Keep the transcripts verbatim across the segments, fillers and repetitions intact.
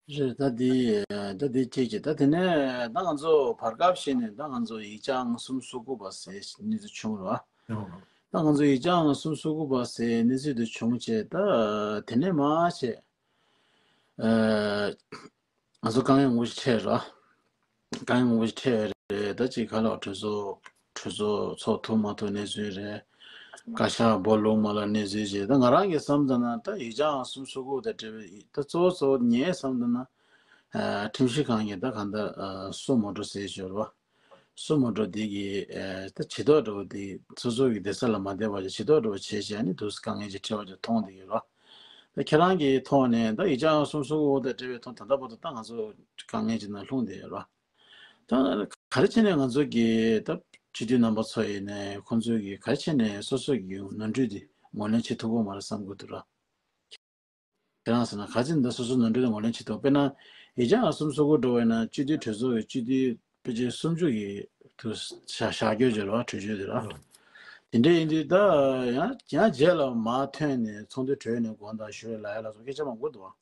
རེད། ད་འདི་ད་འདི་གཅིག་གཅིག་ད་དེ་ནས་ད་ང་ཚོ་བར་སྐབས་ཤིག་ནས་ད་ང་ཚོ་ཡིག་ཆ་ཨང་གསུམ་སོ་དགུ་པ་ཟེར་གནས་ཚུལ་བྱུང་རེད་བ། ད་ང་ཚོ་ཡིག་ཆ་ཨང་གསུམ་སོ་དགུ་པ་ཟེར་གནས་ཚུལ་དེ་བྱུང་བྱས། ད་དེ་ནས་མར་བྱས། ཨ། ང་ཚོ་དཀའ་ངལ་ངོ་ཤེས་འཕྲད་ར། དཀའ་ངལ་ངོ་ཤེས་འཕྲད་རེད། ད་ཅིག་ག་ལ་གྲོས་ཚོགས་གྲོས་ཚོགས་ཚོགས་ཐུབ་མ་ཐུབ་གནས་ཚུལ་རེད། བཀའ་ཤག་སྦོ་ལུག་མ་ལ་གནས་ཚུལ་བྱས། ད་ང་རང་གི་བསམ་ད་ན་ད་ཡིག་ཆ་ཨང་གསུམ་སོ་དགུ་དང་འབྲེལ་བའི་ད་གཙོ་བོ་གཙོ་བོ་ངས་བསམ་ད་ན། ཨ། ཁྲིམས་ཞིབ་ཁང་གི་ད་གང་ལྟར་ཨ་སུ་མོ་ཊ་ཟེར་ཞོར་བ། སུ་མོ་ཊ་འདི་གི་ཨ་ད་བྱེ་ཐོག་འདྲ་བོ་འདི་སོ་སོ་གི་སྡེ་ས་ལ་མ་བསྡད་པ་ཅིག་བྱེ་ཐོག་འདྲ་བོ་བྱས་བྱས་ནས་འདུག་དཀའ་ངལ་ཅིག་འཕྲད་པ་ཅིག་མཐོང་བསྡད་ཡོད་ར། ད་ཁྱེད་རང་གི་ཐོག་ནས་ད་ཡིག་ཆ་ཨང་གསུམ་སོ་དགུ་དང་འབྲེལ་བའི་ཐོག་ད་ལྟ་བར་དུ་ད་ང་ཚོ་དཀའ་ངལ་ཅིག་ནང་ལྷུང་བསྡད་ཡོད་ར། ད་ག་རེ་བྱས་ནས་ང་ཚོ་གི་ད་སྤྱི་འཐུས་རྣམ་པ་ཚོ་ཡིན་ནའི་ཁོང་ཚོ་གི་ག་རེ་བྱས་ནས་སོ་སོ་གི་ནོར་འཁྲུལ་འདི་ངོས་ལེན་བྱེད་ཐུབ་ཀྱི་མ་རེད་བསམ་གྱི་འདུག་ར། ཁྱེད་རང་ཟེར་ན་ག་ཚོད་འདི་སོ་སོ་ནོར་འཁྲུལ་དེ་ངོས་ལེན་བྱེད་ཐུབ། དཔེར་ན་ཡིག་ཆ་ཨང་གསུམ་སོ་དགུ་འདྲ་བོ་ཡིན་ན་སྤྱི་འཐུས་གྲོས་ཚོགས་ཀྱི་སྤྱི་འཐུས་ཕལ་ཆེར་སུམ་ཅུ་ཡི་དུ་བཞག་བཞག་རྒྱུ་བྱེད་རོགས་གྲོས་ཆོད་དེ་ར། དེ་འདྲ་ཡིན་དུས་ད་ཡང་ཡང་རྗེས་ལ་མར་ཐོན་ནས་ཚོགས་འདུ་གྲོལ་ནས་དགོངས་དག་ཞུ་ལ་ཡ་ལ་སོགས་སྐད་ཆ་མང་པོ་འདུག་བ།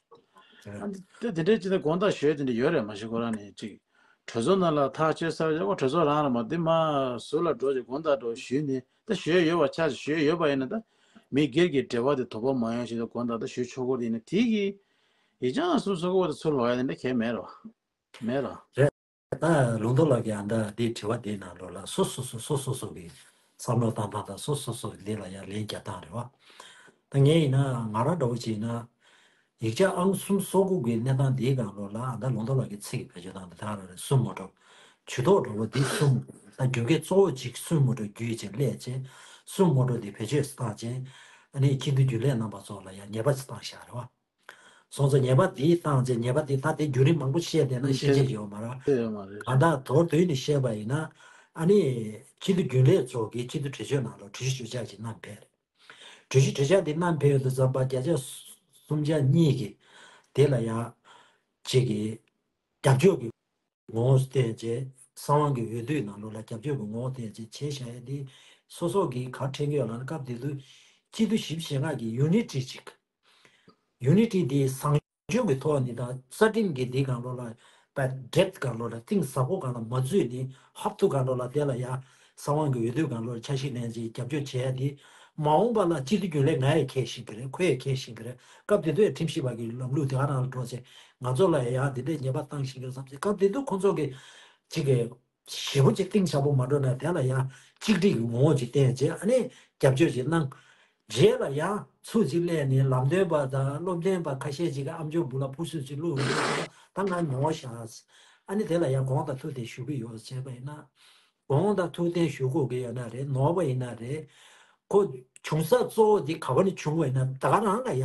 ཨ་འདི་དེ་འདྲའི་ཅི་ད་དགོངས་དག་ཞུ་ཡ་དེ་འདྲ་ཡོད་རེད། མ་གཞི་ཁོ་རང་ནས་ཅིག་གྲོས་ཚོགས་ནང་ལ་ཐག་གཅོད་ས་ཡོད་ཁོ་གྲོས་ཚོགས་རང་རེད་མ། དེ་མ་ཟུར་ལ་འགྲོ་ཅིག་དགོངས་དག་འགྲོ་ཞུས་ནས་ད་ཞུ་ཡ་ཡོད་པ་ཆ་ཞུ་ཡ་ཡོད་པ་ཡིན་ན་ད་མི་སྒེར་གྱི་འབྲེལ་བ་དེ་དོགས་པ་མ་ཡོང་ཞིག་ད་དགོངས་དག་ད་ཞུ་ཆོག་གོ། དེ་ཡིན་ན་དེ་གི་ཡིག་ཆ་ཨང་གསུམ་སོ་དགུ་པ་དེ་ཚུར་ལོག་ཡ་དེ་འདྲ་གང་ཡང་མེད་རོ། མེད་རོ། རེད། ད་ལུང་རྟོགས་ལགས་ཀྱིས་ཨ་ད་འདི་དྲི་བ་འདིའི་ནང་ལོགས་ལ་སོ་སོ་སོ་སོ་སོ་སོ་གི་བསམ་བློ་བཏང་སྟངས་དང་སོ་སོ་སོ་གི་འདི་ལ་ཡང་ལན་རྒྱག་སྟངས་རེད་བ། ད་ངས་ཡིན་ན་ང་རང་འདྲ་བོ་ཅིག་ཡིན་ན་ཡིག་ཆ་ཨང་གསུམ་སོ་དགུ་གི་གནས་སྟངས་འདིའི་སྒང་ལོགས་ལ་ཨ་ད་ལུང་རྟོགས་ལགས་ཀྱི་ཚིག་གི་བེད་སྤྱོད་སྟངས་དེ་དག་རང་རེད། སུ་མོ་ཊ་ཇུས་གཏོགས་འདྲ་བོ་འདི་གསུམ་ད་རྒྱུན་གྱི་གཙོ་བོ་གཅིག་སུ་མོ་ཊ་བརྒྱུད་ཅིག་སླེབས་ཅིག་སུ་མོ་ཊ་འདི་བེད་སྤྱོད་བཏང་ཅིག་ཨ་ནི་སྤྱི་འཐུས་རྒྱུན་ལས་རྣམ་པ་ཚོ་ལ་ཡང་ཉེས་པ་ཅིག་བཏང་བཞག་རེད་བ། སོང་ཙང་ཉེས་པ་འདི་བཏང་རྗེས་ཉེས་པ་འདི་ད་དེ་བརྒྱུད་རིམ་མང་པོ་བཤད་བསྡད་ན་ཤེས་ཀྱི་ཡོད་མ་རེད། ཤེས་ཡོད་མ་རེད། གང་ལྟར་མདོར་བསྡུས་ནས་བཤད་པ་ཡིན་ན་ཨ་ནི་སྤྱི་འཐུས་རྒྱུན་ལས་ཚོ་གིས་སྤྱི་འཐུས་གྲོས་ཆོད་ནང་ལ་གྲོས་གཞི་བཅོ་ལྔ་ཅིག་བསྣམས་ཕེབས་རེད། གྲོས་གཞི་བཅོ་ལྔ་འདི་བསྣམས་ཕེབས་ཡོང་དུས་ཙམ་པ་བརྒྱ་ཆ་སུམ་ཆ་གཉིས་ཀྱིས་དེ་ལ་ཡང་ཅིག་གིས་རྒྱབ་སྐྱོར་གྱི་ངོ་བོ་བསྟན་རྗེས་གསང་བའི་འོས་བསྡུའི་ནང་ལོགས་ལ་རྒྱབ་སྐྱོར་གྱི་ངོ་བོ་བསྟན་རྗེས་བྱས་བཞག་ཡ་འདི་སོ་སོ་གིས་ག་རེ་དྲན་གྱི་ཡོད་ལབ་ན་སྐབས་དེ་དུས་སྤྱི་འཐུས་བཞི་བཅུ་ཞེ་ལྔ་གི་ཡུ་ནི་ཊི་ཅིག་ཡུ་ནི་ཊི་འདི་བཟང་སྤྱོད་ཀྱི་ཐོག་ནས་དང་རྩ་ཁྲིམས་ཀྱི་འདི་སྒང་ལོགས་ལ་པ་ཌེབ་ཐི་སྒང་ལོགས་ལ་གཏིང་ཟབ་པོ་སྒང་ལ་མ་འཛུལ་ནས་ཧབ་ཐུབ་སྒང་ལོགས་ལ་དེ་ལ་ཡ་གསང་བའི་འོས་བསྡུ་སྒང་ལོགས་ལ་ཆ་ཤས་ལེན་ཅིག་རྒྱབ་སྐྱོར་བྱས་ཡ་འདི་མ་འོངས་པ་ལ་སྤྱི་འཐུས་རྒྱུན་ལས་ང་ཡི་ཁས་ཤིག་གི་རེད། ཁོ་ཡི་ཁས་ཤིག་གི་རེད། སྐབས་དེ་དུས་ཁྲིམས་ཞིབ་པ་གི་ལམ་ལུགས་དེ་ག་རང་ལ་འགྲོ་ཚེ་ང་ཚོ་ལ་ཡ་འདི་འདྲའི་ཉེས་པ་བཏང་ཤིག་གི་རེད་བསམ་ཚེ་སྐབས་དེ་དུས་ཁོ་ཚོ་གི་ཅིག་གི་ཞེ་པོ་ཅིག་གཏིང་ཟབ་པོ་མ་འགྲོ་ན་དེ་ལ་ཡང་གཅིག་སྒྲིལ་གྱི་ངོ་བོ་ཅིག་བསྟན་རྗེས་ཨ་ནི་རྒྱབ་སྐྱོར་ཅིག་གནང་། རྗེས་ལ་ཡང་ཚུར་ཅིག་སླེབས་ནས་ལམ་སྟོན་པ་དང་སློབ་སྟོན་པ་ཁ་ཤས་ཅིག་གིས་ཨ་མཆོག་སྦུག་ལ་ཕུར་ཚུགས་ཅིག་བླུགས་ཡོང་དུས་ད་ང་ནོར་བཞག་ཨ་ནི་དེ་ལ་ཡང་དགོངས་དག་ཐུགས་བདེན་ཞུ་གི་ཡོད་བྱས་པ་ཡིན་ན། དགོངས་དག་ཐུགས་བདེན་ཞུ་དགོས་ཀྱི་ཡོད་ན་རེད། ནོར་བ་ཡིན་ན་རེད། ཁོ་བྱུང་ས་གཙོ་བོ་འདི་ག་བ་ནས་བྱུང་བ་ཡིན་ན་ད་ག་རང་ལ་ཡ་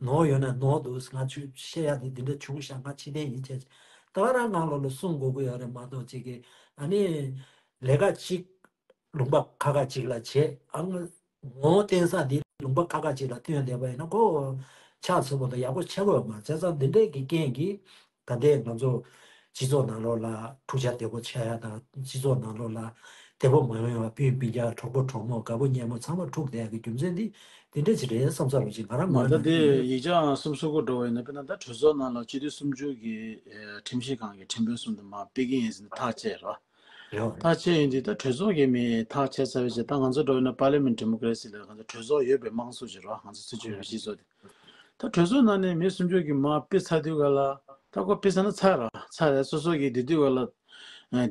ནོར་ཡོད་ན་ནོར་འདུག་ང་ཚོས་བཤད་ཡ་འདི་འདི་འདྲ་བྱུང་ཤག་ང་ཕྱི་རྟེན་ཡིན་བྱས་ད་ག་རང་ངང་ལོག་ལ་གསུང་དགོས་ཀྱི་ཡོད་རེད་མ་གཏོགས་ཅིག་གི་ཨ་ནི་ལས་ཀ་གཅིག་ལུང་པ་ཁ་ཁ་གཅིག་ལ་བྱེད་ཨ་ངོ་བོ་བསྟན་ས་འདི་ལུང་པ་ཁ་ཁ་གཅིག་ལ་བསྟན་བསྡད་པ་ཡིན་ན་ཁོ་ཆགས་ཚུལ་པོ་དང་ཡག་པོ་ཆགས་ཀྱི་ཡོད་མ་རེད། བྱས་ཙང་འདི་འདྲས་ཀྱི་རྐྱེན་གྱིས། ད་ལྟའི་ང་ཚོ་སྤྱི་ཚོགས་ནང་ལོགས་ལ་འཁྲུག་ཆ་བདེ་པོ་ཆགས་ཡ་དང་སྤྱི་ཚོགས་ནང་ལོགས་ལ་བདེ་པོ་མ་ཡོང་ཡ་སྤུན་སྤུན་ཀྱག་གྲོགས་པོ་གྲོགས་མོ་དགའ་པོ་ཉེ་མོ་ཚང་མ་འཁྲུག་བསྡད་ཡ་གི་རྒྱུ་མཚན་འདི་འདི་འདྲ་ཅིག་རེད་བསམ་ས་རོ་ཅིག་ང་རང་མ་ད་ངོས་ནས་འདི་ཡིག་ཆ་ཨང་གསུམ་སོ་དགུ་འགྲོ་བ་ཡིན་ན་དཔེར་ན་ད་གྲོས་ཚོགས་ནང་ལ་སྤྱི་འཐུས་སུམ་ཅུ་གི་ཨེ་ཁྲིམས་ཞིབ་ཁང་གི་ཁྲིམས་དཔོན་གསུམ་དུ་མ་ཕེབས་ཀྱི་ཡིན་ཟེར་ནས་ཐག་བཅད་རོ། རེད་བ། ཐག་བཅད་ཡིན་དུས་ད་གྲོས་ཚོགས་ཀྱི་མི་ཐག་བཅད་ཚར་བའི་རྗེས་ད་ང་ཚོ་འགྲོ་ཡིན་ན་པར་ལི་མེན་ཌི་མོ་ཀ་རེ་སི་ལ་ང་ཚོ་གྲོས་ཚོགས་ཡོད་པའི་དམངས་གཙོ་ཅིག་རོ། ང་ཚོ་སྲིད་ཇུས་ཡོད་པའི་སྤྱི་ཚོགས་དེ། ད་གྲོས་ཚོགས་ནང་ནས་མི་སུམ་ཅུ་གི་མར་ཕེབས་ཚར་དུས་ག་ལ་ད་ཁོ་ཕེབས་ཚར་ན་ཚར་ར་ཚར་རེད། སོ་སོ་གི་དེ་དུས་ག་ལ་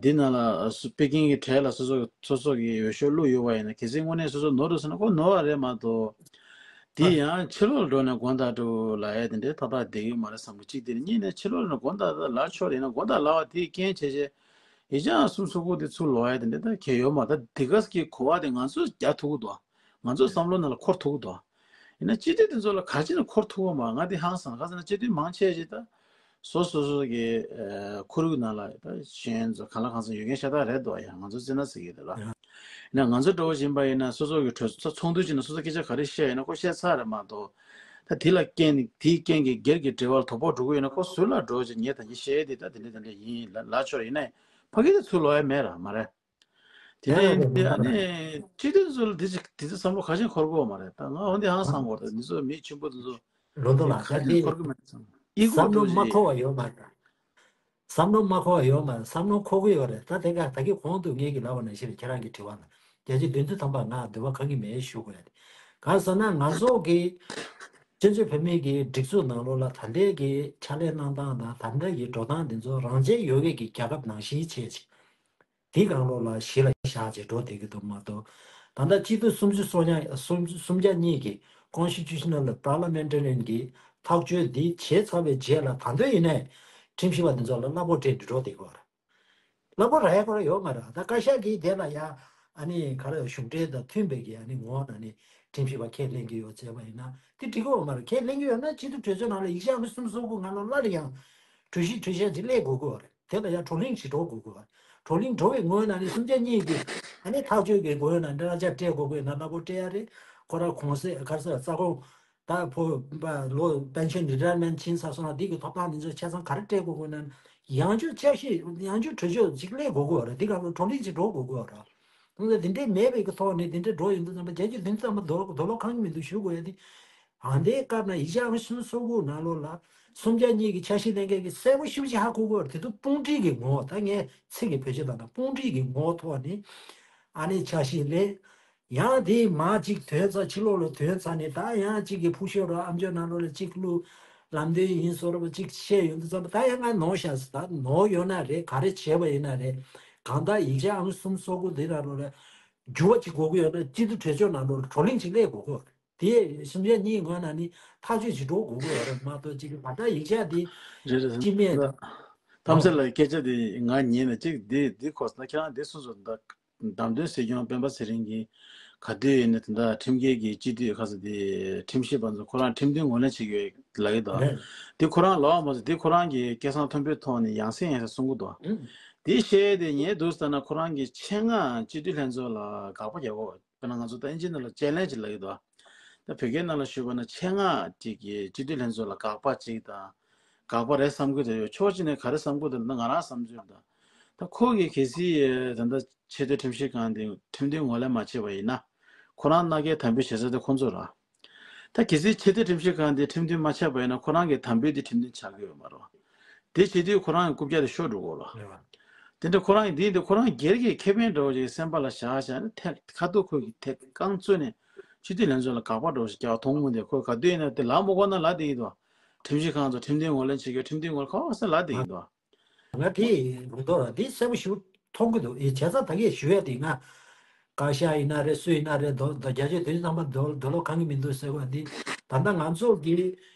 འདི་ནང་ལ་སུ་པེ་ཀིང་གི་གྲས་ལ་སོ་སོ་སོ་སོ་གི་འོས་ཤོག་བླུགས་ཡོད་པ་ཡིན་ན་གལ་སྲིད་དངོས་གནས་སོ་སོ་ནོར་འདུག་ཟེར་ན་ཁོ་ནོར་བ་རེད་མ་གཏོགས། དེ་ཡང་ཕྱི་ལོགས་ལ་འགྲོ་ནས་དགོངས་དག་འགྲོ་ལབ་ཡ་དེ་འདྲའི་ཏག་ཏག་བསྡད་ཀྱི་མ་རེད་བསམ་གི་གཅིག་དེ་རེད། གཉིས་ནས་ཕྱི་ལོགས་ལ་དགོངས་དག་ལབ་ཆོག་རེད་ན་དགོངས་དག་ལབ་པ་དེའི་རྐྱེན་བྱས་བྱས་ཡིག་ཆ་ཨང་གསུམ་སོ་དགུ་དེ་ཚུར་ལོག་ཡ་དེ་འདྲ་ད་གལ་ཡོད་མ་རེད། ད་དེ་ག་གི་གོ་བ་དེ་ང་ཚོས་རྒྱག་ཐུབ་ཀྱི་འདུག་ང་ཚོའི་བསམ་བློ་ནང་ལ་འཁོར་ཐུབ་ཀྱི་འདུག་ཡིན་ན་སྤྱི་འཐུས་དེ་ཚོ་ལ་ག་རེ་བྱས་ནས་འཁོར་ཐུབ་ཀྱི་མ་རེད། ང་དེ་ཧང་སང་། ག་ཟེར་ན་སྤྱི་འཐུས་མང་ཆེ་ཞིག་ད་སོ་སོ་སོ་གི་ཨ་ཁོར་ཡུག་ནང་ལ་ད་ཤེས་ཡོན་ཚོ་གང་ལ་གང་འཚམ་ཡོད་མཁན་ཤ་སྟག་རེད་འདུག་ཡ་ང་ཚོ་བརྩི་ན་ཟེར་གི་རེད་ལ། ཡིན་ན་ང་ཚོ་འདྲ་བོ་ཡིན་པ་ཡིན་ན་སོ་སོ་གི་གྲོས་ཚོགས་ཚོགས་འདུ་ཅིག་ནང་སོ་སོ་སྐད་ཆ་ག་རེ་བཤད་ཡིན་ན་ཁོ་བཤད་ཚར་རེད་མ་གཏོགས། ད་དེ་ལ་རྐྱེན་དེའི་རྐྱེན་གྱིས་སྒེར་གྱི་འབྲེལ་བ་ལ་དོགས་པ་འགྲོ་གི་ཡོད་ན་ཁོ་ཟུར་ལ་འགྲོ་ཅིག་ངས་ད་གིན་བཤད་ཡ་དེ་ད་དེ་འདྲ་དེ་འདྲ་ཡིན་ལ་ལབ་ཆོག་ཡིན་ན་ཕ་གི་དེ་ཚུར་ལོག་ཡ་མེད་ར་མ་རེད། དེ་ནས་ཨ་ནི་སྤྱི་འཐུས་ཚོ་ལ་དེ་ཅིག་དེ་ཚོ་བསམ་བློ་ག་ཅིག་འཁོར་གི་ཡོད་མ་རེད། ད་ང་འོན་ཏེ་ཧང་སང་གོ་རེད། འདི་ཚོ་མི་ཆེན་པོ་དེ་ཚོ་ལོ་ཏོ་ལ་ག་ཅིག་འཁོར་གི་མེད་བསམ། ཨི་གོ་བསམ་བློ་མ་འཁོར་བ་ཡོད་མ་རེད། བསམ་བློ་མ་འཁོར་བ་ཡོད་མ་རེད། བསམ་བློ་འཁོར་གི་ཡོད་རེད། ད་དེ་ག་ད་གི་གོང་དུ་ངེད་ཀྱི་ལབ་པ་ནང་བཞིན་རེད། ཁྱེད་རང་གི་དྲི་བ་ལ་བརྒྱ་ཆ་བདུན་ཅུ་ཐམ་པ་ང་འདོད་པ་ཁ་གི་མེད་ཞུ་དགོས་ཡ་དེ། གང་ཟེར་ན་ང་ཚོ་གི་སྤྱི་ཚོགས་བོད་མི་གི་སྒྲིག་འཛུགས་ནང་ལོགས་ལ་ད་ལྟའི་གི་ཕྱག་ལས་གནང་སྟངས་དང་ད་ལྟའི་གི་འགྲོ་སྟངས་འདི་ཚོ་རང་བཙན་ཡོད་མཁན་གྱི་རྒྱལ་ཁབ་ནང་བཞིན་བྱས་ཅིག་དེའི་སྒང་ལོགས་ལ་གཞི་ལ་བཞག་བྱས་འགྲོ་བསྡད་ཀྱི་འདུག་མ་གཏོགས། ད་ལྟ་སྤྱི་འཐུས་སུམ་ཅུ་སོ་གཉིས་སུམ་སུམ་བརྒྱ་གཉིས་ཀྱི་Constitutional Parliamentarian་གྱི་ཐག་གཅོད་འདི་བྱས་ཚར་བའི་རྗེས་ལ་ད་དུང་ཡིན་ནའི་ཁྲིམས་ཞིབ་པ་འདི་ཚོ་ལ་གླ་ཕོགས་སྤྲད་ནས་འགྲོ་བསྡད་ཀྱི་ཡོད་རེད། གླ་ཕོགས་རག་ཡ་ཁོ་རང་ཡོད་མ་རེད། ད་བཀའ་ཤག་གིས་དེ་ལ་ཡ་ཨ་ནི་ག་རེ་གཞུང་འབྲེལ་དང་མཐུན་པའི་གི་ཨ་ནི་ངོ་བོ་ནང་ནས་ཁྲིམས་ཞིབ་པ་ཁས་ལེན་གྱི་ཡོད་ཟེར་བ་ཡིན་ན་དེ་འགྲིག་གི་ཡོད་མ་རེད། ཁས་ལེན་གྱི་ཡོད་ན་སྤྱི་འཐུས་གྲོས་ཚོགས་ནང་ལ་ཡིག་ཆ་ཨང་ཀི་སུམ་ཅུ་སོ་དགུ་སྒང་ལ་སླར་ཡང་གྲོས་གཞི་གྲོས་འཆར་ཅིག་སླེབས་དགོས་ཀྱི་ཡོད་རེད། དེ་ལ་ཡང་བགྲོ་གླེང་ཞིག་འགྲོ་དགོས་ཀྱི་ཡོད་རེད། བགྲོ་གླེང་འགྲོ་བའི་ངོས་ནང་ནས་སུམ་བརྒྱ་གཉིས་ཀྱི་ཨ་ནི་ཐག་གཅོད་ཀྱི་ངོས་ནང་ནས་གླ་ཆ་སྤྲད་དགོས་ཀྱི་ཡོད་ན་གླ་ཕོགས་སྤྲད་ཡ་རེད། ཁོ་རང་གོང་ཚད་ག་རེ་ཟེར་རྩ་དགོངས་ད་ཕོ་པ་ལོ་པེན་ཤན་རི་ཊ་ཡར་མེན་ཊི་ཕྱིན་ཚར་སོང་ན་འདི་གི་ཐོབ་ཐང་འདི་ཚོ་ཆ་ཚང་ག་རེ་སྤྲད་དགོས་དགོས་ན་ཡང་བསྐྱར་བསྐྱར་ཞིབ་ཡང་བསྐྱར་གྲོས་ཆོད་ཅིག་སླེབས་དགོས་ཀྱི་ཡོད་རེད། འདི་ག་ལ་བགྲོ་གླེང་ཅིག་འགྲོ་དགོས་ཀྱི་ཡོད་རེད། ད་འདི་འདྲའི་མེད་པའི་གི་ཐོག་ནས་འདི་འདྲའི་འགྲོ་ཡོང་དུས་ཙམ་པ་བརྒྱ་ཆ་བདུན་ཅུ་ཙམ་པ་རྡོ་ལོག་རྡོ་ལོག་ཁང་གི་མི་འདུག་ཞུ་དགོས་ཡ་དེ། ཨ་འདའི་སྐབས་ན་ཡིག་ཆ་ཨང་ཀི་སུམ་ཅུ་སོ་དགུ་ནང་ལོགས་ལ་སུམ་བརྒྱ་གཉིས་ཀྱི་འཆར་གཞི་ལེན་མཁན་གྱི་གསལ་པོ་ཞེ་པོ་ཅིག་ཧ་གོ་དགོས་རེད། དེ་ཚོ་དཔུང་སྒྲིག་གི་ངོ་བོ། ད་ངས་ཚིག་གི་བེད་སྤྱོད་བཏང་ན་དཔུང་སྒྲིག་གི་ངོ་བོ་ཐོག་ནས་ཨ་ནི་འཆར་གཞི་ལེན། ཡང་དེའི་མ་གཅིག་ཐོན་ཚར་ཕྱི་ལོགས་ལ་ཐོན་ཚར་ནས་ད་ཡང་གཅིག་གི་ཕུགས་ཤོར་རོ་ཨམ་ཅོག་ནང་ལོགས་ལ་གཅིག་བླུགས། ལམ་སྟོན་ཡིན་བཟོ་འདྲ་པོ་གཅིག་བཤད་ཡོང་དུས་ཙམ་པ་ད་ཡང་ང་ནོར་ཤག་ཟེར། ད་ནོར་ཡོད་ན་རེད། ག་རེ་བྱས་པ་ཡིན་ན་རེད། གང་ལྟར་ཡིག་ཆ་ཨང་ཀི་སུམ་ཅུ་སོ་དགུ་འདི་ནང་ལོགས་ལ་འགྱུར་བ་གཅིག་དགོས་ཀྱི་ཡོད་ན་སྤྱི་འཐུས་གྲོས་ཚོགས་ནང་ལོགས་གྲོས་གླེང་ཅིག་སླེབས་དགོས་ཀྱི་ཡོད་རེད། དེ་སུམ་བརྒྱ་གཉིས་ངོས་ནང་ནས་ཐག་གཅོད་ཅིག་འགྲོ་དགོས་ཀྱི་ཡོད་རེད་མ་གཏོགས་ཅིག་ད་ལྟ་ཡིག་ཆ་དེ་རེད་རེད། སྤྱི་མེད། གཏམ་སེ་ལ་སྐད་ཆ་དེ་ང་ཉན་ནས་ཅིག་དེ་དེ་གོ་ས་ཁྱེད་རང་དེ་སོ་སོ་ད་བདམས་ཐོན་སྲིད་སྐྱོང་སྤེན་པ་ཚེ་རིང་གིས་ག་དུས་ཡིན་ནའི་ད་ལྟ་ཁྲིམས་འགལ་གྱི་སྤྱི་འཐུས་ཁ་ས་དེ་ཁྲིམས་ཞིབ་པ་ཚོ་ཁོ་རང་ཁྲིམས་མཐུན་ངོས་ལེན་བྱེད་ཀྱི་ཡོད་ལབ་ཀྱི་འདུག་རེད། དེ་ཁོ་རང་ལབ་པ་མ་ཟད་དེ་ཁོ་རང་གིས་སྐད་གསང་མཐོན་པོའི་ཐོག་ནས་ཡང་སེ་ཡང་སེ་གསུང་གི་འདུག་ཨུ། དེ་བཤད་དེ་ཉན་འདུག་ཟེར་ན་ཁོ་རང་གིས་ཆེད་མངགས་སྤྱི་འཐུས་ལྷན་ཚོགས་ལ་དགག་པ་རྒྱག་གོ། དཔེར་ན་ང་ཚོ་ད་ཨིན་ཇི་ནང་ལ་ཅེ་ལེན་ཇི་ལབ་ཀྱི་འདུག་ད་བོད་སྐད་ནང་ལ་ཞུས་པ་ན་ཆེད་མངགས་ཅིག་གིས་སྤྱི་འཐུས་ལྷན་ཚོགས་ལ་དགག་པ་ཅིག་དང་། དགག་པ་རེད་བསམ་གྱི་འདུག་ཡོད་ཕྱོགས་གཅིག་ནས་ག་རེ་བསམ་གྱི་འདུག་ན་ང་རང་བསམ་ཚུལ་དང་། ད་ཁོ་གིས་གལ་སྲིད་ད་ལྟ་ཆེས་མཐོའི་ཁྲིམས་ཞིབ་ཁང་དེ་ཁྲིམས་མཐུན་ངོས་ལེན་མ་བྱས་པ་ཡིན་ན། ཁོ་རང་མནའ་སྐྱེལ་དམ་འབུལ་བྱེད་ས་དེ་ཁོ་ཚོ་ར། ད་གལ་སྲིད་ཆེས་མཐོའི་ཁྲིམས་ཞིབ་ཁང་དེ་ཁྲིམས་མཐུན་མ་ཆགས་པ་ཡིན་ན་ཁོ་རང་གི་དམ་འབུལ་དེ་ཁྲིམས་མཐུན་ཆགས་ཀྱི་ཡོད་མ་རེད། དེ་བྱེད་དུས་ཁོ་རང་གི་རྐུབ་བཀྱག་དེ་ཤོར་འགྲོ་གི་རེད། དེ་འདྲ་ཁོ་རང་གི་འདི་འདི་ཁོ་རང་སྒེར་གྱི་ཁེ་ཕན་འདྲ་བོ་ཞིག་སེམས་པ་ལ་བཞག་བཞག་ནས་ཐད་ཁ་ཐུག་ཁོ་གི་ཐད་རྐང་བཙུགས་ནས་སྤྱི་འཐུས་ལྷན་ཚོགས་ལ་དགག་པ་འདྲ་བོ་ཞིག་རྒྱག་མཐོང་མུ་དེ་ཁོ་ག་དུས་ཡིན་ན་དེ་ལབ་མ་དགོས་ན་ལབ་བསྡད་ཀྱི་འདུག་ཁྲིམས་ཞིབ་ཁང་ཚོ་ཁྲིམས་མཐུན་ངོས་ལེན་བྱེད་དགོས། ཁྲིམས་མཐུན་ངོས་ལེན་ཁ་ཁ་སེ་ལབ་བསྡད་ཀྱི་འདུག་ང་དེ་རུང་དོ་ར་དེ་གསལ་པོ་ཞིག་མཐོང་གི་འདུག་ཨེ་བྱས་ཙང་ད་གས་ཞུ་ཡ་དེ་ང་བཀའ་ཤག་ཡིན་ན་རེད། སུ་ཡིན་ན་རེད། རྡོ་རྡོ་རྒྱ་ཆེ་དེ་ཚང་མ་རྡོ་རྡོ་ལོ་གང་གི་མི་འདུག་ཟེར་བ་འདི་ད་ལྟ་ང་ཚོ་གི་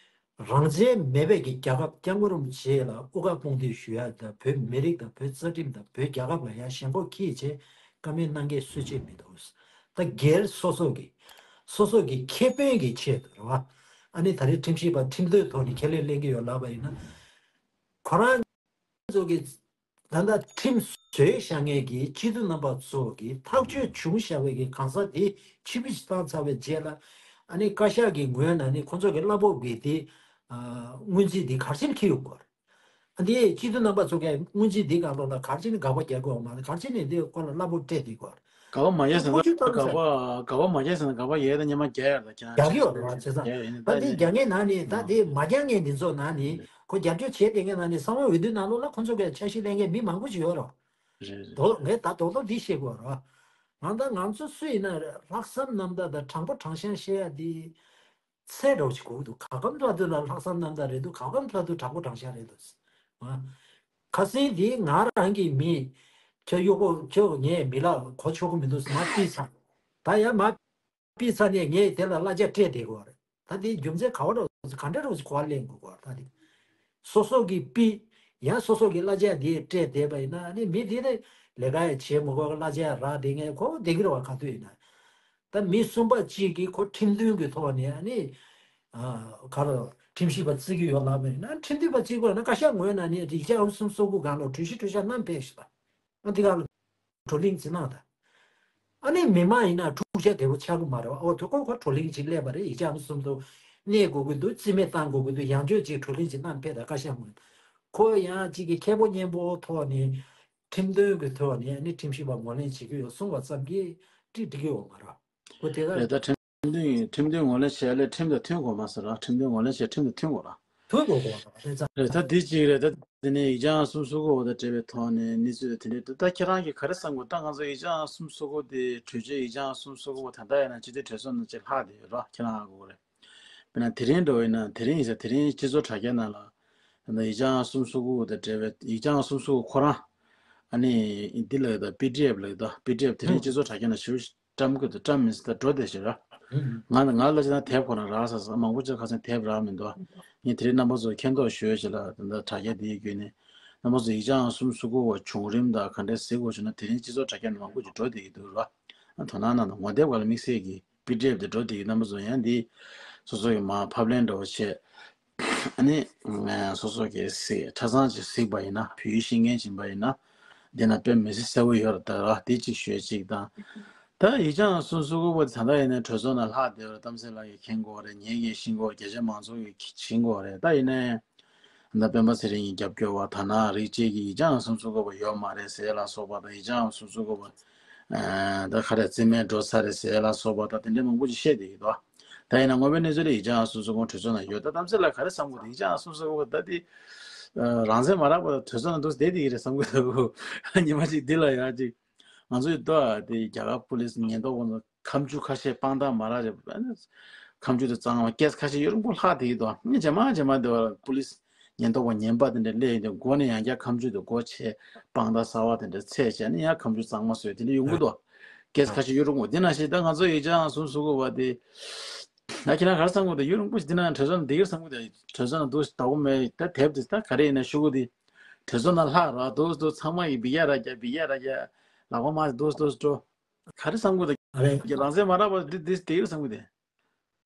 རང་བཙན་མེད་པའི་གི་རྒྱལ་ཁབ་སྐྱབས་མགོན་རིན་པོ་ཆེ་ལ་དབུ་ཁ་དཔུང་འདེགས་ཞུ་ཡ་དང་བོད་མི་རིགས་དང་བོད་རྩ་ཁྲིམས་དང་བོད་རྒྱལ་ཁབ་ལ་ཡ་ཞེན་ཁོག་ཁྱི་བྱས་བཀའ་མོལ་གནང་མཁན་སུ་གཅིག་མི་འདུག་ད་སྒེར་སོ་སོ་གི་སོ་སོ་གི་ཁེ་ཕན་གི་ཆེད་དུ་རེད་བ། ཨ་ནི་ད་རེས་ཁྲིམས་ཞིབ་པ་ཁྲིམས་དོན་ཐོག་ནས་ཁས་ལེན་ལེན་གི་ཡོད་ལབ་པ་ཡིན་ན། ཁོ་རང་ཚོ་གི་ད་ལྟ་ཁྲིམས་བཟོས་བཞག་མཁན་གྱི་སྤྱི་འཐུས་རྣམ་པ་ཚོ་གི་ཐག་གཅོད་བྱུང་བཞག་པའི་གི་གང་ཟག་དེ་ཕྱིར་འབུད་བཏང་ཚར་བའི་རྗེས་ལ་ཨ་ནི་བཀའ་ཤག་གི་ངོས་ནས་ནི་ཁོ་ཚོ་གི་གླ་ཕོགས་གི་དེ་སྔོན་རྩིས་དེ་ག་རེ་བྱས་ནས་འཁྱེར་ཡོང་དགོས་རེད། ཨ་འདི་སྤྱི་འཐུས་རྣམ་པ་ཚོ་གི་སྔོན་རྩིས་འདི་གང་ལོག་ལ་ག་རེ་བྱས་ནས་དགག་པ་རྒྱག་དགོས་མ་རེད། ག་རེ་བྱས་ནས་འདི་སྐོར་ལ་གླ་ཕོགས་སྤྲད་དེ་དགོས་རེད། དགག་པ་མ་རྒྱག་ཟེར་ན་དགག་པ་དགག་པ་མ་རྒྱག་ཟེར་ན་དགག་པ་ཡས་དང་སྙན་མ་རྒྱག་ཡ་ལ་ཁྱེད་རང་རྒྱག་གི་ཡོད་རེད་བ། བྱས་ཙང་ཡས་ཡིན་ད་ད་འདི་ནི་རྒྱག་མཁན་ནང་ནས་ད་འདི་མ་རྒྱག་མཁན་འདི་ཚོ་ནང་ནས་ཁོ་རྒྱབ་སྐྱོར་བྱས་བསྡད་མཁན་ནང་ནས་གསང་བ་འོས་བསྡུ་ནང་ལོགས་ལ་ཁོ་ཚོ་གི་འཆར་གཞི་ལེན་མཁན་མི་མང་པོ་ཞིག་ཡོད་རེད། རེད་རེད། དོ་ངས་ད་དོ་དོ་འདི་བཤད་དགོས་རེད་བ། ང་ད་ང་ཚོ་སུ་ཡིན་ན་རེད། ལྷག་བསམ་རྣམ་དག་དང་དྲང་པོ་དྲང་གཞག་བཤད་ཡ་འདི། ཚད་འདྲ་བོ་ཞིག་དགོས་ཀྱི་འདུག་ག་སྐབས་ཐོག་ཏུ་ལ་ལྷག་བསམ་རྣམ་དག་རེད་འདུག་ག་སྐབས་ཐོག་ཏུ་དྲང་པོ་དྲང་གཞག་རེད་འདུག་ཨ། ཁ་སང་འདི་ང་རང་གི་མི། ཁྱོད་གཡོག་པོ་ཁྱོད་ངས་མི་ལ་གོ་ཆོག་གི་མི་འདུག་མ་ཕུད་ཚར། ད་ཡང་མ་ཕུད་ཚར་ནས་ངས་དེ་ལ་གླ་ཆ་སྤྲད་བསྡད་དགོས་རེད། ད་འདི་རྒྱུ་མཚན་ག་བ་འདྲ་བོ་ག་འདྲ་འདྲ་བོ་ཞིག་གོ་བ་ལེན་དགོས་གོ་ད་འདི། སོ་སོ་གི་ཕུད། ཡང་སོ་སོ་གི་གླ་ཆ་འདི་སྤྲད་བསྡད་པ་ཡིན་ན་ནི་མི་འདི་ནི་ལས་ཀ་ཡང་བྱེད་མི་དགོས་གླ་ཆ་ཡང་རག་བསྡད་མཁན་ཁོ་བསྡད་ཀྱི་རེད་བ། ག་དུས་ཡིན་ན། ད་མི་གསུམ་པ་གཅིག་གིས་ཁོ་ཁྲིམས་མཐུན་གྱི་ཐོག་ནས་ཨ་ནི། ཨ། ག་རེ། ཁྲིམས་ཞིབ་པ་བརྩི་གི་ཡོད་ལབ་པ་ཡིན་ན་ཁྲིམས་མཐུན་པ་བརྩི་དགོས་ན་བཀའ་ཤག་ངོས་ནས་ནི་ཡིག་ཆ་ཨང་སུམ་སོ་དགུ་སྒང་ལ་གྲོས་གཞི་གྲོས་འཆར་བསྣམས་ཕེབས་ཤིག་ད། ཨ་འདི་ག་ལ་བགྲོ་གླེང་ཅིག་གནང་དང་། ཨ་ནི་མི་མང་ཡིན་ན་འཁྲུག་ཆ་དེ་བོ་ཆགས་ཀྱི་མ་རེད་བ། ཨོ་དེ་ཁོ་ཁོ་བགྲོ་གླེང་ཅིག་སླེབས་པ་རེད། ཡིག་ཆ་ཨང་སུམ་སོ་གནས་དགོས་ཀྱི་འདུག་རྩིས་མེད་བཏང་དགོས་ཀྱི་འདུག་ཡང་བསྐྱར་ཅིག་བགྲོ་གླེང་ཅིག་གནང་ཕེབས་དང་བཀའ་ཤག་ངོས། ཁོ་ཡང་གཅིག་གི་ཁེ་པོ་སྙན་པོ་ཐོག་ནས། ཁྲིམས་དོན་གྱི་ཐོག་ནས་ནི་ཁྲིམས་ཞིབ་པ་ངོས་ལེན་བྱེད་ཀྱི་ཡོད་གསུངས་པ་ཙམ་གྱིས་ཀྲིག་འགྲིག་གི་ཡོད་མ་རེད། ཁོ་དེ་ག་རེད། ད་ཁྲིམས་དོན་ཁྲིམས་དོན་ངོས་ལེན་བྱས་ལས་ཁྲིམས་དང་མཐུན་དགོས་མ་ཟེར་ར། ཁྲིམས་དོན་ངོས་ལེན་བྱས་ཁྲིམས་དང་མཐུན་དགོས་ར། ཐུག་དགོས་དགོས་པ་དང་ལྷན་ཙང་། རེད། ད་འདི་གཅིག་རེད། ད་དེ་ནས་ཡིག་ཆ་ཨང་གསུམ་སོ་དགུ་བ་དང་འབྲེལ་བའི་ཐོག་ནས་གནས་ཚུལ་དེ་འདྲ་འདུག་ད་ཁྱེད་རང་གིས་ག་རེ་བསམ་གྱི་འདུག་ད་ང་ཚོ་ཡིག་ཆ་ཨང་གསུམ་སོ་དགུ་དེ་གྲོས་ཆོད་ཡིག་ཆ་ཨང་གསུམ་སོ་དགུ་བ་ད་ལྟ་ཡིན་ན་སྤྱི་འཐུས་གྲོས་ཚོགས་ནང་ཅིག་ལྷག་བསྡད་ཡོད་རེད། ཁྱེད་རང་ཧ་གོ་གི་རེད། དཔེར་ན་དེ་རིང་འདྲ་བོ་ཡིན་ན། དེ་རིང་ཡིན་ས། དེ་རིང་སྤྱི་ཚོགས་དྲ་རྒྱ་ནང་ལ་ད་ལྟ་ཡིག་ཆ་ཨང་གསུམ་སོ་དགུ་དང་འབྲེལ་བའི། ཡིག་ཆ་ཨང་གསུམ་སོ་དགུ་ཁོ་རང་ཨ་ནི་འདི་ལ་ད་པི་ཌི་ཨེཕ་ལ་ད་པི་ཌི་ཨེཕ་དེ་རིང་སྤྱི་ཚོགས་དྲ་རྒྱ་ནང་ཞེ་པོ་བཀྲམ་གི་འདུག་བཀྲམ་མིན་ས་ད་འགྲོ་བསྡད་ཤག་ར། ང་ང་ལ་ཅིག་ན་དེབ་ཁོ་རང་རག་ས་ས་མང་པོ་ཅིག་ཁ་སང་དེབ་རག་མི་འདུག་ངས་དེ་རིང་རྣམ་པ་ཚོར་མཁྱེན་རྟོགས་ཞུ་ཡས་ཆེད་ལ་ད་ལྟ་དྲ་རྒྱ་འདིའི་བརྒྱུད་ནས་རྣམ་པ་ཚོ་ཡིག་ཆ་ཨང་གསུམ་སོ་དགུ་བ་བྱུང་རིམ་དང་ག་འདྲས་གཟིགས་དགོས་བྱུང་ན། དེ་རིང་སྤྱི་ཚོགས་དྲ་རྒྱ་ནང་མང་པོ་ཅིག་འགྲོ་བསྡད་ཀྱི་འདུག་ར། དོ་སྣང་གནང་དང་། ངོ་དེབ་སྒང་ལ་དམིགས་བསལ་གྱི་པི་ཌི་ཨེཕ་དེ་འགྲོ་བསྡད་ཀྱི། རྣམ་པ་ཚོ་ཡང་འདི་སོ་སོ་གི་མར་ཕབ་ལེན་འདྲ་བོ་བྱས། ཨ་ནི་སོ་སོ་གི་གཟིགས། ཆ་ཚང་ཅིག་གཟིགས་པ་ཡིན་ན། བོད་ཡིག་ཤེས་མཁན་ཅིག་ཡིན་པ་ཡིན་ན། འདི་ན་དཔེ་མི་སྲིད་གསལ་པོ་ཡོད་རེད་ད་ར། འདི་གཅིག་ཤོད་ཅིག་དང་། ད་ཡིག་ཆ་ཨང་གསུམ་སོ་དགུ་བ་དེ་ད་ལྟ་ཡིན་ན་གྲོས་ཚོགས་ནང་ལྷག་བསྡད་ཡོད་རེད། གཏམ་ཚེ་ལགས་ཀྱིས་མཁྱེན་གྱི་ཡོད་རེད། ངེད་ཀྱིས་ཤེས་ཀྱི་ཡོད་རེད། རྒྱ་ཆེ་མང་ཚོགས་ཀྱིས་མཁྱེན་གྱི་ཡོད་རེད། ད་ཡིན་ནའི་ད་སྤེན་པ་ཚེ་རིང་གི་རྒྱབ་སྐྱོར་བ་དང་། ན་རིགས་གཅིག་གིས་ཡིག་ཆ་ཨང་གསུམ་སོ་དགུ་བ་ཡོད་མ་རེད་ཟེར་ལ་སོགས་པ་དང་། ཡིག་ཆ་ཨང་གསུམ་སོ་དགུ་བ་ཨ་ད་ག་རེ་རྩིས་མེད་འགྲོ་ཚར་རེད་ཟེར་ལ་སོགས་པ་དང་། དེ་འདྲའི་མང་པོ་ཅིག་བཤད་བསྡད་ཀྱི་འདུག་ད་ཡིན་ན་དངོས་པོའི་གནས་ཚུལ་ལ་ཡིག་ཆ་ཨང་གསུམ་སོ་དགུ་གྲོས་ཚོགས་ནང་ཡོད། ད་གཏམ་ཚེ་ལགས་ག་རེ་བསམ་གྱི་འདུག་ཡིག་ཆ་ཨང་གསུམ་སོ་དགུ་བ་ད་དེ་རང་བཙན་མ་རག་པ་དང་གྲོས་ཚོགས་ནང་འདུག་བསྡད་བསྡད་ཀྱི་རེད་བསམ་གྱི་འདུག་ཉི་མ་གཅིག་འདི་ལ་ཡང་ཅིག་ང་ཚོའི་ལྟོ་དེ་རྒྱ་གར་པུ་ལིས་ཉེན་རྟོག་པ་ཚོ་ཁ་མཆུ་ཁ་ཤས་དཔང་རྟགས་མ་རག་རེད། ཁ་མཆུ་དེ་གཙང་མ། ཀེ་སི་ཁ་ཤས་ཡུན་རིང་པོ་ལྷག་བསྡད་ཀྱི་འདུག་ཉིན་རྗེས་མ་རྗེས་མ་དེ་བ་པུ་ལིས་ཉེན་རྟོག་པ་ཉེན་པ་དེ་འདྲ་སླེབས་ཡོང་དུས་སྒོ་ནས་ཡང་བསྐྱར་ཁ་མཆུ་དེ་སྒོ་ཕྱེ། དཔང་རྟགས་གསར་པ་དེ་འདྲ་བཙལ་བྱས་ནས་ཡང་ཁ་མཆུ་གཙང་མ་བཟོས། དེ་འདྲ་ཡོང་གི་འདུག་ཀེ་སི་ཁ་ཤས་ཡུན་རིང་པོ། དེ་ནང་བཞིན་ད་ང་ཚོ་ཡིག་ཆ་ཨང་གསུམ་སོ་དགུ་བ་དེ། ད་ཁྱེད་རང་ག་རེ་བསམ་གྱི་འདུག་ཡུན་རིང་པོ་ཞིག་འདི་ནང་གྲོས་ཚོགས་ནང་བསྡད་ཀྱི་རེད་བསམ་གྱི་འདུག་གྲོས་ཚོགས་ནང་འདུག་ཟླ་གོ་མེད། ད་དེབ་དེ་ད་ག་རེ་ཡིན་ན་ཤོག་གུ་དེ་གྲོས་ཚོགས་ནང་ལྷག་ར། འདུག་འདུག་ཚང་མ་གིས་འབིག་ཡ་ར་རྒྱག་འབིག་ཡ་ར་རྒྱག་ལག་པ་མར་འདུག་འདུག་འགྲོ། ག་རེ་བསམ་གྱི་འདུག་ཨ་རེ། རང་བཙན་མ་རག་པ་འདི་འདི་བསྡད་ཀྱི་རེད་བསམ་གྱི་འདུག་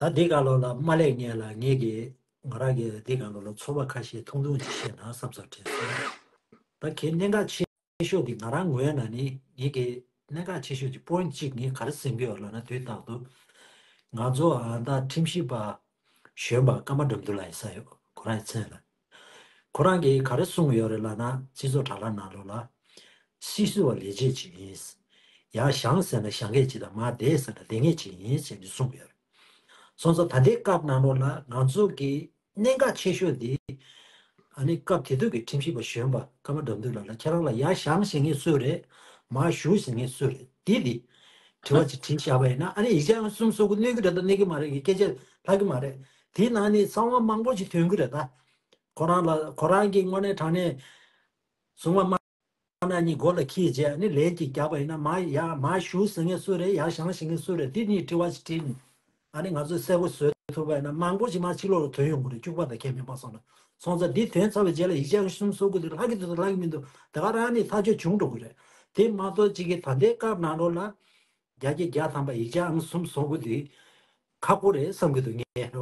ད་འདི་སྒང་ལོགས་ལ་མ་སླེབས་སྔོན་ལ་ངེད་ཀྱིས་ང་རང་གིས་འདི་སྒང་ལོགས་ལ་ཚོར་བ་ཁ་ཤས་ཐུང་ཐུང་ཅིག་བཤད་ན་བསམ་ཚོར་དྲན་སོང་། ད་གལ་གནད་འགག་ཆེ་ཤོས་འདི་ང་རང་ངོས་ནས་ནི། ངེད་ཀྱི་གནད་འགག་ཆེ་ཤོས་ཀྱི་པོ་ཡིན་ཊི་གཅིག་ངས་ག་རེ་སེམས་ཀྱི་ཡོད་ལབ་ན། དུས་རྟག་ཏུ་ང་ཚོ་ཨ་ད་ཁྲིམས་ཞིབ་པ་གཞོན་པ་ཀརྨ་དགྲ་འདུལ་ལགས་ཡིན་ས་ཡོད། ཁོ་རང་ཡི་མཚན་ལ། ཁོ་རང་གིས་ག་རེ་གསུངས་ཡོད་རེད་ལབ་ན། སྤྱི་ཚོགས་དྲ་ལམ་ནང་ལོགས་ལ། སྲིད་ཟུར་བ་ལས་བྱེད་ཅིག་ཡིན། ཡར་བཞེངས་ཟེར་ན་བཞེངས་མཁན་ཅིག་དང་། མར་བསྡད་ཟེར་ན་བསྡད་མཁན་ཅིག་ཡིན་ཟེར་ནས་གསུངས་ཡོད་རེད། སོང་ཙང་ད་ལྟའི་སྐབས་ནང་ལོགས་ལ་ང་ཚོ་གི་གནད་འགག་ཆེ་ཤོས་འདི། ཨ་ནི་སྐབས་དེ་དུས་ཀྱི་ཁྲིམས་ཞིབ་པ་གཞོན་པ་ཀརྨ་དགྲ་འདུལ་ལགས་ལ། ཁྱེད་རང་ལ་ཡར་བཞེངས་ཟེར་མཁན་སུ་རེད། མར་བཞུགས་ཟེར་མཁན་སུ་རེད། འདི་འདི་དྲི་བ་ཅིག་དྲིས་བཞག་པ་ཡིན་ན། ཨ་ནི་ཡིག་ཆ་ཨང་གསུམ་སོ་དགུ་གནོད་ཀྱི་རེད་དང་གནོད་ཀྱི་མ་རེད་ཀྱི་སྐད་ཆ་ལྷག་གི་མ་རེད། དེའི་ནང་ནས་གསང་བ་མང་པོ་ཞིག་ཐོན་གྱི་རེད་ད། ཁོ་རང་ལ། ཁོ་རང་གིས་དངོས་གནས་དྲང་གནས་གཟུངས་མ་མ་ན་གཉིས་མགོ་ལ་འཁྱེར་བྱས། ཨ་ནི་ལན་ཅིག་བརྒྱབ་པ་ཡིན་ན། མར་ཡར་མར་བཞུགས་ཟེར་མཁན་སུ་རེད། ཡར་བཞེངས་ཟེར་མཁན་སུ་རེད། དེ་གཉིས་དྲི་བ་ཞིག་དྲིས་ནས། ཨ་ནི་ང་ཚོས་གསལ་པོ་བཟོ་ཐུབ་པ་ཡིན་ན། མང་པོ་ཞིག་མར་ཕྱི་ལོགས་ལ་ཐོན་ཡོང་གི་རེད། སྐྱུག་པ་དང་ཁྱད་མེད་པ་སོང་ན། སོང་ཙང་འདི་ཐོན་ཚར་བའི་རྗེས་ལ་ཡིག་ཆ་ཨང་གསུམ་སོ་དགུ་དེ་ལྷག་གི་འདུག་ལྷག་གི་མི་འདུག་ད་ག་རང་ནས་ཐག་གཅོད་བྱུང་འགྲོ་གི་རེད། དེ་མ་གཏོགས་ཅིག་གིས་ད་ལྟའི་སྐབས་ནང་ལོགས་ལ་བརྒྱ་ཆ་བརྒྱ་ཐམ་པ་ཡིག་ཆ་ཨང་གསུམ་སོ་དགུ་དེ་ཁག་པོ་རེད་བསམ་གྱི་འདུག་ངས། རེད་བ།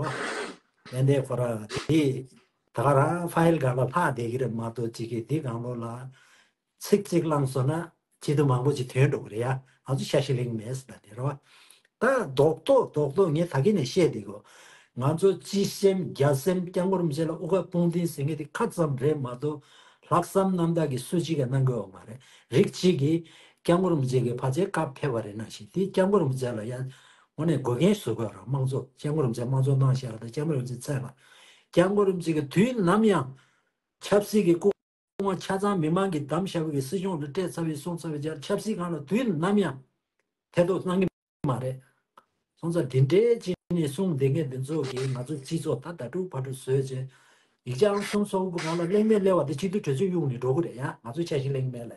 ཏན་ཏན་ཁོ་རང་དེ་ད་ག་རང་ཕ་ཡིལ་སྒང་ལ་ལྷག་བསྡད་ཀྱི་རེད་མ་གཏོགས། ཅིག་གིས་འདི་སྒང་ལོགས་ལ་ཚིག་གཅིག་བླངས་སོང་ན་སྤྱི་འཐུས་མང་པོ་ཅིག་ཐོན་འགྲོ་གི་རེད་ཡ། ང་ཚོ་ཆ་ཤས་ལེན་གྱི་མེད་ཟེར་ད་དེ་རེད་བ། ད་རྡོག་རྡོག་རྡོག་རྡོག་ངས་ད་གིན་ནས་བཤད་བསྡད་ཀྱི་ཡོད། ང་ཚོ་སྤྱི་སེམས་རྒྱ་སེམས་སྐྱབས་མགོན་རིན་པོ་ཆེ་ལ་དབུ་ཁྲིད་དཔུང་འཛིན་ཟེར་མཁན་དེ་ཁ་ཙམ་རེད་མ་གཏོགས། ལྷག་བསམ་རྣམ་དག་གིས་སུ་གཅིག་གིས་གནང་གི་ཡོད་མ་རེད། རིགས་གཅིག་གིས་སྐྱབས་མགོན་རིན་པོ་ཆེ་གིས་ཕལ་ཆེར་བཀའ་ཕེབས་པ་རེད་ནང་བཞིན། དེ་སྐྱབས་མགོན་རིན་པོ་ཆེ་ལ་ཡང་དངོས་གནས་འགོད་མཁན་བཟོ་དགོས་ར། དམངས་གཙོ། སྐྱབས་མགོན་རིན་པོ་ཆེ་དམངས་གཙོ་གནང་བཞག་ར། ད་སྐྱབས་མགོན་རིན་པོ་ཆེ་མཚན་ལ། སྐྱབས་མགོན་རིན་པོ་ཆེ་གིས་དུས་ནམ་ཡང་ཆབ་སྲིད་ཀྱི་སྐུ་དབང་ཆ་ཚང་མི་མང་གིས་བདམས་བཞག་པའི་སྲིད་སྐྱོང་ལ་སྤྲད་ཚར་བའི་སོང་ཚར་བའི་རྗེས་ཆབ་སྲིད་སྒང་ལ་དུས་ནམ་ཡང་ཐེ་གཏོགས་གནང་གི་མ་རེད། སོང་ཙང་འདི་འདྲའི་ཅིག་ནས་གསུངས་བསྡད་མཁན་འདི་ཚོ་གིས་ང་ཚོ་སྤྱི་ཚོགས་ད་ད་དཀྲུག་ཕར་དཀྲུག་བཟོས་བྱས། ཡིག་ཆ་ཨང་གསུམ་སོ་དགུ་སྒང་ལ་གླེང་མེད་གླེང་བ་དེ་སྤྱི་འཐུས་གྲོས་ཚོགས་གཡུགས་ནས་འགྲོ་གི་རེད་ཡ། ང་ཚོས་ཆ་ཤས་ལེན་གི་མེད་ལ།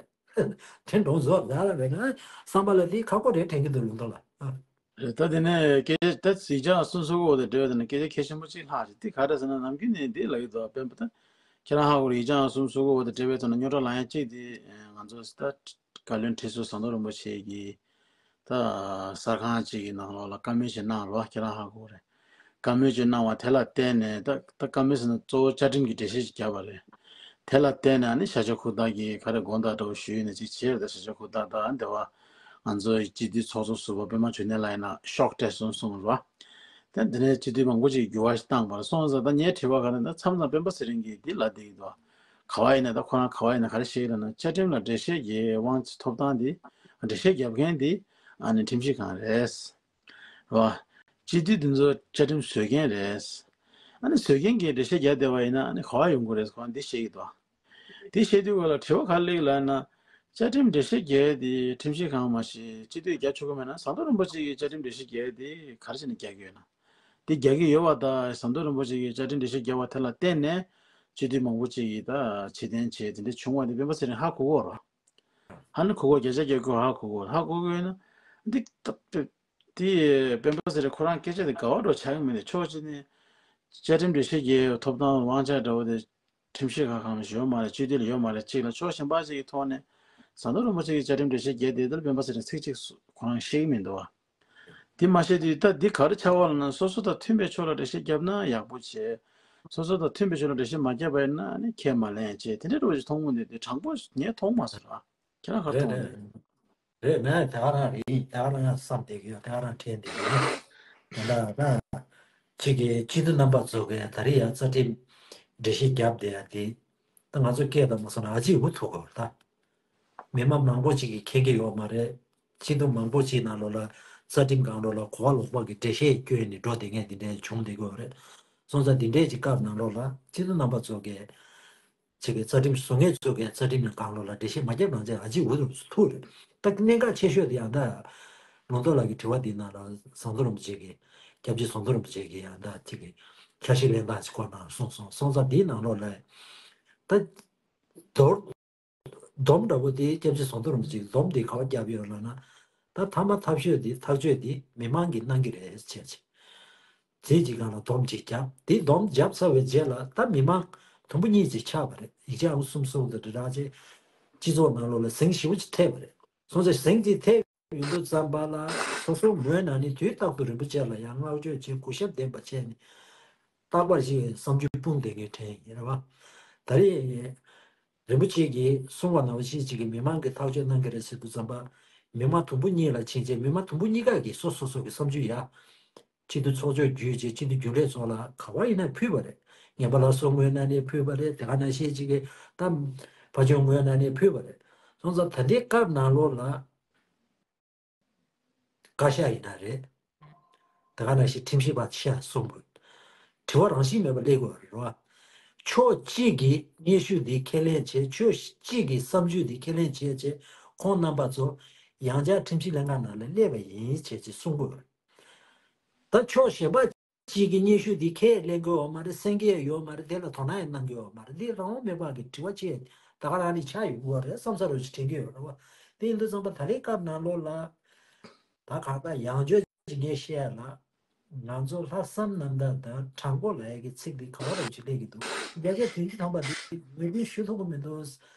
དྲན་འགྲོ་བཟོ་ལ་ལ་རེད། ང་བསམ་པ་ལ་དེ་ཁག་པོ་རེད་དྲན་གི་འདུག་ལུང་ཐོག་ལ། ཨ། རེད། ད་དེ་ནས་སྐད་ཆ་ད་ཡིག་ཆ་ཨང་གསུམ་སོ་དགུ་འོག་དང་འབྲེལ་བའི་ཐོག་ནས་སྐད་ཆ་གལ་ཆེན་པོ་གཅིག་ལྷག་ཅིག་དེ་ག་རེ་ཟེར་ན། ནམ་རྒྱུན་ནས་འདི་ལབ་ཀྱི་འདུག་སྤེན་པ། ད་ཁྱེད་རང་ཧ་གོ་རེད། ཡིག་ཆ་ཨང་གསུམ་སོ་དགུ་འོག་དང་འབྲེལ་བའི་ཐོག་ནས་རྙོག་དྲ་ལངས་ཡ་གཅིག་དེ་ང་ཚོ་ད་བཀའ་བློན་ཁྲི་ཟུར་ཟམ་གདོང་རིན་པོ་ཆེ་གིས་ད་གསར་ཁང་གཅིག་གི་ནང་ལོགས་ལ་བཀའ་མོལ་ཞིག་གནང་རོགས། ཁྱེད་རང་ཧ་གོ་རེད། བཀའ་མོལ་ཅིག་གནང་བ་དེ་ལ་བརྟེན་ནས། ད་ད་བཀའ་མོལ་ཟེར་ན་གཙོ་བོ་བཅའ་ཁྲིམས་ཀྱི་འགྲེལ་བཤད་ཅིག་བརྒྱབ་པ་རེད། དེ་ལ་བརྟེན་ནས་ཨ་ནི་ཤཱཀྱ་ཁུ་དར་གྱིས་ག་རེ་དགོངས་དག་འདྲ་བོ་ཞུས་ནས་ཅིག་བྱས་རེད། ད་ཤཱཀྱ་ཁུ་དར་དང་འདི་བ་ང་ཚོའི་སྤྱི་འཐུས་ཚོགས་གཙོ་ཟུར་པ་པད་མ་འབྱུང་གནས་ལགས་ཡིན་ན་ཤོག་སྤྲད་སོང་གསུངས་རེད་བ། དེ་འདི་ནས་སྤྱི་འཐུས་མང་པོ་ཅིག་འགྱུར་བ་ཞིག་བཏང་བ་རེད། སོང་ཙང་ད་ངས་དྲི་བ་ག་རེ་ད་མཚམས་མཚམས་སྤེན་པ་ཚེ་རིང་གིས་འདི་ལབ་བསྡད་ཀྱི་འདུག་ག་བ་ཡིན་ན་ད་ཁོ་རང་ག་བ་ཡིན་ན་ག་རེ་བཤད་ཀྱི་ལབ་ན། བཅའ་ཁྲིམས་ལ་འགྲེལ་བཤད་ཀྱི་དབང་ཆ་ཐོབ་ཐང་འདི། འགྲེལ་བཤད་རྒྱབ་མཁན་འདི་ཨ་ནི་ཁྲིམས་ཞིབ་ཁང་རེད། རེད་བ། སྤྱི་འཐུས་འདི་ཚོ་བཅའ་ཁྲིམས་བཟོས་མཁན་རེད། ཨ་ནི་བཟོ་མཁན་གྱིས་འགྲེལ་བཤད་རྒྱག་བསྡད་པ་ཡིན་ན་ཨ་ནི་ག་བ་ཡོང་གི་རེད། ཁོ་འདི་བཤད་ཀྱི་འདུག་འདི་བཤད་དུས་སྐོར་ལ་དྲི་བ་ག་རེ་སླེབས་ལབ་ན། བཅའ་ཁྲིམས་འགྲེལ་བཤད་རྒྱག་ཡས་དེ་ཁྲིམས་ཞིབ་ཁང་མ་གཏོགས་སྤྱི་འཐུས་རྒྱག་ཆོག་གི་མེད་ན། ཟམ་གདོང་རིན་པོ་ཆེ་གིས་བཅའ་ཁྲིམས་འགྲེལ་བཤད་རྒྱག་ཡས་དེ་ག་རེ་བྱས་ནས་རྒྱག་གི་ཡོད་ན། དེ་རྒྱག་གི་ཡོད་པ་དང་། ཟམ་གདོང་རིན་པོ་ཆེ་གིས་བཅའ་ཁྲིམས་འགྲེལ་བཤད་རྒྱག་པ་དེ་ལ་བརྟེན་ནས་སྤྱི་འཐུས་མང་པོ་ཅིག་གིས་ད་ཕྱིར་འཐེན་བྱས་དེ་འདྲ་བྱུང་བ་དེ་སྤེན་པ་ཚེ་རིང་ཧ་གོ་གི་ཡོད་རེད། ཧ་ནི་གོ་གི་ཡོད། བརྒྱ་ཆ་བརྒྱ་གོ་ཧ་གོ་གི་ཡོད། ཧ་གོ་གི་ཡོད་ན་འདི་ད་དེ་སྤེན་པ་ཚེ་རིང་ཁོ་རང་སྐད་ཆ་དེ་ག་བ་འགྲོ་ཆགས་ཀྱི་མེད་དེ། ཕྱོགས་གཅིག་ནས་བཅའ་ཁྲིམས་འགྲེལ་བཤད་རྒྱག་ཡས་ཐོབ་ཐང་དབང་ཆ་འདྲ་བོ་དེ་ཁྲིམས་ཞིབ་ཁང་ལ་ཡོད་མ་རེད། སྤྱི་འཐུས་ལ་ཡོད་མ་རེད་གཅིག་ལ། ཕྱོགས་གཞན་པ་ཅིག་གི་ཐོག་ནས་ཟམ་གདོང་རིན་པོ་ཆེ་གིས་བཅའ་ཁྲིམས་འགྲེལ་བཤད་རྒྱག་དེ་དེ་ལ་སྤེན་པ་ཚེ་རིང་ཚིག་གཅིག་ཁོ་རང་བཤད་ཀྱི་མི་འདུག་བ། དེ་མ་བཤད་དུས་ད་འདི་ག་རེ་ཆགས་པ་ལབ་ན། སོ་སོ་དང་མཐུན་པའི་ཕྱོགས་ལ་འགྲེལ་བཤད་བརྒྱབ་ན་ཡག་པོ་བྱས། སོ་སོ་དང་མཐུན་པའི་ཕྱོགས་ལ་འགྲེལ་བཤད་མ་བརྒྱབ་པ་ཡིན་ན་ནི་ཁས་མ་ལེན་བྱས། དེ་འདྲ་འདྲ་བོ་ཞིག་མཐོང་གི་འདུག་དེ་དྲང་པོ་ངས་མཐོང་མ་སོང་ར། ཁྱེད་རང་ག་རེ་རེད་མཐོང་རེད། གི་རེད། ང་དེ་ག་རང་རེད། དེ་ག་རང་བསམ་བསྡད་ཀྱི་ཡོད། དེ་ག་རང་དྲན་བསྡད་ཀྱི་ཡོད། དེ་འདྲ་ད་ཁྱེད་ཀྱི་སྤྱི་འཐུས་རྣམ་པ་ཚོ་གིས་ད་རེས་ཡང་རྩ་ཁྲིམས་འགྲེལ་བཤད་བརྒྱབ་བསྡད་ཡ་དེ། ད་ང་ཚོ་སྐད་བཏང་མ་སོང་ན་ཨ་ཅེ་འུ་ཐུག་གོ་ད། མི་མང་མང་པོ་ཅིག་གིས་མཁྱེན་གྱི་ཡོད་མ་རེད། སྤྱི་འཐུས་མང་པོ་ཅིག་ནང་ལོགས་ལ་རྩ་ཁྲིམས་སྒང་ལོགས་ལ་གོ་བ་ལོག་པ་གི་འགྲེལ་བཤད་བསྐྱོན་ནས་འགྲོ་བསྡད་མཁན་དེ་འདྲ་བྱུང་བསྡད་ཀྱི་ཡོད་རེད། སོང་ཙང་དེ་འདྲའི་ཅིག་སྐབས་ནང་ལོགས་ལ་སྤྱི་འཐུས་རྣམ་པ་ཚོ་གིས་ཅིག་གི་རྩ་ཁྲིམས་བཟོ་མཁན་ཚོ་གིས་རྩ་ཁྲིམས་ནང་སྒང་ལོགས་ལ་འགྲེལ་བཤད་མ་བརྒྱབ་ནང་བཞིན་ཨ་ཅེ་འུ་ཐུག་རེད། ད་གནད་འགག་ཆེ་ཤོས་དེ་ཡང་ད་ལུང་རྟོགས་ལགས་ཀྱི་དྲི་བ་འདི་ནང་ལ་ཟམ་གདོང་རིན་པོ་ཆེ་གིས། སྐྱབས་རྗེ་ཟམ་གདོང་རིན་པོ་ཆེ་གིས་ཡང་ད་ཅིག་གི་འཆར་གཞི་ལེན་སྟངས་ཅིག་སྐོར་ནང་གསུངས་སོང་། སོང་ཙང་དེའི་ནང་ལོགས་ལ་ད་མདོར། སྡོམ་འདྲ་པོ་དེ་སྐྱབས་རྗེ་ཟམ་གདོང་རིན་པོ་ཆེས་སྡོམ་དེ་ག་པར་བརྒྱབ་ཡོད་ལབ་ན། ད་ཐ་མ་ཐག་གཅོད་དེ་ཐག་གཅོད་དེ་མི་མང་གིས་གནང་གི་རེད་ཟེར་བྱས། རྗེས་ཀྱི་སྒང་ལ་སྡོམ་ཅིག་བརྒྱབ། དེ་སྡོམ་བརྒྱབ་ཚར་བའི་རྗེས་ལ་ད་མི་མང་དུམ་བུ་གཉིས་ཅིག་ཆགས་པ་རེད། ཡིག་ཆ་ཨང་གསུམ་སོགས་དང་སྦྲགས་བྱས་སྤྱི་ཚོགས་ནང་ལོགས་ལ་ཟིང་ཞེ་པོ་ཅིག་ཐེབས་པ་རེད། སོང་ཙང་ཟིང་དེ་ཐེབས་ཡོང་དུས་ཙམ་པ་ལ་སོ་སོའི་ངོས་ནས་ནི་དུས་རྟག་ཏུ་རིན་པོ་ཆེ་ལ་ཡང་བསྔགས་བརྗོད་བྱས། གུས་ཞབས་ལྡན་པ་བྱས་ནས་རྟག་པར་ཞིག་བསམ་ཚུལ་སྤུངས་བསྡད་མཁན་དྲན་ཡིན་རེད་བ། ད་རེས་རིན་པོ་ཆེ་གིས་གསུངས་པ་ནང་བཞིན་ཅིག་གིས་མི་མང་གིས་ཐག་གཅོད་གནང་གི་རེད་ཟེར་དུས་ཙམ་པ། མི་མང་དུམ་བུ་གཉིས་ལ་ཕྱིན་བྱས་མི་མང་དུམ་བུ་གཉིས་ཀ་གིས་སོ་སོ་སོ་གི་བསམ་ཚུལ་ཡ། སྤྱི་འཐུས་ཚོགས་ཆུང་བརྒྱུད་བྱས་སྤྱི་འཐུས་རྒྱུན་ལས་ཚོ་ལ་ག་བ་ཡིན་ན་ཕུལ་བ་རེད། ངན་པ་ལགས་སོ་ངོས་ནས་ནས་ཕུལ་བ་རེད། དེ་ག་ནང་བཞིན་ཅིག་གིས་ད་ཕར་ཕྱོགས་ངོས་ནས་ནས་ཕུལ་བ་རེད། སོང་ཙང་ད་ལྟའི་སྐབས་ནང་ལོགས་ལ། བཀའ་ཤག་ཡིན་ན་རེད། དེ་ག་ནང་བཞིན་ཁྲིམས་ཞིབ་པ་ཆེ་གསུམ་པོ། དྲི་བ་རང་བཞིན་མེད་པ་སླེབས་དགོས་རེད་བ། ཕྱོགས་གཅིག་གིས་སྙན་ཞུ་འདི་ཁས་ལེན་བྱས། ཕྱོགས་གཅིག་གིས་བསམ་ཚུལ་འདི་ཁས་ལེན་བྱས་བྱས་ཁོང་རྣམ་པ་ཚོ་ཡང་བསྐྱར་ཁྲིམས་ཞིབ་ལྷན་ཁང་ནང་ལ་སླེབས་པ་ཡིན་བྱས་ཅེས་གསུང་དགོས་རེད། ད་ཕྱོགས་གཞན་པ་གཅིག་གིས་སྙན་ཞུ་འདི་ཁས་ལེན་གྱི་ཡོད་མ་རེད། གསན་གྱི་ཡོད་མ་རེད། དེ་ལ་དོ་སྣང་ཡང་གནང་གི་ཡོད་མ་རེད། འདི་རང་དབང་མེད་པ་གི་དྲི་བ་ཅིག་ད་ག་རང་ནས་ཆགས་ཡོད་དགོས་རེད་བསམ་ས་རུ་ཅིག་དྲན་གྱི་ཡོད་རེད་བ། དེ་ཡིན་དུས་ཙམ་པ་ད་རེས་སྐབས་ནང་ལོགས་ལ། ད་གང་ལྟར་ཡང་བསྐྱར་ཅིག་ངས་བཤད་ཡ་ལ། ང་ཚོ་ལྷག་བསམ་རྣམ་དག་དང་དྲང་པོ་ལབ་ཡ་གི་ཚིག་འདི་ག་བ་རུ་ཅིག་སླེབས་ཀྱི་འདུག་བརྒྱ་ཆ་བདུན་ཅུ་ཐམ་པ་འདི་ངོས་འཛིན་ཞུ་ཐུབ་ཀྱི་མི་འདུག་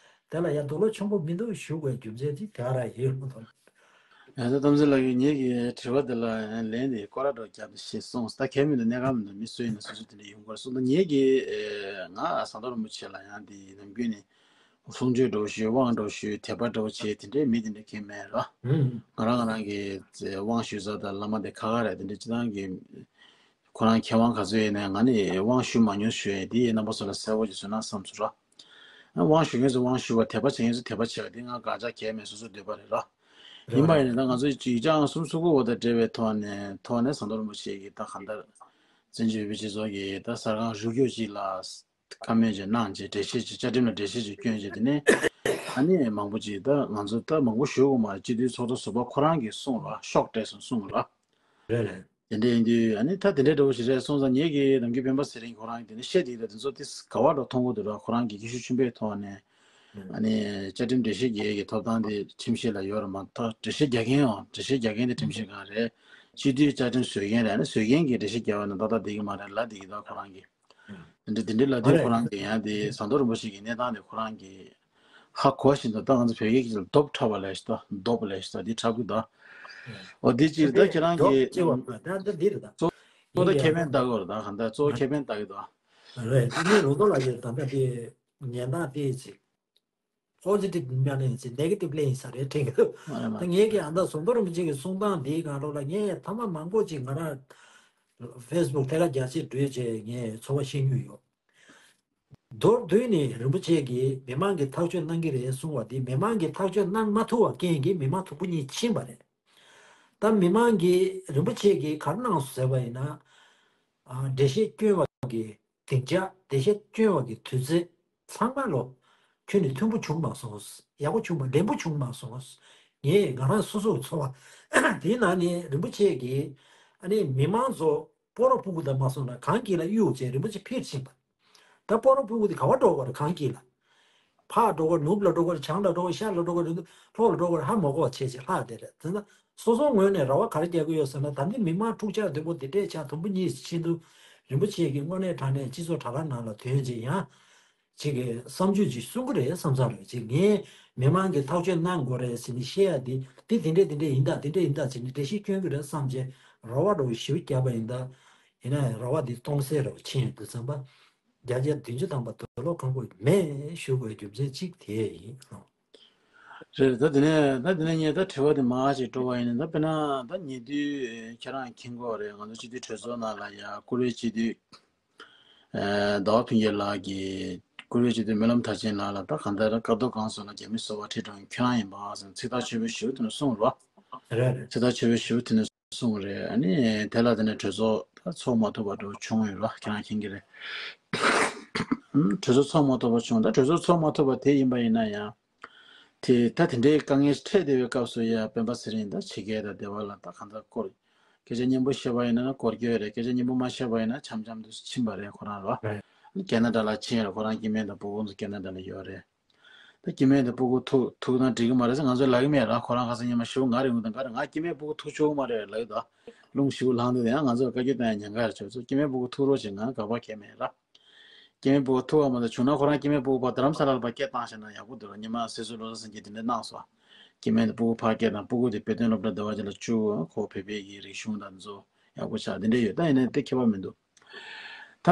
དེ་ལ་ཡ་རྡོ་ལོ་ཆེན་པོ་མི་འདུག་ཞུ་དགོས་རྒྱུ་མཚན་དེ་དེ་ག་རང་ཡིན་ལབ་དང་། ཡང་ད་གཏམ་ཚེ་ལགས་ཀྱིས་ངེད་ཀྱི་དྲི་བ་འདི་ལ་ལན་དེ་སྐོར་ར་འདྲ་བརྒྱབ་ནས་ཞེས་གསུངས། ད་གལ་མི་འདུག་གནད་འགག་མི་འདུག་མི་སུ་ཡིན་ན་སོ་སོ་དེ་འདྲ་ཡོང་དགོས་གསུངས། ད་ངེད་ཀྱིས་ཨེ་ང་ཟམ་གདོང་རིན་པོ་ཆེ་ལ་ཡང་དེ་ནམ་རྒྱུན་ནས་གསུང་ཆོས་འདྲ་བོ་ཞུས། དབང་འདྲ་བོ་ཞུས། དད་པ་འདྲ་བོ་བྱས། དེ་འདྲའི་མི་དེ་འདྲ་གང་མེད་ར། ང་རང་ང་རང་གི་དབང་ཞུ་ས་དང་བླ་མ་དེ་ཁ་ཁ་རེད། དེ་འདྲ་སྤྱི་བཏང་གི་ཁོ་རང་མཁས་དབང་ག་ཚོད་ཡིན་ནའི་ང་ནི་དབང་ཞུ་མ་མྱོང་ཞུ་ཡས་དེ་རྣམ་པ་ཚོ་ལ་གསལ་པོ་ཅིག་བཟོས་ན་བསམ་སོང་ར། དབང་ཞུ་མཁན་ཚོ་དབང་ཞུ་བ། དད་པ་བྱེད་མཁན་ཚོ་དད་པ་བྱེད་པ་དེ་ང་དགག་བྱ་གང་ཡང་མེད། སོ་སོའི་འདོད་པ་རེད་ར། ཡིན་པ་ཡིན་ན་ད་ང་ཚོ་ཡིག་ཆ་ཨང་གསུམ་གསུམ་པ་དང་འབྲེལ་བའི་ཐོག་ནས་ཐོག་ནས་ཟམ་གདོང་རིན་པོ་ཆེ་གིས་ད་གང་ལྟར་བཙན་བྱོལ་བོད་མིའི་སྤྱི་ཚོགས་ཀྱི་ད་གསར་ཁང་རིགས་རྒྱུད་ཅིག་ལ་བཀའ་མོལ་ཅིག་གནང་བྱས། འགྲེལ་བཤད་ཅིག་བཅའ་ཁྲིམས་ལ་འགྲེལ་བཤད་ཅིག་བསྐྱོན་བྱས། དེ་ནས་ཨ་ནི་མང་པོ་ཅིག་ད་ང་ཚོ་ད་མང་པོ་ཞུ་དགོས་མ་རེད། སྤྱི་འཐུས་ཚོགས་གཙོ་ཟུར་པ་ཁོ་རང་གིས་གསུངས་ར། ཤོག་སྤྲད་སོང་གསུངས་ར། རེད་རེད། དེ་འདྲ་ཡིན་དུས་ཨ་ནི་ད་དེ་འདྲའི་འདྲ་བོ་ཞིག་རེད་སོང་ཙང་། ངེད་ཀྱི་ནམ་རྒྱུན་སྤེན་པ་ཚེ་རིང་ཁོ་རང་གིས་དེ་ནས་བཤད་དེ་ད་དེ་ཚོ་དེ་ག་བ་འགྲོ་མཐོང་གི་འདུག་ར། ཁོ་རང་གིས་སྐད་ཤུགས་ཆེན་པོའི་ཐོག་ནས་ཨ་ནི་བཅའ་ཁྲིམས་འགྲེལ་བཤད་རྒྱག་ཡས་ཀྱི་ཐོབ་ཐང་དེ་ཁྲིམས་ཞིབ་ལ་ཡོད་རེད་མ་གཏོགས། འགྲེལ་བཤད་རྒྱག་མཁན་ཡང་འགྲེལ་བཤད་རྒྱག་མཁན་དེ་ཁྲིམས་ཞིབ་ཁང་རེད། སྤྱི་འཐུས་བཅའ་ཁྲིམས་བཟོ་མཁན་རེད། ཨ་ནི་བཟོ་མཁན་གྱིས་འགྲེལ་བཤད་རྒྱག་པ་ན་ཏག་ཏག་བསྡད་ཀྱི་མ་རེད་ལབ་བསྡད་ཀྱི་འདུག་ཁོ་རང་གིས། དེ་འདྲ་དེ་འདྲ་ལབ་དུས་ཁོ་རང་གིས་ཡང་དེ་ཟམ་གདོང་རིན་པོ་ཆེ་གི་གནས་སྟངས་དེ་ཁོ་རང་གིས་ཧ་གོ་བཞིན་དུ། ད་ང་ཚོ་བོད་སྐད་ཀྱི་ལ་རྡོབ་འཁྲབ་པ་ལས་ཤི་ད། རྡོབ་ལས་ཤི་ད། འདི་འཁྲབ་གི་འདུག་འོ་འདི་ཅིག་ད་ཁྱེད་རང་གིས་ད་འདི་རེད་ད། གཙོ་བོ་ད་ཁེ་ཕན་ལྟ་གི་ཡོད་རེད་ད། གང་ལྟར་གཙོ་བོ་ཁེ་ཕན་ལྟ་གི་འདུག་རེད། ད་ངས་ལོ་ཏོག་ལ་ཡོད་ད་ལྟ་དེ་ཉན་སྟངས་དེ་ཅིག་པོ་སི་ཊིབ་མ་ལེན་ཅིག་ནེ་གེ་ཊིབ་ལེན་ཡིན་ས་རེད་དྲན་གི་འདུག་མ་རེད་མ་ད་རེད། ངས་ཀྱི་ཨ་ད་ཟམ་གདོང་རིན་པོ་ཆེ་གི་གསུང་སྟངས་འདིའི་སྒང་ལོགས་ལ་ངས་ཐ་མ་མང་པོ་ཅིག་ང་རང་ཕེ་སི་བུག་ཐད་ཀར་རྒྱ་ཆེ་འགྲོས་བྱས་ངས་ཚོར་བ་བཤད་མྱོང་ཡོད། མདོར་བསྡུས་ནས་རིན་པོ་ཆེ་གིས་མི་མང་གིས་ཐག་གཅོད་གནང་གི་རེད་གསུངས་པ་དེ་མི་མང་གིས་ཐག་གཅོད་གནང་མ་ཐུབ་པ་རྐྱེན་གྱིས་མི་མང་དུམ་བུ་གཉིས་ཕྱིན་པ་རེད། ད་མི་མང་གིས་རིན་པོ་ཆེ་གིས་ག་རེ་གནང་སོང་ཟེར་བ་ཡིན་ན། ཨ་འགྲེལ་བཤད་བསྐྱོན་པ་གི་ སྡིངས་ཆ་བདེ་ཤ་སྐྱོན་བ་གི་དུས་ཚོད་ཚང་མ་ལོ། ཁྱོད་ནི་མཐུན་པོ་བྱུང་མ་སོང་། ཡག་པོ་བྱུང་མ་ལེགས་པོ་བྱུང་མ་སོང་། ངས་ང་རང་སོ་སོའི་འཚོ་བ་དེའི་ནང་ནས་རིན་པོ་ཆེ་གིས་ཨ་ནི་མི་མང་ཚོ་སྤོ་རོ་ཕྲུ་གུ་དང་མ་སོང་ན་གངས་དཀྱིལ་ལ་གཡུག་བྱས་རིན་པོ་ཆེ་ཕྱིར་ཕྱིན་པ། ད་སྤོ་རོ་ཕྲུ་གུ་དེ་ག་བ་འགྲོ་དགོས་རེད། གངས་དཀྱིལ་ལ། ཕར་འགྲོ་དགོས་རེད། ནུབ་ལ་འགྲོ་དགོས་རེད། བྱང་ལ་འགྲོ་དགོས་རེད། ཤར་ལ་འགྲོ་དགོས་རེད། ལྷོ་ལ་འགྲོ་དགོས་རེད། ཧ་མ་གོ་བ་བྱས་བྱས་ལྷག་བསྡད་རེད། དེ་ན་སོ་སོའི་ངོས་ནས་རེ་བ་ག་རེ་རྒྱག་གི་ཡོད་ཟེར་ན། ད་ལྟའི་མི་མང་འཁྲུག་ཆ་དོད་པོ་དེ་འདྲས་ཆགས། དུམ་བུ་གཉིས་ཕྱིན་དུས་རིན་པོ་ཆེ་གིས་དངོས་གནས་དྲང་གནས་སྤྱི་ཚོགས་དྲ་ལམ་ནང་ལ་ཐོན་བྱས་ཡང་ཅིག་གི་བསམ་ཚུལ་ཅིག་གསུང་གི་རེད་བསམ་ས་རེད། ཅིག་ངས་མི་མང་གིས་ཐག་གཅོད་གནང་དགོས་རེད་ཟེར་ནས་བཤད་ཡ་དེ་དེ་དེ་འདྲས་དེ་འདྲས་ཡིན་ད་དེ་འདྲས་ཡིན་ད་ཟེར་ནས་འགྲེལ་བཤད་སྐྱོན་གྱི་རེད་བསམ་བྱས་རེ་བ་འདྲ་བོ་ཞེ་པོ་བརྒྱབ་པ་ཡིན་ད། ཡིན་ན་ཡང་རེ་བ་འདི་སྟོང་ཟད་འདྲ་བོ་ཕྱིན་ཡོང་དུས་ཙམ་པ། བརྒྱ་ཆ་བདུན་ཅུ་ཐམ་པ་དུག་ལོག་ཁང་པ་མེད་ཞུ་དགོས་རྒྱུ་མཚན་གཅིག་དེ་ཡིན། རེད། ད་དེ་ནས་ད་དེ་ནས་ངས་ད་དྲི་བ་དེ་མར་ཞིག་འགྲོ་བ་ཡིན་ན། ད་དཔེར་ན་ད་ཉེ་དུས་ཁྱེད་རང་མཁྱེན་གྱི་ཡོད་རེད། ང་ཚོ་སྤྱི་འཐུས་གྲོས་ཚོགས་ནང་ལ་ཡ་བཀུར་འོས་སྤྱི་འཐུས་ཟླ་བ་ཕུན་སྐྱིད་ལགས་ཀྱིས་བཀུར་འོས་སྤྱི་འཐུས་སྨོན་ལམ་མཐར་ཕྱིན་ལགས་ལ་ད་གང་ལྟར་སྐབས་ཐོག་གང་སོང་ན་རྒྱ་མི་སོ་པ་ཁྲིད་འགྲོ་མཁན་ཁྱོད་རང་ཡིན་པ་ཟེར་ཚིག་ཐག་ཆོད་པོ་ཞེ་པོ་དེ་ནས་གསུངས་རེད་བ། རེད་རེད། ཚིག་ཐག་ཆོད་པོ་ཞེ་པོ་དེ་ནས་གསུངས་རེད། ཨ་ནི་དེ་ལ་དེ་ནས་གྲོས་ཚོགས་ད་ཚོགས་མ་ཐུབ་པ་འདྲ་བོ་བྱུང་ཡོད་རེད་བ། ཁྱེད་རང་མཁྱེན་གྱི་རེད། གྲོས་ཚོགས་ཚོགས་མ་ཐུབ་པ་བྱུང་། ད་གྲོས་ཚོགས་ཚོགས་མ་ཐུབ་པ་དེ་ཡིན་པ་ཡིན་ན་ཡང་། དེ་ད་དེ་འདྲའི་དཀའ་ངལ་འཕྲད་བསྡད་པའི་སྐབས་སུ་ཡ་སྤེན་པ་ཚེ་རིང་དང་ཕྱི་རྒྱལ་དང་སྡེ་བ་ལ་ད་གང་ལྟར་སྐོར། སྐད་ཆ་སྙན་པོ་བཤད་པ་ཡིན་ན་སྐོར་སྐྱོད་རེད། སྐད་ཆ་སྙན་པོ་མ་བཤད་པ་ཡིན་ན་འཆམ་འཆམ་དུ་ཕྱིན་པ་རེད་ཁོ་རང་རོ། རེད། ཁེ་ན་ཌ་ལ་ཕྱིན་རེད། ཁོ་རང་སྐྱེ་དམན་དང་སྤུ་གུ་ཚོ་ཁེ་ན་ཌ་ལ་ཡོད་རེད། ད་སྐྱེ་དམན་དང་སྤུ་གུ་ཐུག་ཐུག་ན་འགྲིག་གི་མ་རེད་ཟེར་ང་ཚོས་ལབ་ཀྱི་མེད་ར། ཁོ་རང་ཁ་སང་ཉི་མ་ཞེ་པོ་ང་རེད་འུ་དང་ག་རེ་ང་སྐྱེ་དམན་སྤུ་གུ་ཐུག་ཆོག་གི་མ་རེད་ལབ་ཀྱི་འདུག་རླུང་ཞེ་པོ་ལངས་འདུག་དེ་ཡང་ང་ཚོར་བཀའ་བཀྱོན་གཏོང་ཡ་ཉེན་ཁ་རེད། ཁྱོད་ཚོ་སྐྱེ་དམན་སྤུ་གུ་ཐུག་རོགས་བྱེད། ང་དགག་པ་གང་ཡང་མེད་ར། སྐྱེ་དམན་སྤུ་གུ་ཐུག་པ་མ་གཏོགས་བྱུང་ན་ཁོ་རང་སྐྱེ་དམན་སྤུ་གུ་ཕར་རྡ་རམ་ས་ལ་ལ་ཕར་སྐད་བཏང་བཞག་ན་ཡག་པོ་འདུག་ར། ཉི་མ་སྲིད་ཟུར་བློ་བཟང་སེང་གེ་དེ་འདྲ་གནང་སོང་། སྐྱེ་དམན་དང་སྤུ་གུ་ཕར་སྐད་བཏང་། སྤུ་གུ་དེ་བོད་དོན་སློབ་གྲྭ་སྡེ་བ་ཅིག་ལ་བཅུག་ཁོ་བོད་པའི་གི་རིག་གཞུང་དང་མཛོ་ཡག་པོ་ཆགས་དེ་འདྲ་ཡོད། ད་ཡིན་ནའི་དེ་ཁྱད་པར་མི་འདུག་ད་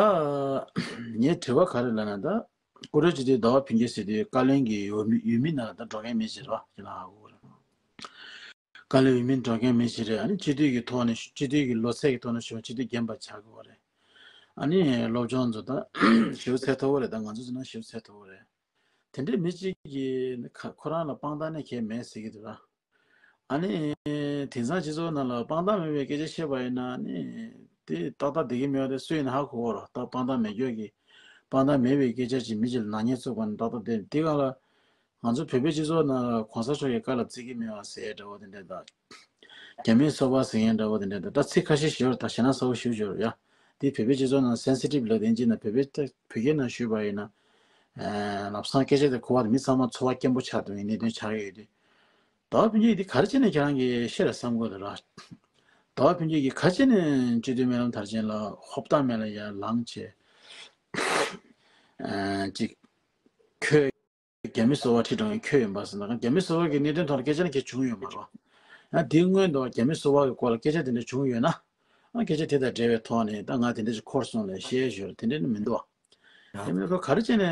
ངའི་དྲི་བ་ག་རེ་ལབ་ན། ད་བཀུར་འོས་སྤྱི་འཐུས་ཟླ་བ་ཕུན་སྐྱིད་ཟེར་དུས་བཀའ་བློན་གྱི་འོས་མི་འོས་མི་ནང་ལ་ད་འགྲོ་མཁན་མི་ཞིག་རེད་བ། ཁྱེད་རང་ཧ་གོ་གི་རེད། བཀའ་བློན་འོས་མི་འགྲོ་མཁན་མི་ཞིག་རེད། ཨ་ནི་སྤྱི་འཐུས་ཀྱི་ཐོག་ནས་ཞུ་སྤྱི་འཐུས་ཀྱི་ལོ་ཚད་ཀྱི་ཐོག་ནས་ཞུ་བ་སྤྱི་འཐུས་རྒན་པ་ཆགས་ཀྱི་ཡོད་རེད། ཨ་ནི་སློབ་སྦྱོང་ཚོ་ད་ཞེ་པོ་ཚད་མཐོ་པོ་རེད། ད་ང་ཚོ་ཚོ་ན་ཞེ་པོ་ཚད་མཐོ་པོ་རེད། དེ་འདྲའི་མི་གཅིག་གིས་ཁ་ཁོ་རང་ལ་དཔང་རྟགས་ནི་གང་ཡང་མེད་ཟེར་གྱི་འདུག་ར། ཨ་ནི་དེང་སང་སྤྱི་ཚོགས་ནང་ལ་དཔང་རྟགས་མེད་པའི་སྐད་ཆ་བཤད་པ་ཡིན་ན་ནི་དེ་ཏག་ཏག་བསྡད་ཀྱི་མེད་པ་དེ་སུ་ཡིན་ན་ཧ་གོ་གི་རེད། ད་དཔང་རྟགས་མེད་ཁྱོད་ཀྱིས་དཔང་རྟགས་མེད་པའི་སྐད་ཆ་ཅིག་མི་གཅིག་ལ་ནག་ཉེས་བཙུགས་པ་ནི་ཏག་ཏག་བསྡད་དེ་ག་ལ། ང་ཚོ་བོད་པའི་སྤྱི་ཚོགས་ནང་ལ་གོང་ས་མཆོག་གི་བཀའ་ལ་བརྩི་གི་མེད་པ་ཟེར་འདྲ་བོ་དེ་འདྲ་དང་། རྒྱ་མིའི་སོ་པ་ཟེར་མཁན་འདྲ་བོ་དེ་འདྲ་དང་། ད་ཚིག་ཁ་ཤས་ཤིག་ཡོད་རེད། ད་ཞེ་ན་ཚ་བོ་ཞེ་པོ་ཅིག་ཡོད་རེད་ཡ། དེ་བོད་པའི་སྤྱི་ཚོགས་ནང་སེན་སི་ཊིབ་ལབ་དེ་འདྲ་ཅིག་ན། བོད་པའི་ད་བོད་སྐད་ནང་ཞུས་པ་ཡིན་ན། ལམ་སང་སྐད་ཆ་དེ་གོ་བ་དེ་མི་ཚང་མ་ཚོར་བ་སྐྱེན་པོ་ཆགས་འདུག་གནད་དོན་ཆགས་ཡོད་དུས། ཟླ་བ་ཕུན་སྐྱིད་དེ་ག་རེ་བྱས་ནས་ཁྱེད་རང་གིས་ཤེས་ར་བསམ་གི་འདུག་ར། ཟླ་བ་ཕུན་སྐྱིད་ཀྱིས་ག་རེ་བྱས་ནས་སྤྱི་འཐུས་སྨོན་ལམ་མཐར་ཕྱིན་ལ་ཧོབ་ཏ་མེད་ལ་ཡར་ལངས་བྱས། ཨ་ཅིག་ཁྱོད་རྒྱ་མི་སོ་པ་ཁྲིད་འགྲོ་མཁན་ཁྱོད་ཡིན་པ་ཟེར་ན། རྒྱ་མི་སོ་པ་གི་གནད་དོན་ཐོག་ལ་སྐད་ཆ་ནི་གང་ཡང་བྱུང་ཡོད་མ་རེད། ཡང་དེའི་སྔོན་དུ་རྒྱ་མི་སོ་པ་གི་སྐོར་ལ་སྐད་ཆ་དེ་འདྲ་བྱུང་ཡོད་ན། ཨ་སྐད་ཆ་དེ་དང་འབྲེལ་བའི་ཐོག་ནས་ད་ང་དེ་འདྲ་ཞིག་འཁོར་སོང་ལབ་བཤད་ཞོར་དེ་འདྲ་ནི་མི་འདུག་བ། ཡང་དེ་མིན་ཁོ་ག་རེ་བྱས་ནས་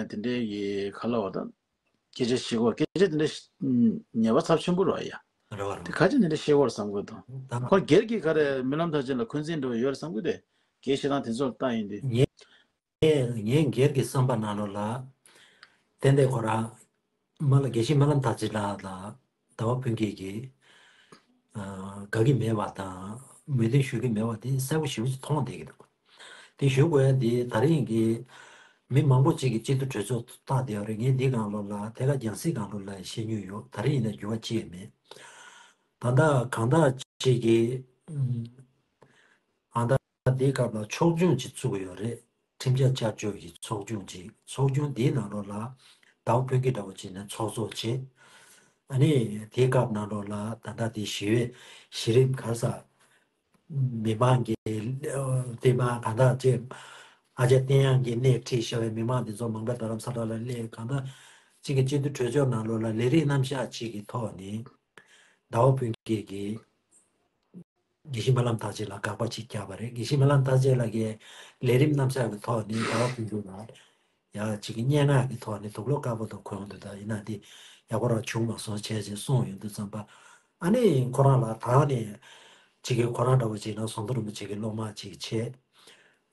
དེ་འདྲའི་གི་ག་ལ་བ་དང་སྐད་ཆ་བཤད་གོ། སྐད་ཆ་དེ་འདྲ་ཉེས་པ་ཚབས་ཆེན་པོ་རེད་བ་ཡ། རེད་བ་རེད་དེ་བ། ག་ཅི་འདི་འདྲ་བཤད་ཡོད་བསམ་གི་འདུག་ད་ཁོ་སྒེར་གྱི་ག་རེ་སྨོན་ལམ་མཐར་ཕྱིན་ལ་འཁོན་འཛིན་འདྲ་བོ་ཡོད་བསམ་གི་འདུག་སྒེར་བཤད་སྟངས་དེ་ཚོར་ལྟ་ཡིན་དུས། ངས་ངས་ངས་སྒེར་གྱི་བསམ་པ་ནང་ལོགས་ལ། ཏན་ཏན་ཁོ་རང་མ་ལ་དགེ་བཤེས་སྨོན་ལམ་མཐར་ཕྱིན་ལགས་ལ་ཟླ་བ་ཕུན་སྐྱིད་ཀྱིས་ཨ་དགའ་གི་མེད་པ་དང་མོས་མཐུན་ཞུ་གི་མེད་པ་དེ་གསལ་པོ་ཞེ་པོ་ཅིག་མཐོང་བསྡད་ཀྱི་འདུག་དེ་ཞུ་དགོས་ཡ་དེ་ད་རིང་གི་མི་མང་པོ་ཅིག་གིས་སྤྱི་འཐུས་གྲོས་ཚོགས་བཏགས་བསྡད་ཡོད་རེད། ངས་འདི་སྒང་ལོགས་ལ་ཐད་ཀར་རྒྱང་སྲིང་སྒང་ལོགས་ལ་བཤད་མྱོང་ཡོད། ད་རིང་ཡིན་ན་འགྱུར་བ་ཅི་ཡང་མེད། ད་ལྟ་གང་ལྟར་ཅིག་གིས་ཨ་ད་འདིའི་སྐབས་ལ་ཆོག་སྐྱོང་ཅིག་བཙུགས་ཡོད་རེད། ཁྲིམས་འཆར་བསྐྱར་བཅོས་ཀྱི་ཚོགས་ཆུང་ཅིག་ཚོགས་ཆུང་འདིའི་ནང་ལོགས་ལ་ཟླ་བ་ཕུན་སྐྱིད་འདྲ་བོ་ཅིག་ནས་ཚོགས་གཙོ་བྱས། ཨ་ནི་དེའི་སྐབས་ནང་ལོགས་ལ་ད་ལྟ་དེ་ཞི་བའི་གཞི་རིམ་ག་ས། མི་མང་གི་དེ་མ་གང་ལྟར་ཅེས་ཨ་ཅག་བསྟན་དབྱངས་ཀྱིས་སྣེ་ཁྲིད་བཞག་པའི་མི་མང་འདི་ཚོ་མང་པོ་རྡ་རམ་ས་ལ་ལ་སླེབས། གང་ལྟར་གཅིག་གི་སྤྱི་འཐུས་གྲོས་ཚོགས་ནང་ལོགས་ལ་ལས་རིམ་རྣམ་གཞག་ཅིག་གི་ཐོག་ནས་ཟླ་བ་ཕུན་སྐྱིད་ཀྱིས་དགེ་བཤེས་སྨོན་ལམ་མཐར་ཕྱིན་ལ་དགག་པ་ཅིག་བརྒྱབ་པ་རེད། དགེ་བཤེས་སྨོན་ལམ་མཐར་ཕྱིན་ལགས་ཀྱིས་ལས་རིམ་རྣམ་གཞག་གི་ཐོག་ནས་ཟླ་བ་ཕུན་སྐྱིད་ལ་ཡ་གཅིག་གི་སྙན་ངག་གི་ཐོག་ནས་དུག་ལོག་དཀར་པོ་དང་གོན་འདུག་ད་ཡིན་ན་འདི་ཡག་པོ་རང་བྱུང་མ་སོང་བྱས་ཅེས་གསུངས་ཡོང་དུས་ཙམ་པ། ཨ་ནི་ཁོ་རང་ལ་ད་ནས་གཅིག་གི་ཁོ་རང་འདྲ་བོ་ཅིག་ན་ཟམ་གདོང་རིན་པོ་ཆེ་གི་སློབ་མ་ཅིག་བྱས།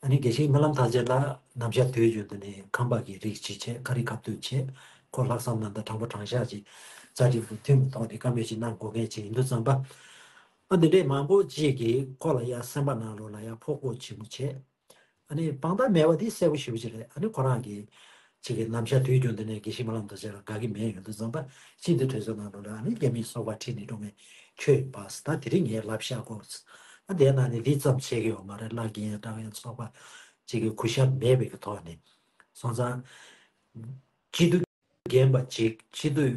ཨ་ནི་དགེ་བཤེས་སྨོན་ལམ་མཐར་ཕྱིན་ལགས་ནམ་ཞག་དུས་རྒྱུན་དུ་ནས་ཁམས་པ་གི་རིགས་ཅིག་བྱས། ཁ་རིག་ཁ་ཐུག་བྱས། ཁོ་ལྷག་བསམ་རྣམ་དག་དྲང་པོ་དྲང་བཞག་ཅིག་རྩ་ཁྲིམས་དང་མཐུན་པའི་ཐོག་ནས་བཀའ་མོལ་ཅིག་གནང་དགོས་མཁན་ཅིག་ཡིན་དུས་ཙམ་པ། ཨ་འདི་འདྲས་མང་པོ་ཅིག་གིས་ཁོ་ལ་ཡ་སེམས་པ་ནང་ལོགས་ལ་ཡ་ཕོག་ཐུག་ཆེན་པོ་བྱས། ཨ་ནི་དཔང་རྟགས་མེད་པ་དེ་གསལ་པོ་ཞེ་པོ་ཅིག་རེད། ཨ་ནི་ཁོ་རང་གིས་ཅིག་གི་རྣམ་གཞག་དུས་རྒྱུན་དུ་ནས་དགེ་བཤེས་སྨོན་ལམ་རྡོ་རྗེ་ལ་དགའ་གི་མེད། ཡོང་དུས་ཙམ་པ་སྤྱི་འཐུས་གྲོས་ཚོགས་ནང་ལོགས་ལ་ཨ་ནི་རྒྱ་མིའི་སོ་པ་ཁྲིད་ནས་འགྲོ་མཁན་ཁྱོད་ཡིན་པ་ད་དེ་རིང་ངས་ལབ་བཞག་གོ། ཨ་དེ་ན་ནི་འདི་ཙམ་བྱེད་ཀྱི་ཡོད་མ་རེད། བླ་རྒན་ཡང་གྲྭ་ཡང་ཚོགས་པ་ཅིག་གི་གུས་ཞབས་མེད་པའི་གི་ཐོག་ནས་སོང་ཙང་སྤྱི་འཐུས་རྒན་པ་ཅིག་སྤྱི་འཐུས་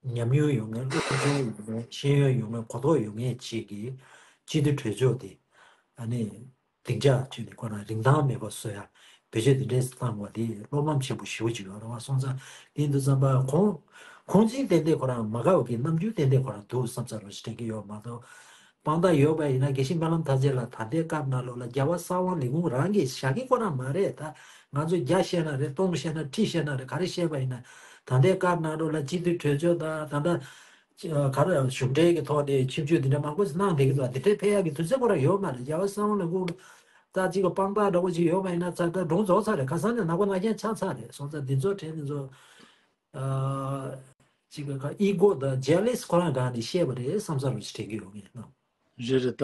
ཉམས་མྱོང་ཡོད་མཁན། སློབ་སྦྱོང་ཡོད་མཁན། ཤེས་ཡོན་ཡོད་མཁན། གོ་རྟོགས་ཡོད་མཁན་ཅིག་གིས་སྤྱི་འཐུས་གྲོས་ཚོགས་དེ་ཨ་ནི་སྡིངས་ཆ་བཅོས་ནས་ཁོ་རང་རིན་ཐང་མེད་པ་བཟོ་ཡ་བེད་སྤྱོད་དེ་འདྲས་བཏང་བ་དེ་བློ་ཕམ་ཆེན་པོ་ཞེ་པོ་ཅིག་ཡོད་རེད་བ། སོང་ཙང་དེ་ཡིན་དུས་ཙམ་པ་ཁོང་ཁོང་ཚོའི་ཏན་ཏན་ཁོ་རང་མ་དགའ་བ་གི་རྣམ་འགྱུར་ཏན་ཏན་ཁོ་རང་འདུག་བསམ་ས་རོ་ཞིག་དྲན་གྱི་ཡོད་མ་གཏོགས། དཔང་རྟགས་ཡོད་པ་ཡིན་ན་དགེ་བཤེས་སྨོན་ལམ་ཐར་རྗེ་ལགས་ད་ལྟའི་སྐབས་ནང་ལོགས་ལ་རྒྱལ་བ་གསང་བ་ལས་ཁུངས་རང་གིས་བཞག་གི་ཁོ་རང་མ་རེད། ད་ང་ཚོས་བརྒྱ་བཤད་ན་རེད། སྟོང་བཤད་ན། ཁྲི་བཤད་ན་རེད། ག་རེ་བཤད་པ་ཡིན་ན་ད་ལྟའི་སྐབས་ནང་ལོགས་ལ་སྤྱི་འཐུས་གྲོས་ཚོགས་དང་ད་ལྟ་ག་རེ་གཞུང་འབྲེལ་གྱི་ཐོག་ནས་ཆིབས་བསྒྱུར་འདི་འདྲ་མང་པོ་ཞིག་གནང་བསྡད་ཀྱི་འདུག་དེ་འདྲའི་ཕེབས་ཡག་གི་དུས་ཚོད་ཁོ་རང་ཡོད་མ་རེད། རྒྱལ་བ་གསང་བ་ལས་ཁུངས་ད་ཅིག་གི་དཔང་རྟགས་འདྲ་པོ་ཅིག་ཡོད་པ་ཡིན་ན་ཚར་ད་སྒྲུང་རྫོགས་ཚར་རེད། ཁ་སང་ནས་ནག་པོ་ནག་རྐྱང་ཆགས་ཚར་རེད། སོང་ཙང་འདི་ཚོ་དྲན་འདི་ཚོ། ཨ། ཅིག་ག་ཨི་གོ་དང་ཇེ་ལེ་སི་ཁོ་རང་སྒང་ནས་བཤད་པ་རེད་བསམ་ས་རུ་ཞིག་དྲན་གྱི་ཡོད་ངེས་ནོ། རེད་རེད། ད་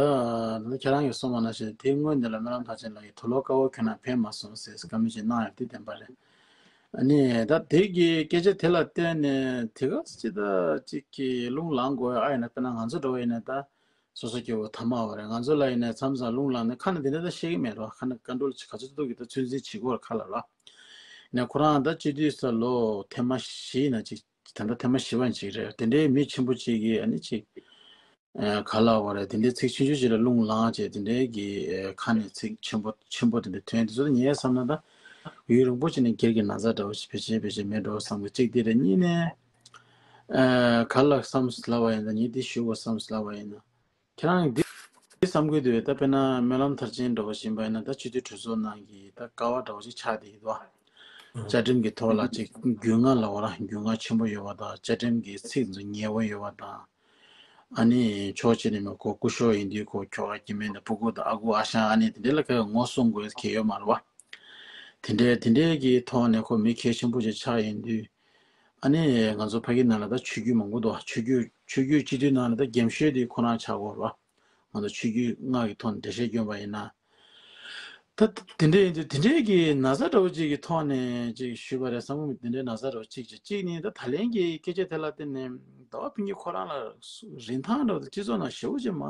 ད་ཁྱེད་རང་གིས་གསུངས་པ་ནང་བཞིན་དེའི་སྔོན་འདི་ལ་སྨོན་ལམ་མཐར་ཕྱིན་ལགས་ཀྱིས་དུག་ལོག་དཀར་པོ་གྱོན་ན་ཕན་མ་སོང་ཟེར་བཀའ་མོལ་ཅིག་གནང་ཡོད། དེ་བདེན་པ་རེད། ཨ་ནི་ད་དེ་གི་སྐད་ཆ་དེ་ལ་བརྟེན་ནས་དེ་ག་ཅི་ད་ཅིག་གི་རླུང་ལངས་དགོས་ཨ་ཡིན་ན། དཔེར་ན་ང་ཚོ་འདྲ་བོ་ཡིན་ན་ད་སོ་སོ་སྐྱེ་བོ་ཐ་མ་བ་རེད། ང་ཚོ་ལ་ཡིན་ན་མཚམས་མཚམས་རླུང་ལངས་ནས་ཁ་ནས་དེ་འདྲ་ད་བཤད་གི་མེད་རོ། ཁ་ནས་བཀའ་འགྲོ་ལ་ཅིག་ག་ཚོད་ཐུབ་ཀྱི་ད་ཚོད་འཛིན་བྱེད་དགོས་ར་ཁ་ལ་རོ། ནས་ཁོ་རང་ད་སྤྱི་འཐུས་ས་ལོ་ཐེངས་མ་བཞི་ཡིན་ན་ཅིག་ད་ལྟ་ཐེངས་མ་བཞི་པ་ཅིག་རེད། དེ་འདྲའི་མི་ཆེན་པོ་ཅིག་གིས་ཨ་ནི་ཅིག་ཨ་ག་ལ་བ་རེད། དེ་འདྲའི་ཚིག་ཆུང་ཆུང་ཅིག་ལ་རླུང་ལངས་བྱས་དེ་འདྲའི་གི་ཨ་ཁ་ནས་ཚིག་ཆེན་པོ་ཆེན་པོ་དེ་འདྲ་ཐོན། དེ་ཚོ་ངས་བསམ་ན་ད་ཡུན་རིང་པོ་ཅིག་ནས་སྒེར་གྱི་ན་ཚ་འདྲ་བོ་ཞིག་བེད་སྤྱད་བེད་སྤྱད་མེད་འགྲོ་བསམ་གི། གཅིག་དེ་རེད། གཉིས་ནས་ཨ་ག་ལ་བསམ་ལབ་པ་ཡིན་ན། ངས་འདི་ཞུ་དགོས་བསམ་ལབ་པ་ཡིན་ན། ཁྱེད་རང་འདི་འདི་བསམ་གྱི་འདུག་ད་དཔེར་ན་སྨོན་ལམ་མཐར་ཕྱིན་འགྲོ་བ་བཞིན་པ་ཡིན་ན། ད་སྤྱི་འཐུས་གྲོས་ཚོགས་ནང་གི་ད་ཀ་བ་འདྲ་བོ་ཅིག་ཆགས་བསྡད་ཀྱི་འདུག་བ། བཅའ་ཁྲིམས་ཀྱི་ཐོག་ལ་ཅིག་རྒྱུས་མངའ་ལ་བ་ར་རྒྱུས་མངའ་ཆེན་པོ་ཡོད་པ་དང་། བཅའ་ཁྲིམས་ཀྱི་ཚིག་ཚོ་ཉེ་བོ་ཡོད་པ་དང་། ཨ་ནི་ཕྱོགས་གཅིག་ནས་མ་ཁོ་སྐུ་ཞབས་ཡིན་དུས་ཁོ་ཁྱོ་ག་སྐྱེ་དམན་དང་སྤུ་གུ་དང་ཨ་ཁུ་ཨ་ཞང་ཨ་ནེ་དེ་འདྲ་ལ་ཁ་ངོ་སྲུང་དགོས་ཁེལ་ཡོད་མ་རེད་བ། དེ་འདྲའི་དེ་འདྲའི་གི་ཐོག་ནས་ཁོ་མི་གལ་ཆེན་པོ་ཅིག་ཆགས་ཡིན་དུས། ཨ་ནི་ང་ཚོ་ཕ་གི་ནང་ལ་ད་ཆོས་བརྒྱུད་མང་པོ་འདུག་ཆོས་བརྒྱུད་ཆོས་བརྒྱུད་སྤྱི་འཐུས་ནང་ལ་ད་རྒན་ཤོས་དེ་ཁོ་རང་ཆགས་ཀྱི་ཡོད་རེད་བ། ང་ཚོ་ཆོས་བརྒྱུད་སྔགས་ཀྱི་ཐོག་ནས་འགྲེལ་བཤད་བསྐྱོན་པ་ཡིན་ན། ད་དེ་འདྲའི་ཡིན་དུས་དེ་འདྲའི་གི་ན་ཚ་འདྲ་བོ་ཅིག་གི་ཐོག་ནས་ཅིག་ཞུས་པ་རེད་བསམ་གི་མི། དེ་འདྲའི་ན་ཚ་འདྲ་བོ་ཅིག་ཅིག་གཅིག་ནི་ད་ད་ལན་གྱི་སྐད་ཆ་དེ་ལ་བརྟེན་ནས་ཟླ་བ་ཕུན་སྐྱིད་ཁོ་རང་ལ་རིན་ཐང་འདྲ་བོ་དེ་སྤྱི་ཚོགས་ནང་ཞེ་པོ་ཅིག་མ།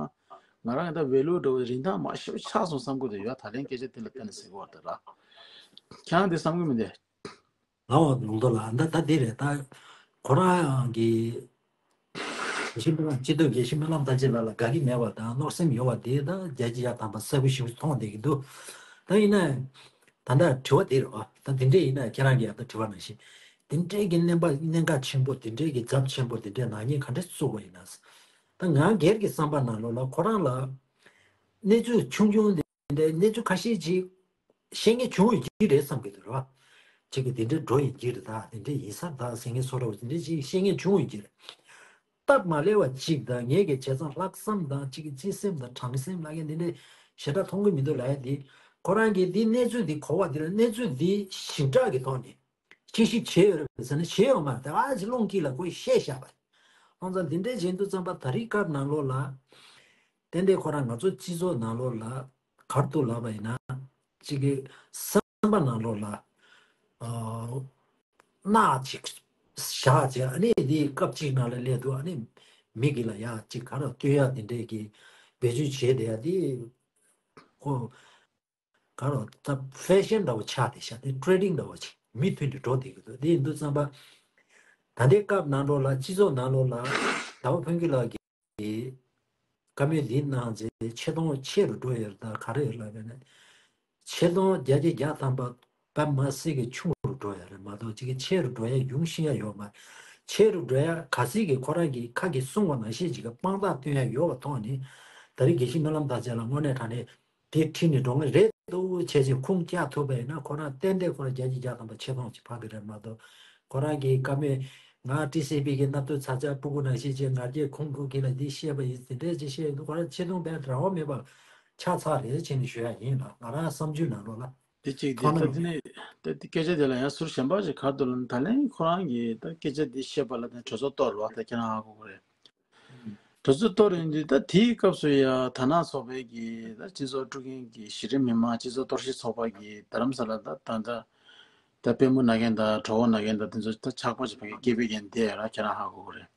ང་རང་གི་ད་ཝེ་ལུ་འདྲ་བོ་རིན་ཐང་མ་ཞེ་པོ་ཆགས་སོང་བསམ་གི་འདུག་ཡ། ད་ལན་སྐད་ཆ་དེ་ལ་བརྟེན་ནས་ཟེར་གི་ཡོད་རེད་ད་ར། ཁྱེད་རང་དེ་བསམ་གི་མི་འདུག་ལའོ་ལུང་རྟོགས་ལགས། ད་ད་འདི་རེད། ད་ཁོ་རང་གི་དགེ་བཤེས་སྨོན་ལམ་སྤྱི་འཐུས་དགེ་བཤེས་སྨོན་ལམ་ཐར་རྗེ་ལགས་ལ་དགའ་གི་མེད་པ་དང་གནོད་སེམས་ཡོད་པ་དེ་ད་བརྒྱ་ཆ་བརྒྱ་ཐམ་པ་གསལ་པོ་ཞིག་མཐོང་བསྡད་ཀྱི་འདུག་ད་ཡིན་ན་ད་ལྟ་དྲི་བ་འདི་རེད་བ། ད་འདི་འདྲས་ཡིན་ན་ཁྱེད་རང་གིས་ཡང་ད་དྲི་བ་ནང་བཞིན་དེ་འདྲས་ཀྱི་གནད་འགག་གནད་འགག་ཆེན་པོ་དེ་འདྲས་ཀྱི་ཚབས་ཆེན་པོ་དེ་འདྲས་ནག་ཉེས་ག་འདྲས་བཙུགས་པ་ཡིན་ན། ད་ང་སྒེར་གྱི་བསམ་པ་ནང་ལོགས་ལ་ཁོ་རང་ལ་གནས་ཚུལ་ཆུང་ཆུང་དེ། འདྲའི་གནས་ཚུལ་ཁ་ཤས་ཅིག་ཤེས་མཁན་བྱུང་ཡོད་ཀྱི་རེད་བསམ་གྱི་འདུག་ར། གཅིག་གིས་དེ་འདྲའི་འགྲོ་ཡིན་གྱི་རེད། ད་དེ་འདྲའི་ཡིན་ས་ད་ཟེར་མཁན་བཟོ་འདྲ་བོ་དེ་འདྲའི་ཅིག་ཤེས་མཁན་བྱུང་ཡོད་ཀྱི་རེད། སྟབས་མ་ལེགས་པ་གཅིག་དང་། ངེད་ཀྱི་བྱས་ཙང་ལྷག་བསམ་དང་གཅིག་གི་བརྩེ་སེམས་དང་དྲང་སེམས་ལ་ངས་འདི་འདྲའི་ཞེ་དྲག་མཐོང་གི་མི་འདུག་ལབ་ཡ་དེ། ཁོ་རང་གིས་འདི་གནས་ཚུལ་འདི་གོ་བ་འདི་ལ་གནས་ཚུལ་འདི་ཞིབ་ཕྲ་གི་ཐོག་ནས་དཔྱད་ཞིབ་བྱས་ཡོད་རེད་ཟེར་ན་བྱས་ཡོད་མ་རེད། ད་ཨ་ཅིག་རླུང་དཀྱིལ་ལ་ཁོས་བཤད་བཞག་པ་རེད། ཁོང་ཚོ་འདི་འདྲའི་བྱེད་དུས་ཙམ་པ་ད་རེས་སྐབས་ནང་ལོགས་ལ་ཏན་ཏན་ཁོ་རང་ང་ཚོ་སྤྱི་ཚོགས་ནང་ལོགས་ལ་ག་རེ་འདུག་ལབ་པ་ཡིན་ན། གཅིག་གི་བསམ་པ་ནང་ལོགས་ལ་ཨ་རྣག་ཅིག་བཞག་བྱས། ཨ་ནི་འདི་སྐབས་གཅིག་ནང་ལ་སླེབས་འདུག་ཨ་ནི་མི་གི་ལ་ཡ་གཅིག་ག་རེ་སྟོན་ཡ་དེ་འདྲས་ཀྱི་བེད་སྤྱོད་བྱས་བསྡད་ཡ་དེ་ཁོ་ག་རེ་ད་ཕེ་ཤན་འདྲ་བོ་ཆགས་བསྡད་ཤག་དེ་ཊེ་རེ་ཌིང་འདྲ་བོ་ཅིག་མི་མཐུན་དུ་འགྲོ་བསྡད་ཀྱི་འདུག་དེ་ཡིན་དུས་ཙམ་པ་ད་ལྟའི་སྐབས་ནང་ལོགས་ལ་སྤྱི་ཚོགས་ནང་ལོགས་ལ་ཟླ་བ་ཕུན་སྐྱིད་ལགས་ཀྱི་བཀའ་མོལ་འདི་གནང་རྗེས་ཆེ་མཐོང་ཆེ་རུ་འགྲོ་ཡོད་རེད། ད་ག་རེ་ཡོད་ལབ་ན་ཆེ་མཐོང་བརྒྱ་ཆ་བརྒྱ་ཐམ་པ་པ་མ་སི་གི་ཆུང་རུ་འགྲོ་ཡ་རེད་མ་གཏོགས་ཅིག་གི་ཆེ་རུ་འགྲོ་ཡ་ཡོང་ཤེས་ཡ་ཡོད་མ་རེད། ཆེ་རུ་འགྲོ་ཡ་ག་ཚིག་གི་ཁོ་རང་གི་ཁ་གི་གསུང་བ་ནང་བཞིན་ཅིག་གི་དཔང་རྟགས་སྟོན་ཡ་ཡོད་པ་མཐོང་ནས་ད་རེས་དགེ་བཤེས་སྨོན་ལམ་ཐར་རྗེ་ལ་དངོས་གནས་དྲང་གནས་དེ་ཁྲིད་ནས་འགྲོ་ངེས་རེད་འདུག་བྱས་རྗེས་ཁུངས་བཅག་ཐུབ་པ་ཡིན་ན་ཁོ་རང་ཏན་ཏན་ཁོ་རང་བརྒྱ་ཆ་བརྒྱ་ཐམ་པ་ཆེ་མཐོང་ཅིག་འཕག་གི་རེད་མ་གཏོགས་ཁོ་རང་གི་བཀའ་མོལ་ང་ཊི་སི་པི་གི་མནའ་མཐུན་ཚ་ཚ་སྤུ་གུ་ནང་བཞིན་བྱས་ང་རྒྱལ་ཁུངས་ཁུར་གྱི་ལ་འདི་བཤད་པ་ཡིན་དེ་འདྲས་ཅིག་བཤད་ཡོང་དུས་ཁོ་རང་ཆེ་མཐོང་དཔེ་རང་དབང་མེད་པ་ཆགས་ཚར་རེད་བྱས་ནས་ཞུ་ཡ་ཡིན་ལ། ང་རང་བསམ་ཚུལ་ནང་ལོགས་ལ། དེ་གཅིག་དེ་ཐོག་ད་མ་དེ་ནས་ད་དེ་སྐད་ཆ་དེ་ལ་ཡང་ཟུར་གཞན་པ་ཞིག་ག་རེ་འདུག་ལབ་ན། ད་ལན་ཁོ་རང་གིས་ད་སྐད་ཆ་འདི་བཤད་པ་ལ་ད་གྲོས་ཚོགས་གཏོར་རོགས་ད་ཁྱེད་རང་ཧ་གོ་གི་རེད། དེ་ཚོ་གཏོར་ཡོང་དུས་ད་དེའི་སྐབས་སུ་ཡ་དར་ནག་ཚོགས་པའི་གི་ད་སྤྱི་ཚོགས་དཀྲུག་མཁན་གྱི་གཞི་རིམ་མི་མང་སྤྱི་ཚོགས་གཏོར་བཤིག་ཚོགས་པ་གི་རྡ་རམ་ས་ལ་ད་ད་ད་ད་དཔལ་མོ་ན་གན་དང་གྲོགས་པོ་ན་གན་དང་དེ་ཚོ་ད་ཆགས་པ་ཅིག་ཕ་གི་སྐད་འབོད་མཁན་དེ་ཡ་ར་ཁྱེད་རང་ཧ་གོ་གི་རེད།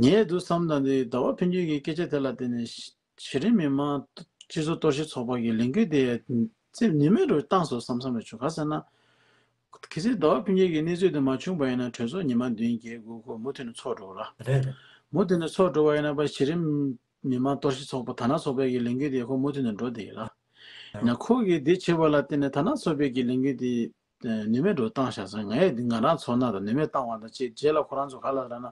ངས་འདུག་བསམ་དང་དེ་ཟླ་བ་ཕུན་སྐྱིད་ཀྱི་སྐད་ཆ་དེ་ལ་བརྟེན་ནས་གཞི་རིམ་མི་མང་སྤྱི་ཚོགས་གཏོར་བཤིག་ཚོགས་པ་གི་ལས་འགུལ་དེ་རྩེ་ནུས་མེད་འགྲོ་བཏང་སོང་བསམ་བསམ་རེ་བྱུང་། ག་ཟེར་ན། གལ་སྲིད་ཟླ་བ་ཕུན་སྐྱིད་ཀྱི་གནས་ཚུལ་དེ་མ་བྱུང་པ་ཡིན་ན་གྲོས་ཚོགས་ཉི་མ་བདུན་བརྒྱད་དགུ་ཁོ་མུ་མཐུད་ནས་ཚོགས་འགྲོ་གི་ར། རེད་རེད། མུ་མཐུད་ནས་ཚོགས་འགྲོ་བ་ཡིན་ན་པ་གཞི་རིམ་མི་མང་གཏོར་བཤིག་ཚོགས་པ་དར་ནག་ཚོགས་པའི་གི་ལས་འགུལ་དེ་ཁོ་མུ་མཐུད་ནས་འགྲོ་བསྡད་ཡོད་ར། ཡིན་ན་ཁོ་གིས་དེ་བྱས་པ་ལ་བརྟེན་ནས་དར་ནག་ཚོགས་པའི་གི་ལས་འགུལ་དེ་ནུས་མེད་འགྲོ་བཏང་བཞག་ཟེར། ངས་འདི་ང་རང་ཚོར་སྣང་དང་ནུས་མེད་བཏང་བ་དང་བཅས་རྗེས་ལ་ཁོ་རང་ཚོ་ག་ལ་ར་ན་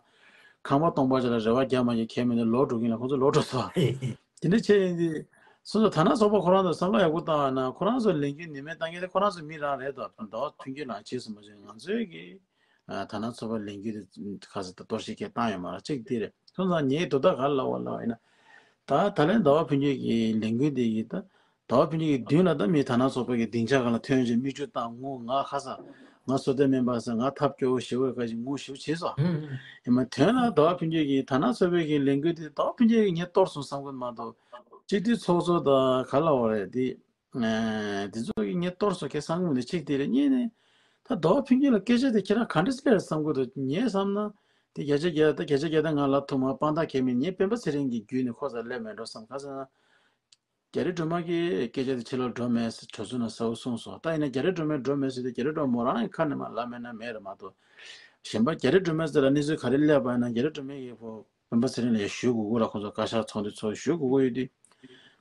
ཁང་པ་སྟོང་པ་ཅིག་ལ་རེ་བ་རྒྱག་མ་རྒྱག་ཁྱད་མེད་ནས་ལོག་འགྲོ་གིན་ལ་ཁོ་ཚོ་ལོག་འགྲོ་སོང་། དེ་འདྲ་བྱས་ཡིན་དུས། སོ་སོ་དར་ནག་ཚོགས་པ་ཁོ་རང་ཚོ་བསམ་བློ་ཡག་པོ་བཏང་བ་ན་ཁོ་རང་ཚོ་ལས་འགུལ་ནུས་མེད་བཏང་མཁན་དེ་ཁོ་རང་ཚོ་མི་རང་རེད་དོ། ཟླ་བ་ཕུན་སྐྱིད་ལའང་བྱས་སོང་མ་བྱུང་། ང་ཚོའི་གི་ཨ་དར་ནག་ཚོགས་པ་ལས་འགུལ་དེ་ཁ་ས་ད་གཏོར་བཤིག་བྱས་བཏང་ཡོད་མ་རེད། གཅིག་དེ་རེད། ཁོང་ཚོ་ངའི་དོ་བདག་ག་ལ་བ་ལ་ཡིན་ན། ད་ད་ལན་ཟླ་བ་ཕུན་སྐྱིད་ཀྱི་ལས་འགུལ་དེ་ཡིན་ད། ཟླ་བ་ཕུན་སྐྱིད་ཀྱི་མདུན་ལ་ད་མི་དར་ནག་ཚོགས་པ་གི་སྡིངས་ཆ་སྒང་ལ་ཐོན་རྗེས་མིག་ཆུ་བཏང་ངུ་ང་ཁ་ས་ང་བསོད་བདེ་སྨན་པ་ཟེར་ང་ཐབས་སྐྱོ་བོ་ཞེ་བོ་ཁ་ཅིག་ངུ་ཞེ་བོ་བྱས་སོང་། ཡིན་མ་དོན་ལ་ཟླ་བ་ཕུན་སྐྱིད་ཀྱི་དར་ནག་ཚོགས་པའི་གི་ལས་འགུལ་དེ་ཟླ་བ་ཕུན་སྐྱིད་ཀྱི་ངས་གཏོར་སོང་བསམ་གི་མ་གཏོགས། སྤྱི་འཐུས་ཚོགས་གཙོ་དང་ག་ལ་བ་རེད་དེ། ཨ་དེ་ཚོ་གི་ངས་གཏོར་སོང་ཁྱེད་བསམ་གི་མི་འདུག་གཅིག་དེ་རེད། གཉིས་ནས་ད་ཟླ་བ་ཕུན་སྐྱིད་ལ་སྐད་ཆ་དེ་ཁྱེད་རང་ག་འདྲ་སེ་ལབ་བསམ་གི་འདུག་ངས་བསམ་ན་དེ་བརྒྱ་ཆ་བརྒྱ་ད་བརྒྱ་ཆ་བརྒྱ་ད་ང་ལབ་ཐུབ་མ་དཔང་རྟགས་གལ་མེད། ངས་སྤེན་པ་ཚེ་རིང་གི་བརྒྱུད་ནས་ཁོ་ཚོ་སླེབས་མེད་འགྲོ་བསམ། ག་ཟེར་ན། རྒྱ་རི་སྒྲོལ་མ་གིས་སྐད་ཆ་དེ་ཕྱི་ལོགས་འགྲོ་མེད་ཟེར་གྲོས་ཚོགས་ནང་གསལ་པོ་གསུངས་སོང་། ད་ཡིན་ན་རྒྱ་རི་སྒྲོལ་མས་འགྲོ་མེད་ཟེར་དུས་རྒྱ་རི་སྒྲོལ་མ་མོ་རང་གི་ཁ་ནས་མ་ལབ་མེད་ན་མེད་རེད་མ་གཏོགས། གཞན་པ་རྒྱ་རི་སྒྲོལ་མས་ཟེར་ལ་གནས་ཚུལ་ག་རེ་སླེབས་པ་ཡིན་ན་རྒྱ་རི་སྒྲོལ་མས་ཡེ་ཕོ་སྤེན་པ་ཚེ་རིང་ལ་ཡ་ཞུ་དགོས་དགོས་ར། ཁོ་ཚོ་བཀའ་ཤག་ཚོགས་འདུ་ཚོགས་ཞུ་དགོས་དགོས་ཡོད་དུས།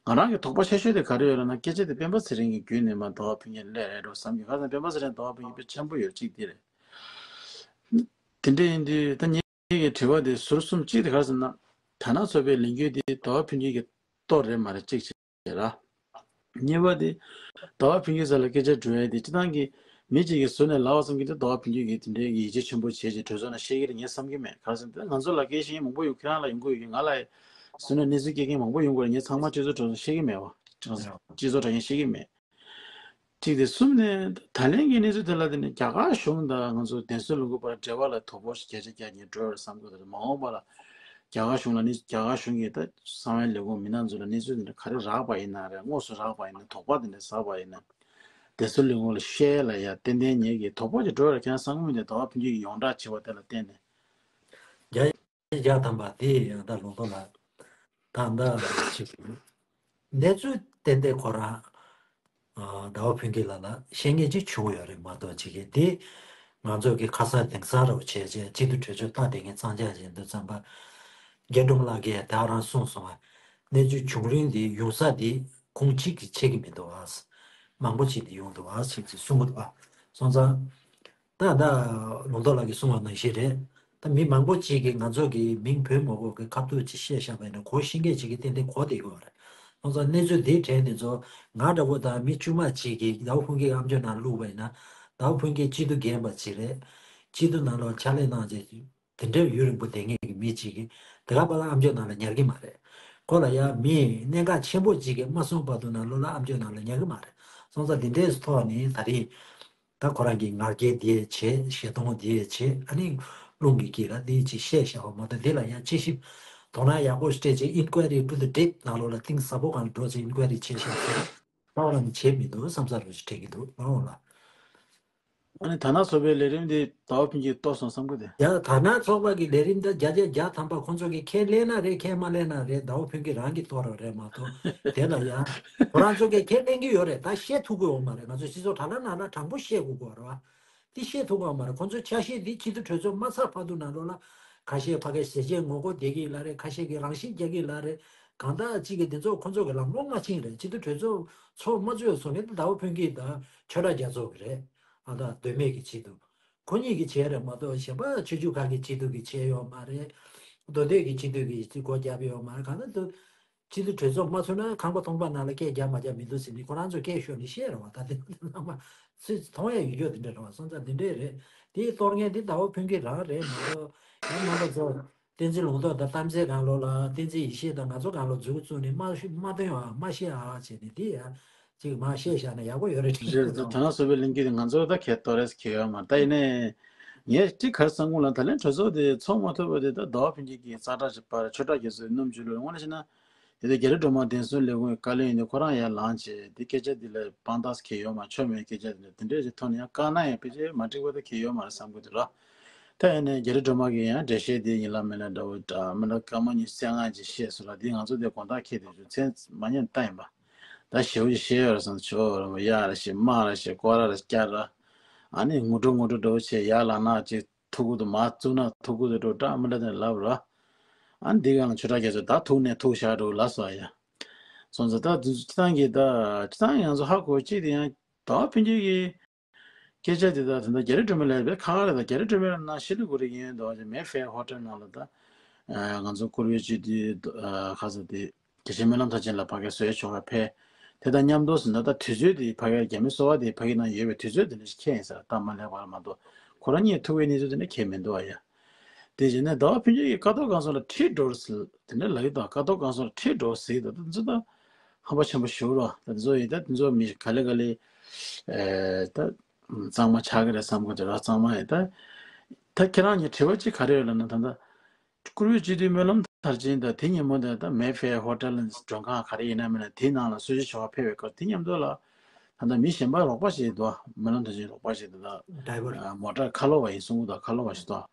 ང་རང་གི་དོགས་པ་ཆེ་ཤོས་དེ་ག་རེ་ཡོད་ལབ་ན་སྐད་ཆ་དེ་སྤེན་པ་ཚེ་རིང་གི་བརྒྱུད་ནས་མ་ཟླ་བ་ཕུན་སྐྱིད་སླེབས་རེད་འགྲོ་བསམ་གྱི། ག་ཟེར་ན་སྤེན་པ་ཚེ་རིང་ཟླ་བ་ཕུན་སྐྱིད་དཔེ་འཆམ་པོ་ཡོད་གཅིག་དེ་རེད། དེ་འདྲ་ཡིན་དུས་ད་ངེད་ཀྱི་དྲི་བ་དེ་ཟུར་གསུམ་གཅིག་དེ་ག་རེ་ཟེར་ན། དར་ནག་ཚོགས་པའི་ལས་འགུལ་དེ་ཟླ་བ་ཕུན་སྐྱིད་ཀྱི་གཏོར་རེད་མ་རེད་གཅིག་བྱས་ར། གཉིས་པ་དེ་ཟླ་བ་ཕུན་སྐྱིད་ས་ལ་སྐད་ཆ་འགྲོ་ཡ་དེ་སྤྱི་བཏང་གི་མི་གཅིག་གི་ཟུར་ནས་ལབ་པ་ཙམ་གྱིས་དེ་ཟླ་བ་ཕུན་སྐྱིད་ཀྱིས་དེ་འདྲའི་ཡིད་ཆེས་ཆེན་པོ་བྱས་ཀྱི་གྲོས་ཚོགས་ནང་བཤད་ཀྱི་རེད་ངས་བསམ་གྱི་མེད། ག་རེ་ཟེར་ན་ང་ཚོ་ལ་སྐད་བཤད་མཁན་མང་པོ་ཡོང་། ཁྱེད་རང་ལ་ཡོང་གི་ཡོད་ཀྱི། ང་ལ་ཟུར་ནས་གནས་ཚུལ་སྐྱེལ་མཁན་མང་པོ་ཡོང་གི་རེད། ངས་ཚང་མ་སྤྱི་ཚོགས་ཁྲོད་ནས་བཤད་ཀྱི་མེད་པ། སྤྱི་ཚོགས་དྲ་རྒྱ་བཤད་ཀྱི་མེད། གཅིག་དེ་གསུམ་ནས་ད་ལན་གྱི་གནས་ཚུལ་དེ་ལ་བརྟེན་ནས་རྒྱ་གར་གཞུང་དང་ང་ཚོ་བདེན་སྲུང་ལས་ཁུངས་བར་འབྲེལ་བ་ལ་དོ་ཕོག་ཞིག་བརྒྱ་ཆ་བརྒྱ་ངས་འགྲོ་ཡོད་བསམ་གྱི་འདུག་མ་འོངས་པ་ལ་རྒྱ་གར་གཞུང་ལ་ནི་རྒྱ་གར་གཞུང་གིས་ད་གསང་བའི་ལས་ཁུངས་མི་སྣ་ཚོ་ལ་གནས་ཚུལ་དེ་འདྲ་ག་རེ་རག་པ་ཡིན་ན་རེད། དངོས་སུ་རག་པ་ཡིན་ན། དོགས་པ་དེ་འདྲ་ཟ་བ་ཡིན་ན་བདེན་སྲུང་ལས་ཁུངས་ལ་བཤད་ལ་ཡ་ཏན་ཏན་ངེད་ཀྱིས་དོ་ཕོག་ཅིག་འགྲོ་ཡོད་རེད། ཁྱེད་རང་བསམ་གྱི་མི་འདུག་ཟླ་བ་ཕུན་སྐྱིད་ཀྱིས་ཡོངས་གྲགས་བྱས་པ་དེ་ལ་བརྟེན་ནས། རྒྱ་རྒྱ་དམ་པ་དེ་ཡང་ད་ལུང་པ་ལ་ད་ད་ཅིག་གནས་ཚུལ་ཏན་ཏན་ཁོ་རང་ཟླ་བ་ཕུན་སྐྱིད་ལགས་ལ་བཤད་མཁན་ཅིག་བྱུང་ཡོད་རེད་མ་གཏོགས་ཅིག་གི་དེ་ང་ཚོ་གི་ཁ་སང་དེང་སང་རུ་བྱས་རྗེས་སྤྱི་འཐུས་གྲོས་ཆོད་ལྟ་བསྡད་མཁན་གཙང་ཆག་བྱས་འདུག་བསམ་པ། རྒྱ་སྒྲོལ་ལགས་ཀྱིས་ད་རང་གསུངས་སོང་བ། གནས་ཚུལ་བྱུང་རིང་དེ་ཡོང་ས་དེ་ཁོང་གཅིག་གིས་ཆད་ཀྱི་མི་འདུག་ཨ། མང་པོ་ཅིག་དེ་ཡོང་འདུག་ཨ་ཟེར་ཅིག་གསུང་གི་འདུག་ཨ། སོང་ཙང་། ད་ད་ལུང་རྟོགས་ལགས་ཀྱིས་གསུངས་པ་ནང་བཞིན་རེད། ད་མི་མང་པོ་ཅིག་གིས་ང་ཚོ་གི་མིང་བོས་མ་གོ་གི་ཁ་ཐུག་ཅིག་བཤད་བཞག་པ་ཡིན་ན་གོ་ཤེས་མཁན་ཅིག་གིས་ཏན་ཏན་གོ་བསྡད་ཀྱི་ཡོད་རེད། སོང་ཙང་གནས་ཚུལ་འདིའི་གྲས་འདི་ཚོ་ང་འདྲ་བོ་དང་མི་དཀྱུས་མ་ཅིག་གིས་ཟླ་བ་ཕུན་སྐྱིད་ཨ་མཆོག་ནང་བླུགས་པ་ཡིན་ན། ཟླ་བ་ཕུན་སྐྱིད་སྤྱི་འཐུས་རྒན་པ་ཅིག་རེད། སྤྱི་འཐུས་ནང་ལ་ཕྱག་ལས་གནང་རྗེས་དེ་འདྲའི་ཡུན་རིང་པོ་བསྡད་མཁན་གྱི་མི་ཅིག་གིས་དེ་ག་པ་ལ་ཨ་མཆོག་ནང་ལ་ཉར་གྱི་མ་རེད། ཁོ་ལ་ཡང་མི་གནད་འགག་ཆེན་པོ་ཅིག་གིས་མ་གསུངས་བར་དུ་ནང་ལོགས་ལ་ཨ་མཆོག་ནང་ལ་ཉར་གྱི་མ་རེད། སོང་ཙང་འདི་འདྲའི་ཐོག་ནས་ད་རེས། ད་ཁོ་རང་གི་ང་རྒྱལ་འདི་བྱས། ཞེ་སྡང་འདི་བྱས། ཨ་ནི་རླུང་གི་དཀྱིལ་ལ་འདི་ཅིག་བཤད་བཞག་པ་མ་གཏོགས་འདི་ལ་ཡང་དཔྱད་ཞིབ་དོ་སྣང་ཡག་པོ་སྤྲད་བྱས་inquiry to the depth ནང་ལོགས་ལ་གཏིང་ཟབ་པོ་སྒང་ལ་འགྲོ་བྱས་inquiry བྱས་བཞག་ཚེ་ད་བར་ནི་བྱས་མི་འདུག་བསམ་ས་རུ་ཞིག་དྲན་གྱི་འདུག་མ་འོངས་ལ། ཨ་ནི་དར་ནག་ཚོགས་པའི་ལས་རིམ་འདི་ཟླ་བ་ཕུན་སྐྱིད་གཏོར་སོང་བསམ་གི་དེ། ཡ་དར་ནག་ཚོགས་པ་གི་ལས་རིམ་འདི་བརྒྱ་ཆ་བརྒྱ་ཐམ་པ་ཁོང་ཚོ་གི་ཁས་ལེན་ན་རེད་ཁས་མ་ལེན་ན་རེད། ཟླ་བ་ཕུན་སྐྱིད་རང་གིས་གཏོར་བ་རེད་མ་གཏོགས་དེ་ལ་ཡ་ཁོ་རང་ཚོ་གིས་ཁས་ལེན་གྱི་ཡོད་རེད། ད་བཤད་ཐུབ་ཀྱི་ཡོད་མ་རེད། ང་ཚོ་སྤྱི་ཚོགས་དྲ་ལམ་ནང་ལ་དྲང་པོ་བཤད་དགོས་ཀྱི་ཡོད་རེད་བ། དེ་བཤད་ཐུབ་ཀྱི་ཡོད་མ་རེད། ཁོང་ཚོའི་ཆ་ཤས་འདི་སྤྱི་འཐུས་གྲོས་ཚོགས་མ་ཚར་བར་དུ་ནང་ལོགས་ལ་ཁ་ཤས་ཕ་གིར་ཟས་བཅད་ངོ་རྒོལ་བསྡད་ཀྱི་ལ་རེད། ཁ་ཤས་ཀྱིས་རང་ཤི་རྒྱག་གི་ལ་རེད། གང་ལྟར་གཅིག་གིས་འདི་ཚོ་ཁོང་ཚོ་གི་ལམ་ལྷོང་མ་ཕྱིན་རེད། སྤྱི་འཐུས་གྲོས་ཚོགས་ཚོགས་མ་ཚུགས་ཡོད་སོང་ནས་ཟླ་བ་ཕུན་སྐྱིད་དང་ཆོས་གྲགས་རྒྱ་མཚོ་གི་རེད། ཨ་ད་མདོ་སྨད་ཀྱི་སྤྱི་འཐུས། ཁོ་གཉིས་ཀྱིས་བྱས་རེད་མ་གཏོགས་གཞན་པ་ཆོས་བརྒྱུད་ཁག་གི་སྤྱི་འཐུས་ཀྱིས་བྱས་ཡོད་མ་རེད། མདོ་སྟོད་ཀྱི་སྤྱི་འཐུས་ཀྱིས་སྒོ་བརྒྱབ་ཡོད་མ་རེད། གང་ལྟར་དུ་སྤྱི་འཐུས་གྲོས་ཚོགས་མ་ཚུགས་ན་ཁང་པ་སྟོང་པ་ནང་ལ་སྐད་རྒྱག་མ་རྒྱག་མི་འདུག་ཟེར་ནས་ཁོ་རང་ཚོས་སྐད་ཤོར་ནས་བཤད་རེད་བ། ད་དེ་ཚང་མ་སུས་མཐོང་ཡ་ཡོད་རྒྱུ་དེ་འདྲ་རེད་བ། སོང་ཙང་དེ་འདྲས་རེད། དེའི་གཏོར་མཁན་དེ་ཟླ་བ་ཕུན་སྐྱིད་རང་རེད་མ་གཏོགས་ཡང་རྣམ་པ་ཚོ་བསྟན་འཛིན་ལུང་རྟོགས་དང་གཏམ་ཚེ་སྒང་ལོགས་ལ་བསྟན་འཛིན་ཡེ་ཤེས་དང་ང་ཚོ་སྒང་ལོགས་མཛུབ་གུ་བཙུགས་ནས་མ་ཤི་མ་སྟོན་ཨ་མ་བཤད་ཨ་བྱས་ནས་དེ་ཡ། ཅིག་མ་བཤད་བཞག་ན་ཡག་པོ་ཡོད་རེད་དྲན་གྱི་རེད། འདུག་དོ་སྣང་བཟོ་བའི་ལས་འགུལ་དེ་ང་ཚོ་ད་གལ་གཏོར་རེས་གལ་ཡོད་མ་རེད། ད་ཡིན་ནའི་ ངས་གཅིག་ག་རེ་བསམ་གྱི་ལབ་ན། ད་ལན་གྲོས་ཚོགས་དེ་ཚོགས་མ་ཐུབ་པ་དེ་ད་ཟླ་བ་ཕུན་སྐྱིད་ཀྱིས་ཙག་སྒྲ་ཞིག་པར་ཆོས་གྲགས་རྒྱ་མཚོའི་སྣུམ་བཅུད་བླུགས། དངོས་གནས་བྱས་ན་དེ་དུས་རྒྱ་རི་སྒྲོལ་མ་བདེན་གསུམ་ལས་ཁུངས་ཀྱི་བཀའ་བློན་ཡིན་དུས་ཁོ་རང་ཡར་ལངས་བྱས་དེ་སྐད་ཆ་འདི་ལ་དཔང་རྟགས་གང་ཡང་ཡོད་མ་རེད། ཆོ་མེད་སྐད་ཆ་འདི་འདི་འདྲས་ཀྱི་ཐོག་ནས་ཡང་བཀག་ན་ཡང་ཕལ་ཆེར་མ་འགྲིག་པ་ད་གང་ཡང་ཡོད་མ་རེད་བསམ་གྱི་འདུག་ར། ད་ཡིན་ནའི་རྒྱ་རི་སྒྲོལ་མ་གིས་ཡང་འགྲེལ་བཤད་འདི་ཡིན་ལ་མིན་ལ་འདྲ་བོ་འདྲ་མི་འདྲ་སྐར་མ་ཉི་ཤུ་རྩ་ལྔ་ཅིག་བཤད་སོང་ལ། འདི་ང་ཚོ་འདི་དགོང་དག་འཁེལ་དུས་ཚོད་མཚན་མ་ཉན་ལྟ་ཡིན་པ། ད་ཞེ་པོ་ཅིག་བཤད་ཡོད་རེད་བསམ། ཆོ་ར་མོ་གཡག་ར་བཤད། དམག་ར་བཤད། སྐོར་ར་ར་བསྐྱར་ར། ཨ་ནི་ངུ་འགྲོ་ངུ་འགྲོ་འདྲ་བོ་བྱས་ཡར་ལངས་ན་ཅིག་ཐུག་གི་འདུག་མར་བཙུགས་ན་ཐུག་གི་འདུག་འགྲོ་འདྲ་མི་འདྲ་དེ་ལབ་ར། ཨ་ནི་འདི་ག་ལ་ཆོས་གྲགས་རྒྱ་མཚོ་ད་ཐུག་ནས་ཐུག་བཞག་འགྲོ་ལབ་སོང་ཡ། སོང་ཙང་ད་དུས་ཚོད་སྤྱི་བཏང་གི་ད་སྤྱི་བཏང་ང་ཚོ་ཧ་གོ་གཅིག་དེ་ཡང་ཟླ་བ་ཕུན་སྐྱིད་ཀྱིས་སྐད་ཆ་དེ་དག་དེ་འདྲ་རྒྱ་རི་སྒྲོལ་མ་ལ་དཔེ་ཁག་ཁག་རེད། ད་རྒྱ་རི་སྒྲོལ་མ་ལ་ན་ཤི་ལི་གུ་རི་ཡིན་འདུག་ཅེ་མེ་ཧྥེ་ཧོ་ཊེལ་ནང་ལ་ད་ང་ཚོ་བཀུར་འོས་སྤྱི་འཐུས་ཁ་ས་དེ་དགེ་བཤེས་སྨོན་ལམ་མཐར་ཕྱིན་ལ་ཕ་གིར་གསོལ་ཇ་མཆོད་གར་ཕེབས། དེ་དང་མཉམ་དུ་ཟིན་ན་ད་དུས་ཚོད་དེ་ཕ་གིར་རྒྱ་མི་གསོ་བ་དེ་ཕ་གི་ནང་ཡོད་པའི་དུས་ཚོད་དེ་འདྲ་ཞིག་འཁེལ་ཡིན་ས་རེད། སྟབས་མ་ལེགས་པ་མ་གཏོགས་ཁོ་རང་གཉིས་ཐུག་པའི་གནས་ཚུལ་དེ་འདྲ་འཁེལ་མི་འདུག་ཨ་ཡ། དེ་བྱས་ནས་ཟླ་བ་ཕུན་སྐྱིད་ཀྱིས་ཀ་ཐོག་སྒང་ཚང་ལ་ཁྲིད་འགྲོ་ཟེར་དེ་འདྲ་ལབ་ཀྱི་འདུག་ཀ་ཐོག་སྒང་ཚང་ལ་ཁྲིད་འགྲོ་ཟེར་གྱི་འདུག་ད་འདི་ཚོ་ད་ཧམ་པ་ཆེན་པོ་ཞེ་པོ་རེད་བ། ད་འདི་ཚོ་ཡིན་ད་འདི་ཚོ་མི་ག་ལེ་ག་ལེ་ཨེ་ད་གཙང་མ་ཆགས་ཀྱི་རེད་བསམ་གྱི་འདུག་ར། གཙང་མ་ཡིན་ད། ད་ཁྱེད་རང་གཉིས་དྲི་བ་གཅིག་ག་རེ་ཡོད་ལབ་ན། ད་ལྟ་བཀུར་འོས་སྤྱི་འཐུས་སྨོན་ལམ་མཐར་ཕྱིན་དང་དེ་ཉིན་མོ་དེ་ད་མེ་ཧྥེ་ཧོ་ཊེལ་མགྲོན་ཁང་ག་རེ་ཡིན་ན་མིན་ན་དེའི་ནང་ལ་གསོལ་ཇ་མཆོད་གར་ཕེབས་པའི་སྐབས་དེ་མཉམ་དུ་ལ་ད་ལྟ་མི་གཞན་པ་རོགས་པ་ཞིག་འདུག་སྨོན་ལམ་མཐར་ཕྱིན་རོགས་པ་ཞིག་འདུག་ད་ཌ་རའི་ཝར། མོ་ཊ་ཁ་ལོ་བ་ཡིན་གསུང་གི་འདུག་ཁ་ལོ་བ་ཞིག་འདུག་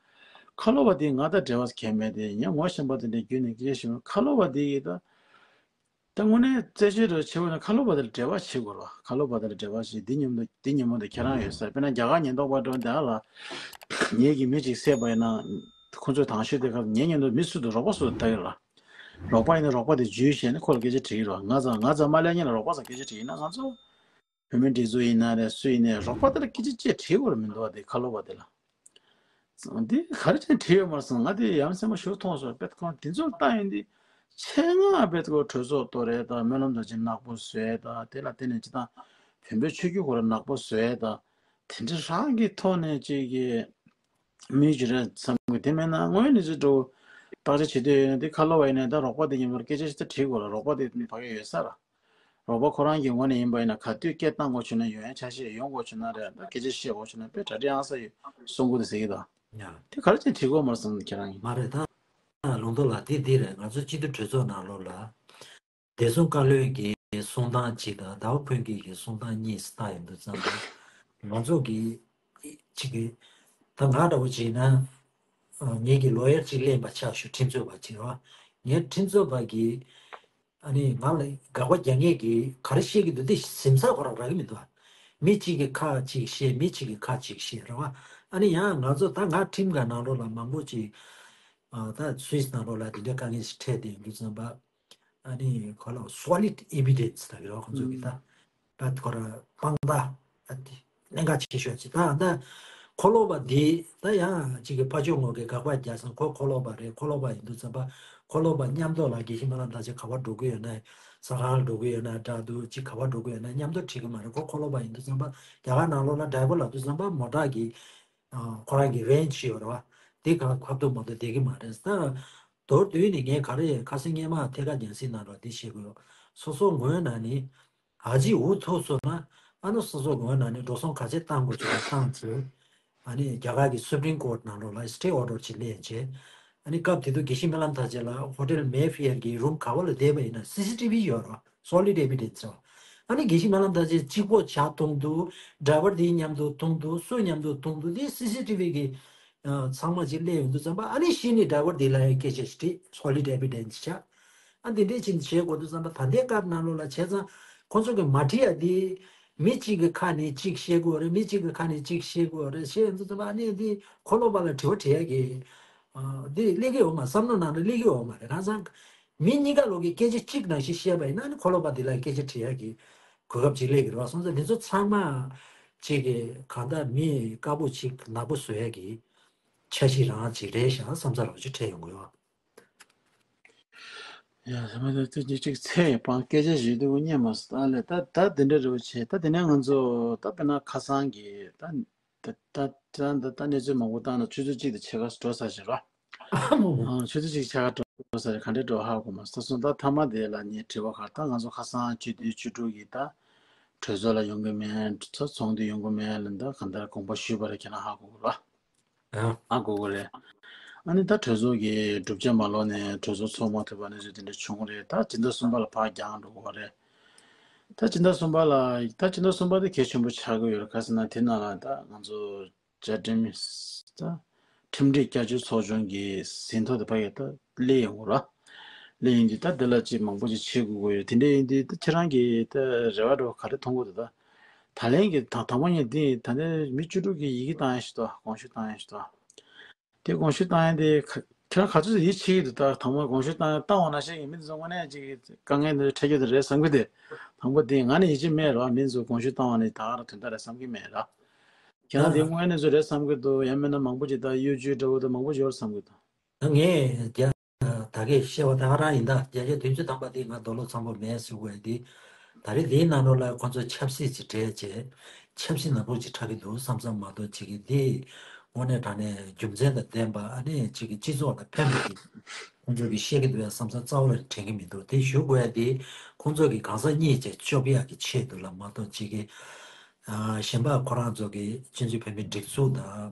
ཁ་ལོ་བ་དེ་ང་ད་འབྲེལ་བ་གང་ཡང་མེད་དེ། ངས་ངོ་ཤེས་པ་དེ་འདྲ་བརྒྱུད་ནས་སྐད་ཆ་ཞུས་ན། ཁ་ལོ་བ་དེ་ཡིས་ད་ད་དངོས་གནས་རྩད་གཅོད་འདྲ་བྱེད་དགོས་ན་ཁ་ལོ་བ་དེ་ལ་འབྲེལ་བ་བྱེད་དགོས་རེད་བ། ཁ་ལོ་བ་དེ་ལ་འབྲེལ་བ་བྱེད། འདི་མཉམ་དུ་འདི་མཉམ་དུ་ཁྱེད་རང་ཡོད་ས་རེད། དཔེར་ན་རྒྱ་གར་ཉེན་རྟོག་པ་འདྲ་བོ་འདི་ལ་ངེད་ཀྱི་མི་གཅིག་བསད་པ་ཡིན་ན་ཁོ་ཚོས་དང་ཤོས་དེ་ག་ངའི་མཉམ་དུ་མི་སུ་འདུག་རོགས་པ་སུ་འདུག་ལྟ་གི་རེད་བ། རོགས་པ་ཡིན་ན་རོགས་པ་དེ་འཇུས་བྱས་ནས་ཁོ་ལ་སྐད་ཆ་དྲིས་ཀྱི་རེད་བ། ང་ཚང་ང་ཚང་མ་ལས་ཉེ་ལ་རོགས་པ་ཚང་སྐད་ཆ་དྲིས་ཡིན་ན། ང་ཚོ་བོད་མི་སྒྲིག་འཛུགས་ཡིན་ན་རེད། སུ་ཡིན་ནའི་རོགས་པ་དེ་ལ་སྐད་ཆ་ཅིག་དྲིས་དགོས་རེད་མི་འདུག་བ། དེ་ཁ་ལོ་བ་དེ་ལ། འདི་ག་རེ་བྱས་ནས་བྲིས་ཡོད་མ་རེད་བསམ། ང་དེ་ཡ་མཚན་པ་ཞིག་མཐོང་སོང་། དཔེ་ཁོང་དེ་ཚོར་ལྟ་ཡོང་དུས་ཆེད་མངགས་དཔེ་ཁོ་གྲོས་ཚོགས་གཏོར་རེས་དང་སྨོན་ལམ་དང་ཅིག་ནག་པོ་བཟོས་དང་། དེ་ལ་བརྟེན་ནས་ཅིག་དང་བོན་པོའི་ཆོས་བརྒྱུད་ཁོ་ར་ནག་པོ་བཟོས་དང་། དེ་འདྲ་རང་གི་ཐོག་ནས་ཅིག་གི་མི་ཅིག་རེད་བསམ་གི། དེ་མེད་ན་དངོས་ཡོད་གནས་ཚུལ་འདྲ་བོ་བརྟག་དཔྱད་བྱེད་འདོད་ཡོད་ན་དེ་ཁ་ལོ་བ་ཡིན་ན་ད་རོགས་པ་དེ་མཉམ་དུ་སྐད་ཆ་ཅིག་ད་དྲིས་དགོས་ལ། རོགས་པ་དེ་ཕ་གི་ཡོད་ས་ར། རོགས་པ་ཁོ་རང་གི་ངོས་ནས་ཡིན་པ་ཡིན་ན་ག་དུས་སྐད་བཏང་དགོས་བྱུང་ན། ཡོང་ཡ་ཆ་ཤས་ཡོང་དགོས་བྱུང་ན་རེད། ད་སྐད་ཆ་བཤད་དགོས་བྱུང་ན་དཔེ་གྲ་སྒྲིག་ཨང་གསར་ཡོད་གསུང་གི་འདུག་ཟེར་གི་འདུག་ཡ། དེ་ག་རེ་བྱས་ནས་བྲིས་དགོས་མ་རེད་བསམ། ཁྱེད་རང་གིས། མ་རེད་ད། ལུང་རྟོགས་ལགས་དེ་འདི་རེད། ང་ཚོ་སྤྱི་འཐུས་གྲོས་ཚོགས་ནང་ལོགས་ལ་བདེ་སྲུང་བཀའ་བློན་གྱི་གསུང་སྟངས་གཅིག་དང་ཟླ་བ་ཕུན་སྐྱིད་ཀྱི་གསུང་སྟངས་གཉིས་བལྟ་ཡོང་དུས་ཙམ་པ། ང་ཚོ་གི་གཅིག་གི་ད་ང་འདྲ་བོ་བྱས་ན་ངེད་ཀྱི་ལོ་ཡར་གཅིག་ལེན་པ་ཆགས་ཞུ། ཁྲིམས་རྩོད་པ་གཅིག་རེད་བ། ངའི་ཁྲིམས་རྩོད་པ་གི་ཨ་ནི་ང་ལ་དགག་པ་རྒྱག་མཁན་གྱིས་ག་རེ་བཤད་ཀྱི་འདུག་དེ་གཟིམ་ས་ཁོ་རང་རག་གི་མི་འདུག་མི་གཅིག་གིས་ཁ་གཅིག་བཤད། མི་གཅིག་གིས་ཁ་གཅིག་བཤད་རེད་བ། ཨ་ནི་ཡང་ང་ཚོ་ད་ང་ཁྲིམས་ཀྱི་ནང་ལོགས་ལ་མང་པོ་ཅིག་ཨ་ད་སུད་སི་ནང་ལོགས་ལ་དེ་འདྲའི་དཀའ་ངལ་ཞིག་འཕྲད་བསྡད་ཡོང་དུས་ཙམ་པ། ཨ་ནི་ཁོ་ལ་solid evidence ལབ་ཀྱི་རེད་བ། ཁོ་ཚོ་གིས་ད། ད་ཁོ་ར་དཔང་རྟགས་ཨ་དེ་གནད་འགག་ཆེ་ཤོས་ཅིག་ད་ད་འཁོར་ལོ་བ་འདི་ད་ཡང་གཅིག་གི་ཕ་ཕྱོགས་ངོས་ཀྱི་དགག་པ་རྒྱག་སོང་། ཁོ་འཁོར་ལོ་བ་རེད། འཁོར་ལོ་བ་ཡིན་དུས་ཙམ་པ་འཁོར་ལོ་བ་མཉམ་དུ་ལ་དགེ་བཤེས་སྨོན་ལམ་མཐར་ཕྱིན་ག་པར་འགྲོ་གི་ཡོད་ན། ཟ་ཁང་ལ་འགྲོ་གི་ཡོད་ན་འདྲ་འདུག་ཅིག་ག་པར་འགྲོ་གི་ཡོད་ན་མཉམ་དུ་ཁྲིད་ཀྱི་མ་རེད། ཁོ་འཁོར་ལོ་བ་ཡིན་དུས་ཙམ་པ་རྒྱ་གར་ནང་ལོགས་ལ་driver ལབ་དུས་ཙམ་པ་མོ་ཊ་གི་ཁོ་རང་གི་range ཡོད་རེད་བ། དེ་ག་ཁ་ཐུག་མ་གཏོགས་བསྡད་ཀྱི་མ་རེད། ད་མདོར་བསྡུས་ནས་ངས་ག་རེ་ཁ་སང་སྔས་མ་ཐད་ཀར་རྒྱང་སྲིང་ནང་ལ་འདི་བཤད་དགོས། སོ་སོ་ངོས་ནས་ནི། ཨ་ཅེ་འུ་ཐུག་སོང་ན། ཨ་ནི་སོ་སོ་ངོས་ནས་ནི་འགྲོ་སོང་ག་ཚད་བཏང་དགོས་བྱུང་ན་བཏང་བྱས། ཨ་ནི་རྒྱ་གར་གྱི་Supreme Court ནང་ལོགས་ལ་stay order ཅིག་ལེན་བྱས། ཨ་ནི་སྐབས་དེ་དུས་དགེ་བཤེས་སྨོན་ལམ་མཐར་ཕྱིན་ལ་Hotel Mayfair གྱི་room ག་པ་ལ་བསྡད་པ་ཡིན་ན་CCTV ཡོད་རེད། Solid evidence རེད། ཨ་ནི་དགེ་བཤེས་སྨོན་ལམ་མཐར་ཕྱིན་གཅིག་པོ་ཇ་འཐུང་དུས། driver དེའི་མཉམ་དུ་འཐུང་དུས། སུ་མཉམ་དུ་འཐུང་དུས། དེ་CCTV གི་ཨ་ཚང་མ་ཅིག་སླེབས་ཡོང་དུས་ཙམ་པ། ཨ་ནི་གཞི་ནས་driver དེ་ལ་ཡང་སྐད་ཆ་ཞིག་དྲིས། Solid evidence ཆགས། ཨ་འདི་འདྲས་ཅིག་བྱེད་དགོས་དུས་ཙམ་པ། ད་ལྟའི་སྐབས་ནང་ལོགས་ལ་བྱས་ཙང་ཁོང་ཚོ་གི་མ་དྲིས་ཡ་དེ། མི་གཅིག་གི་ཁ་ནས་གཅིག་བཤད་དགོས་རེད། མི་གཅིག་གི་ཁ་ནས་གཅིག་བཤད་དགོས་རེད། བཤད་ཡོང་དུས་ཙམ་པ་ཨ་ནི་འདི་འཁོར་ལོ་བ་ལ་དྲི་བ་དྲི་ཡ་གི་ཨ་འདི་སླེབས་ཀྱི་ཡོད་མ། བསམ་བློ་ནང་ལ་སླེབས་ཀྱི་ཡོད་མ་རེད། གང་ཟག་མི་གཉིས་ཀ་ལོག་གི་སྐད་ཆ་གཅིག་ནང་བཞིན་བཤད་པ་ཡིན་ན་ཨ་ནི་འཁོར་ལོ་བ་འདི་ལ་སྐད་ཆ་དྲི་ཡ་གི་གོ་སྐབས་ཅིག་སླེབས་ཀྱི་རེད་བ། སོང་ཙང་འདི་ཚོ་ཚང་མ་གཅིག་གི་གང་ལྟར་མི་དཀར་པོ་ཅིག་ནག་པོ་བཟོ་ཡ་གི་འཆར་གཞི་རང་ཅིག་རེད་ཤག་བསམ་ཚར་བ་ཅིག་འཕྲད་ཡོང་གི་ཡོད། ཡ་ས་མ་ད་ཏི་ཅིག་ཚེ་ཡི་སྤང་སྐད་ཆ་ཞིག་འདུག་སྙམ་མ་སོང་། ཨ་ལས་ད་ད་འདི་འདྲ་རེ་བ་བྱས། ད་དེ་ནས་ང་ཚོ་ད་དཔེར་ན་ཁ་སང་གི་ད་ད་ད་ད་ད་གནས་ཚུལ་མང་པོ་བཏང་ན་ཆུ་ཚོད་གཅིག་དང་ཕྱེད་ཀ་འགྲོ་ས་ཞིག་རེད། ཨ་ཆུ་ཚོད་གཅིག་ཕྱེད་ཀ་འགྲོ་ས་རེད། ག་འདྲས་འགྲོ་ཧ་གོ་མ་སོང་། ད་ཐ་མ་དེ་ལ་ངས་དྲི་བ་ཁག་ད་ང་ཚོ་ཁ་སང་སྤྱི་འཐུས་བཅུ་དྲུག་གི་ད་གྲོས་ཚོགས་ལ་ཡོང་གི་མེད། ཚོགས་ཚོགས་འདུ་ཡོང་གི་མེད་ལ་ད་གང་ལྟར་དགོངས་པ་ཞུས་པ་རེད། ཁྱེད་རང་ཧ་གོ་གི་རེད། ཨ་དགོས་དགོས་རེད། ཨ་ནི་ད་གྲོས་ཚོགས་ཀྱི་གྲུབ་ཆ་མ་ལོག་ནས་གྲོས་ཚོགས་ཚོགས་མ་ཐུབ་པ་ནས་བཟོས་དེ་འདྲ་བྱུང་རེད། ད་སྤྱི་ཟླ་གསུམ་པ་ལ་ཕར་རྒྱང་འགྲོ་དགོས་རེད། ད་སྤྱི་ཟླ་གསུམ་པ་ལ་ད་སྤྱི་ཟླ་གསུམ་པ་དེ་གལ་ཆེན་པོ་ཆགས་ཀྱི་ཡོད་རེད། ག་ཟེར་ན་དེ་ནང་ལ་ད་ང་ཚོ་བཅའ་ཁྲིམས་ད་ཁྲིམས་སྒྲིག་བསྐྱར་བཅོས་ཚོགས་ཆུང་གི་ཟིན་ཐོ་དེ་ཕ་གི་ད་སླེབས་ཡོང་གི་ར། སླེབས་ཡོང་དུས་ད་འདི་ལ་ཅིག་མང་པོ་ཅིག་བྱེད་དགོས་ཀྱི་ཡོད་རེད། དེ་འདྲ་ཡིན་དུས་ད་ཁྱེད་རང་གིས་ད་རེ་བ་འདྲ་བོ་ག་རེ་མཐོང་གི་འདུག་ད་ད་ལན་གྱི་ད་དང་པོ་ཉིད་འདི་ད་ནས་མི་བཅུ་དྲུག་གིས་ཡི་གེ་བཏང་ཡ་ཞིག་འདུག་དགོངས་ཞུ་བཏང་ཡ་ཞིག་འདུག་དེ་དགོངས་ཞུ་བཏང་ཡ་དེ་ཁ་ཁྱེད་རང་ག་ཚོད་ཡིད་ཆེས་ཀྱི་འདུག་ད་དང་པོ་དགོངས་ཞུ་བཏང་ཡ་བཏང་འོང་ན་ཤེས་ཀྱི་མི་ཚོ་དངོས་གནས་ཅིག་དཀའ་ངལ་འདི་འཕྲད་རྒྱུ་དེ་རེད་བསམ་གྱི་དེ། དང་པོ་དེ་ང་ནི་ཡིད་ཆེས་མེད་ར། མི་ཚོ་དགོངས་ཞུ་བཏང་བ་ནི་ད་ག་རང་དོན་དག་རེད་བསམ་གྱི་མེད་ར། ཁྱེད་རང་དེ་དངོས་གནས་ཚོ་རེད་བསམ་གྱི་འདུག་ཡང་མིན་ན་མང་པོ་ཅིག་ད་གཡོ་ཇུས་འདྲ་བོ་དང་མང་པོ་ཅིག་ཡོད་བསམ་གྱི་འདུག་ད་ངས་རྒྱ་ད་གས་བཤད་པ་ད་ག་རང་ཡིན། ད་བརྒྱ་ཆ་བདུན་ཅུ་ཐམ་པ་དེ་ང་རྡོ་ལོ་ཚང་པོ་མེད་ཟེར་དགོས་དེ། ད་རེས་དེའི་ནང་ལོགས་ལ་ཁོ་ཚོ་ཆབ་སྲིད་ཅིག་སྤྲད་བྱས་ཆབ་སྲིད་ནག་པོ་ཅིག་འཁྲབ་ཀྱི་འདུག་བསམ་བསམ་མ་གཏོགས་ཅིག་གི་དེ་དངོས་གནས་དྲང་གནས་རྒྱུ་མཚན་དང་ལྡན་པ་ཨ་ནི་ཅིག་གི་སྤྱི་ཚོགས་ལ་ཕན་པ་ཅིག་ཁོང་ཚོ་གིས་བཤད་ཀྱི་འདུག་ཡ་བསམ་ས་རྩ་བ་ལ་དྲན་གྱི་མི་འདུག་དེ་ཞུ་དགོས་ཡ་དེ་ཁོང་ཚོ་གིས་གང་ཟག་གཉིས་བྱས་སྐྱོབ་ཡག་གི་ཆེད་དུ་ལ་མ་གཏོགས་ཅིག་གི་གཞན་པ་ཁོ་རང་ཚོ་གི་སྤྱི་ཚོགས་བོད་མི་སྒྲིག་འཛུགས་དང་།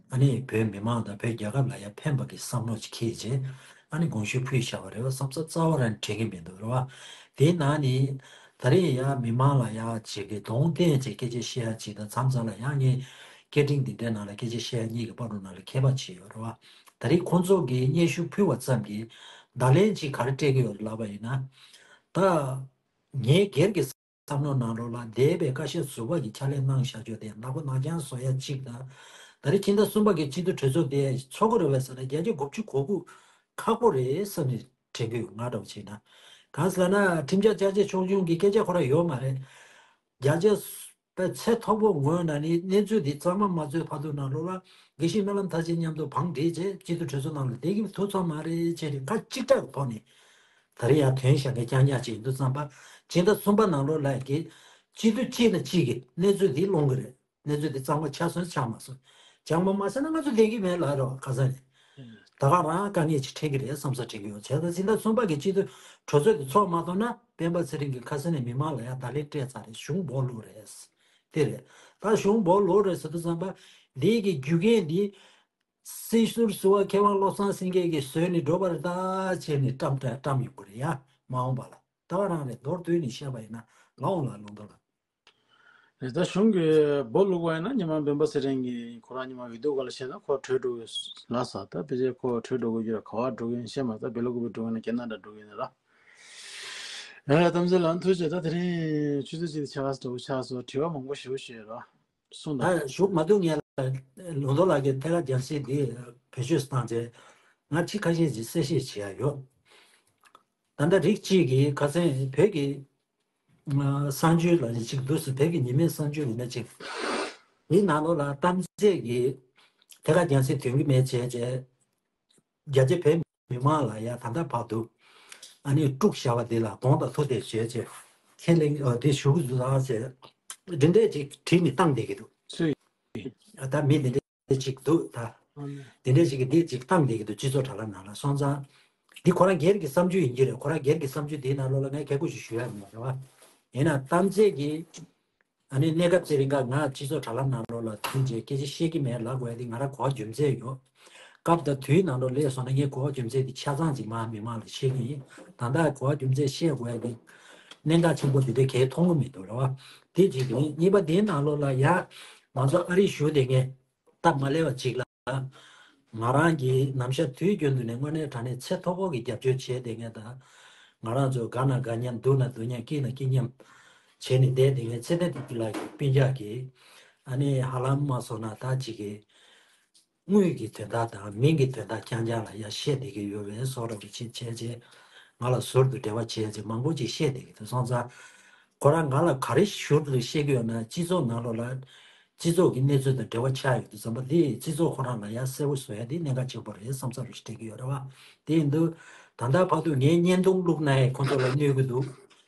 ཨ་ནི་བོད་མི་མང་དང་བོད་རྒྱལ་ཁབ་ལ་ཡང་ཕན་པ་གི་བསམ་བློ་ཅིག་འཁྱེར་བྱས་ཨ་ནི་དགོངས་ཞུ་ཕུལ་བཞག་པ་རེད་བ་བསམ་ས་རྩ་བ་རང་དྲན་གྱི་མི་འདུག་རེད་བ། དེའི་ནང་ནས་ད་རེས་ཡང་མི་མང་ལ་ཡང་ཅིག་གི་གདོང་བསྟན་བྱས་སྐད་ཆ་བཤད་ཡ་ཅིག་དང་མཚམས་མཚམས་ལ་ཡང་ངས་སྐད་འཕྲིན་འདི་འདྲའི་ནང་ལ་སྐད་ཆ་བཤད་ཡ་གཉིས་ཀྱི་བར་དུ་ནང་ལ་ཁྱད་པར་ཕྱེ་ཡོད་རེད་བ། ད་རེས་ཁོང་ཚོ་གིས་སྙན་ཞུ་ཕུལ་བ་ཙམ་གྱིས་བརྡ་ལན་ཅིག་ག་རེ་སྤྲད་ཀྱི་ཡོད་རེད་ལབ་པ་ཡིན་ན། ད་ངའི་སྒེར་གྱི་བསམ་བློ་ནང་ལོགས་ལ་འདས་པའི་བཀའ་ཤག་ཟུར་པ་གིས་ཕྱག་ལས་གནང་བཞག་ཆོག་དེ་ནག་པོ་ནག་རྐྱང་བཟོ་ཡ་གཅིག་དང་། ད་རེས་ཕྱི་ཟླ་གསུམ་པ་གི་སྤྱི་འཐུས་གྲོས་ཚོགས་དེ་ཚོགས་ཀྱི་རེད་པས་ཟེར་ན་བརྒྱ་ཆ་དགུ་བཅུ་གོ་དགུ་ཁག་པོ་རེད་བསམ་ནས་དྲན་གྱི་ཡོད། ང་འདྲ་བོ་བྱས་ན། གང་ཟེར་ན་ཁྲིམས་འཆར་བསྐྱར་བཅོས་ཚོགས་ཆུང་གི་སྐད་ཆ་ཁོ་རང་ཡོད་མ་རེད། བརྒྱ་ཆ་པའི་ཚད་མཐོ་པོ་ངོས་ནས་ནི་གནས་ཚུལ་འདི་གཙང་མ་མ་བཟོས་བར་དུ་ནང་ལོགས་ལ་དགེ་བཤེས་སྨོན་ལམ་མཐར་ཕྱིན་མཉམ་དུ་བང་སྒྲིག་བྱས་སྤྱི་འཐུས་གྲོས་ཚོགས་ནང་ལ་བསྡད་ཀྱི་ཐུབ་ཚོད་མ་རེད་བྱས་ཏེ་ཁ་གཅིག་གྲགས་ཀྱི་ཐོག་ནས། ད་རེས་ཡང་དོན་བཞག་མཁན་རྐྱང་རྐྱང་ཅིག་ཡིན་དུས་ཙམ་པ། སྤྱི་ཟླ་གསུམ་པ་ནང་ལོགས་ལ་གི་སྤྱི་འཐུས་གཅིག་དང་གཅིག་གིས་གནས་ཚུལ་འདི་སློང་གི་རེད། གནས་ཚུལ་འདི་གཙང་མ་ཆགས་སོང་ཆགས་མ་སོང་། གཙང་མ་མ་ཆགས་ན་ང་ཚོ་བསྡད་ཀྱི་མེད་ལབ་རོགས་ཁ་སང་ནས། ད་ག་རང་དཀའ་ངལ་ཅིག་འཕྲད་ཀྱི་རེད་བསམ་ས་དྲན་གྱི་ཡོད། བྱས་ཙང་སྤྱི་ཟླ་གསུམ་པ་གི་སྤྱི་འཐུས་གྲོས་ཚོགས་འདི་ཚོགས་མ་ཐུབ་ན་སྤེན་པ་ཚེ་རིང་གིས་ཁ་སང་ནས་མི་མང་ལ་ཡང་བརྡ་ལན་སྤྲད་ཚར་རེད། གཞུང་སྦོ་ལུག་རེད། དེ་རེད། ད་གཞུང་སྦོ་ལུག་རེད་ཟེར་དུས་ཙམ་པ། འདི་གི་རྒྱུ་རྐྱེན་འདི། སྲིད་ཟུར་ཟུར་པ་མཁས་དབང་བློ་བཟང་སེང་གེ་གིས་བཟོས་ནས་འགྲོ་བ་རེད་ད་བྱས་ནས་བཀྲམ་བཀྲམ་ཡོང་གི་རེད་ཡ། མ་འོངས་པ་ལ་ད་ག་རང་རེད། མདོར་བསྡུས་ནས་བཤད་པ་ཡིན་ན་ལགས་འོང་ལ་ལུང་རྟོགས་ལ། རེད། ད་གཞུང་གི་སྦོ་ལུག་པ་ཡིན་ན་ཉི་མ་སྤེན་པ་ཚེ་རིང་གིས་ཁོ་རང་ཉི་མ་འོས་བསྡུ་སྒང་ལ་བཤད་ན་ཁོ་བྲོས་འགྲོ་གི་ལ་ས་ད་ཕལ་ཆེར་ཁོ་བྲོས་འགྲོ་གི་ཡོད་ར། ག་བ་འགྲོ་གི་ཡིན་ཤེས་མ་ད་བེ་ལོ་ཀུ་པེ་འགྲོ་གི་ཡིན་ན་ཁེ་ན་ཌ་འགྲོ་གི་ཡིན་ན་ར། ཨ་གཏམ་ཚེ་ལགས་ཐུགས་རྗེ་ཆེ། ད་དེ་རིང་ཆུ་ཚོད་གཅིག་ཆགས་སོ་ཆགས་སོ་དྲི་བ་མང་པོ་ཞེ་པོ་ཞིག་ཡོད་ར། གསུངས་དང་། ད་ཞུགས་མ་ཐུབ་ངེས་ལ་ལུང་རྟོགས་ལགས་ཀྱིས་ཐད་ཀར་རྒྱང་སྲིང་འདི་བེད་སྤྱོད་བཏང་རྗེས་ང་ཚིག་ཁ་ཤས་ཅིག་གསལ་བཤད་བྱེད་ཡ་ཡོད། ད་ལྟ་རིགས་གཅིག་གིས་ཁ་སང་བོད་ཀྱི་ཨ་གསར་འགྱུར་ལ་ཅིག་འདུག་སེ་བོད་ཀྱི་ཉི་མའི་གསར་འགྱུར་ཡིན་ན་ཅིག་འདིའི་ནང་ལོགས་ལ་གཏམ་ཚེ་གིས་ཐད་ཀར་རྒྱང་སྲིང་དོན་གྱི་མེད་བྱས་རྗེས། རྒྱ་ཆེ་བོད་མི་མང་ལ་ཡ་ད་ལྟ་བར་དུ་ཨ་ནི་དཀྲུགས་བཞག་པ་འདི་ལ་དགོངས་དག་ཐུགས་དེ་བཞེས་བྱས་ཁས་ལེན་ཨ་དེ་ཞུ་གི་འདུག་ཟེར་བྱས་འདི་འདྲས་ཅིག་བྲིས་ནས་བཏང་བསྡད་ཀྱི་འདུག་སུས། ཨ་ད་མི་འདི་འདྲས་ཅིག་འདུག་ད། ཨ་ནི། འདི་འདྲས་ཅིག་གིས་འདི་ཅིག་བཏང་བསྡད་ཀྱི་འདུག་སྤྱི་ཚོགས་དྲ་ལམ་ནང་ལ་སོང་ཙང་། འདི་ཁོ་རང་སྒེར་གྱི་བསམ་ཚུལ་ཡིན་གྱི་རེད། ཁོ་རང་སྒེར་གྱི་བསམ་ཚུལ་འདིའི་ནང་ལོགས་ལ་ངས་གལ་ཁུ་ཞིག་ཞུ་ཡ་མེད་རེད་བ། ཡིན་ན་གཏམ་ཚེ་གིས། ཨ་ནི་གནས་སྐབས་དེ་རིང་ཁ་ང་སྤྱི་ཚོགས་དྲ་ལམ་ནང་ལོགས་ལ་ཐོན་རྗེས་སྐད་ཆ་བཤད་ཀྱི་མེད་ལབ་དགོས་ཡ་དེ་ང་རང་གོ་བ་རྒྱུ་མཚན་ཡོད། སྐབས་དང་དུས་ནང་ལོགས་སླེབས་སོང་ན་ངས་གོ་བ་རྒྱུ་མཚན་དེ་ཆ་ཚང་ཅིག་མར་མི་མང་ལ་བཤད་ཀྱི་ཡིན། ད་ལྟ་གོ་བ་རྒྱུ་མཚན་བཤད་དགོས་ཡ་དེ་གནད་འགག་ཆེན་པོ་དེ་འདྲ་གས་མཐོང་གི་མི་འདུག་རེད་བ། དེ་གཅིག་དང་གཉིས་པ་དེའི་ནང་ལོགས་ལ་ཡ་ང་ཚོ་ཨ་རི་བཞུགས་བསྡད་མཁན་སྟབས་མ་ལེགས་པ་ཅིག་ལ། ང་རང་གིས་ནམ་ཞག་དུས་རྒྱུན་དུ་ནས་དངོས་གནས་དྲང་གནས་ཚད་མཐོ་པོ་གི་རྒྱབ་སྐྱོར་བྱས་བསྡད་མཁན་དང་། ང་རང་ཚོ་དགའ་ན་དགའ་མཉམ་སྡུག་ན་སྡུག་མཉམ་སྐྱིད་ན་སྐྱིད་མཉམ་བྱས་ནས་བསྡད་བསྡད་མཁན་ཚེ་བརྟན་བདེ་སྐྱིད་ལགས་ཀྱི་སྤུན་ཀྱག་གིས་ཨ་ནི་ཧ་ལམ་མ་སོང་ན་ད་ཅིག་གི་དངུལ་གྱི་དོན་དག་དང་མིང་གི་དོན་དག་རྐྱང་རྐྱང་ལ་ཡ་བཤད་བསྡད་ཀྱི་ཡོད་པའི་བཟོ་འདྲ་བོ་ཅིག་བྱས་རྗེས་ང་ལ་ཟུར་དུ་འབྲེལ་བ་བྱས་རྗེས་མང་པོ་ཅིག་བཤད་བསྡད་ཀྱི་འདུག་སོང་ཙང་། ཁོ་རང་ང་ལ་ག་རེ་ཞུ་དགོས་བཤད་ཀྱི་ཡོད་ན་སྤྱི་ཚོགས་ནང་ལོགས་ལ་སྤྱི་ཚོགས་ཀྱི་གནས་ཚུལ་དང་འབྲེལ་བ་ཆགས་ཡོད་དུས་ཙམ་པ་དེ་སྤྱི་ཚོགས་ཁོ་རང་ལ་ཡང་གསལ་པོ་བཟོ་ཡ་དེ་གནད་འགག་ཆེན་པོ་རེད་བསམ་ས་རུ་ཞིག་སྤྲད་ཀྱི་ཡོད་རེད་བ། དེ་ཡིན་དུས་ད་ལྟ་བར་དུ་ངས་བརྙན་ཐུང་བླུགས་ན་ཡང་ཁོ་ཚོ་ལ་གནོད་ཀྱི་འདུག་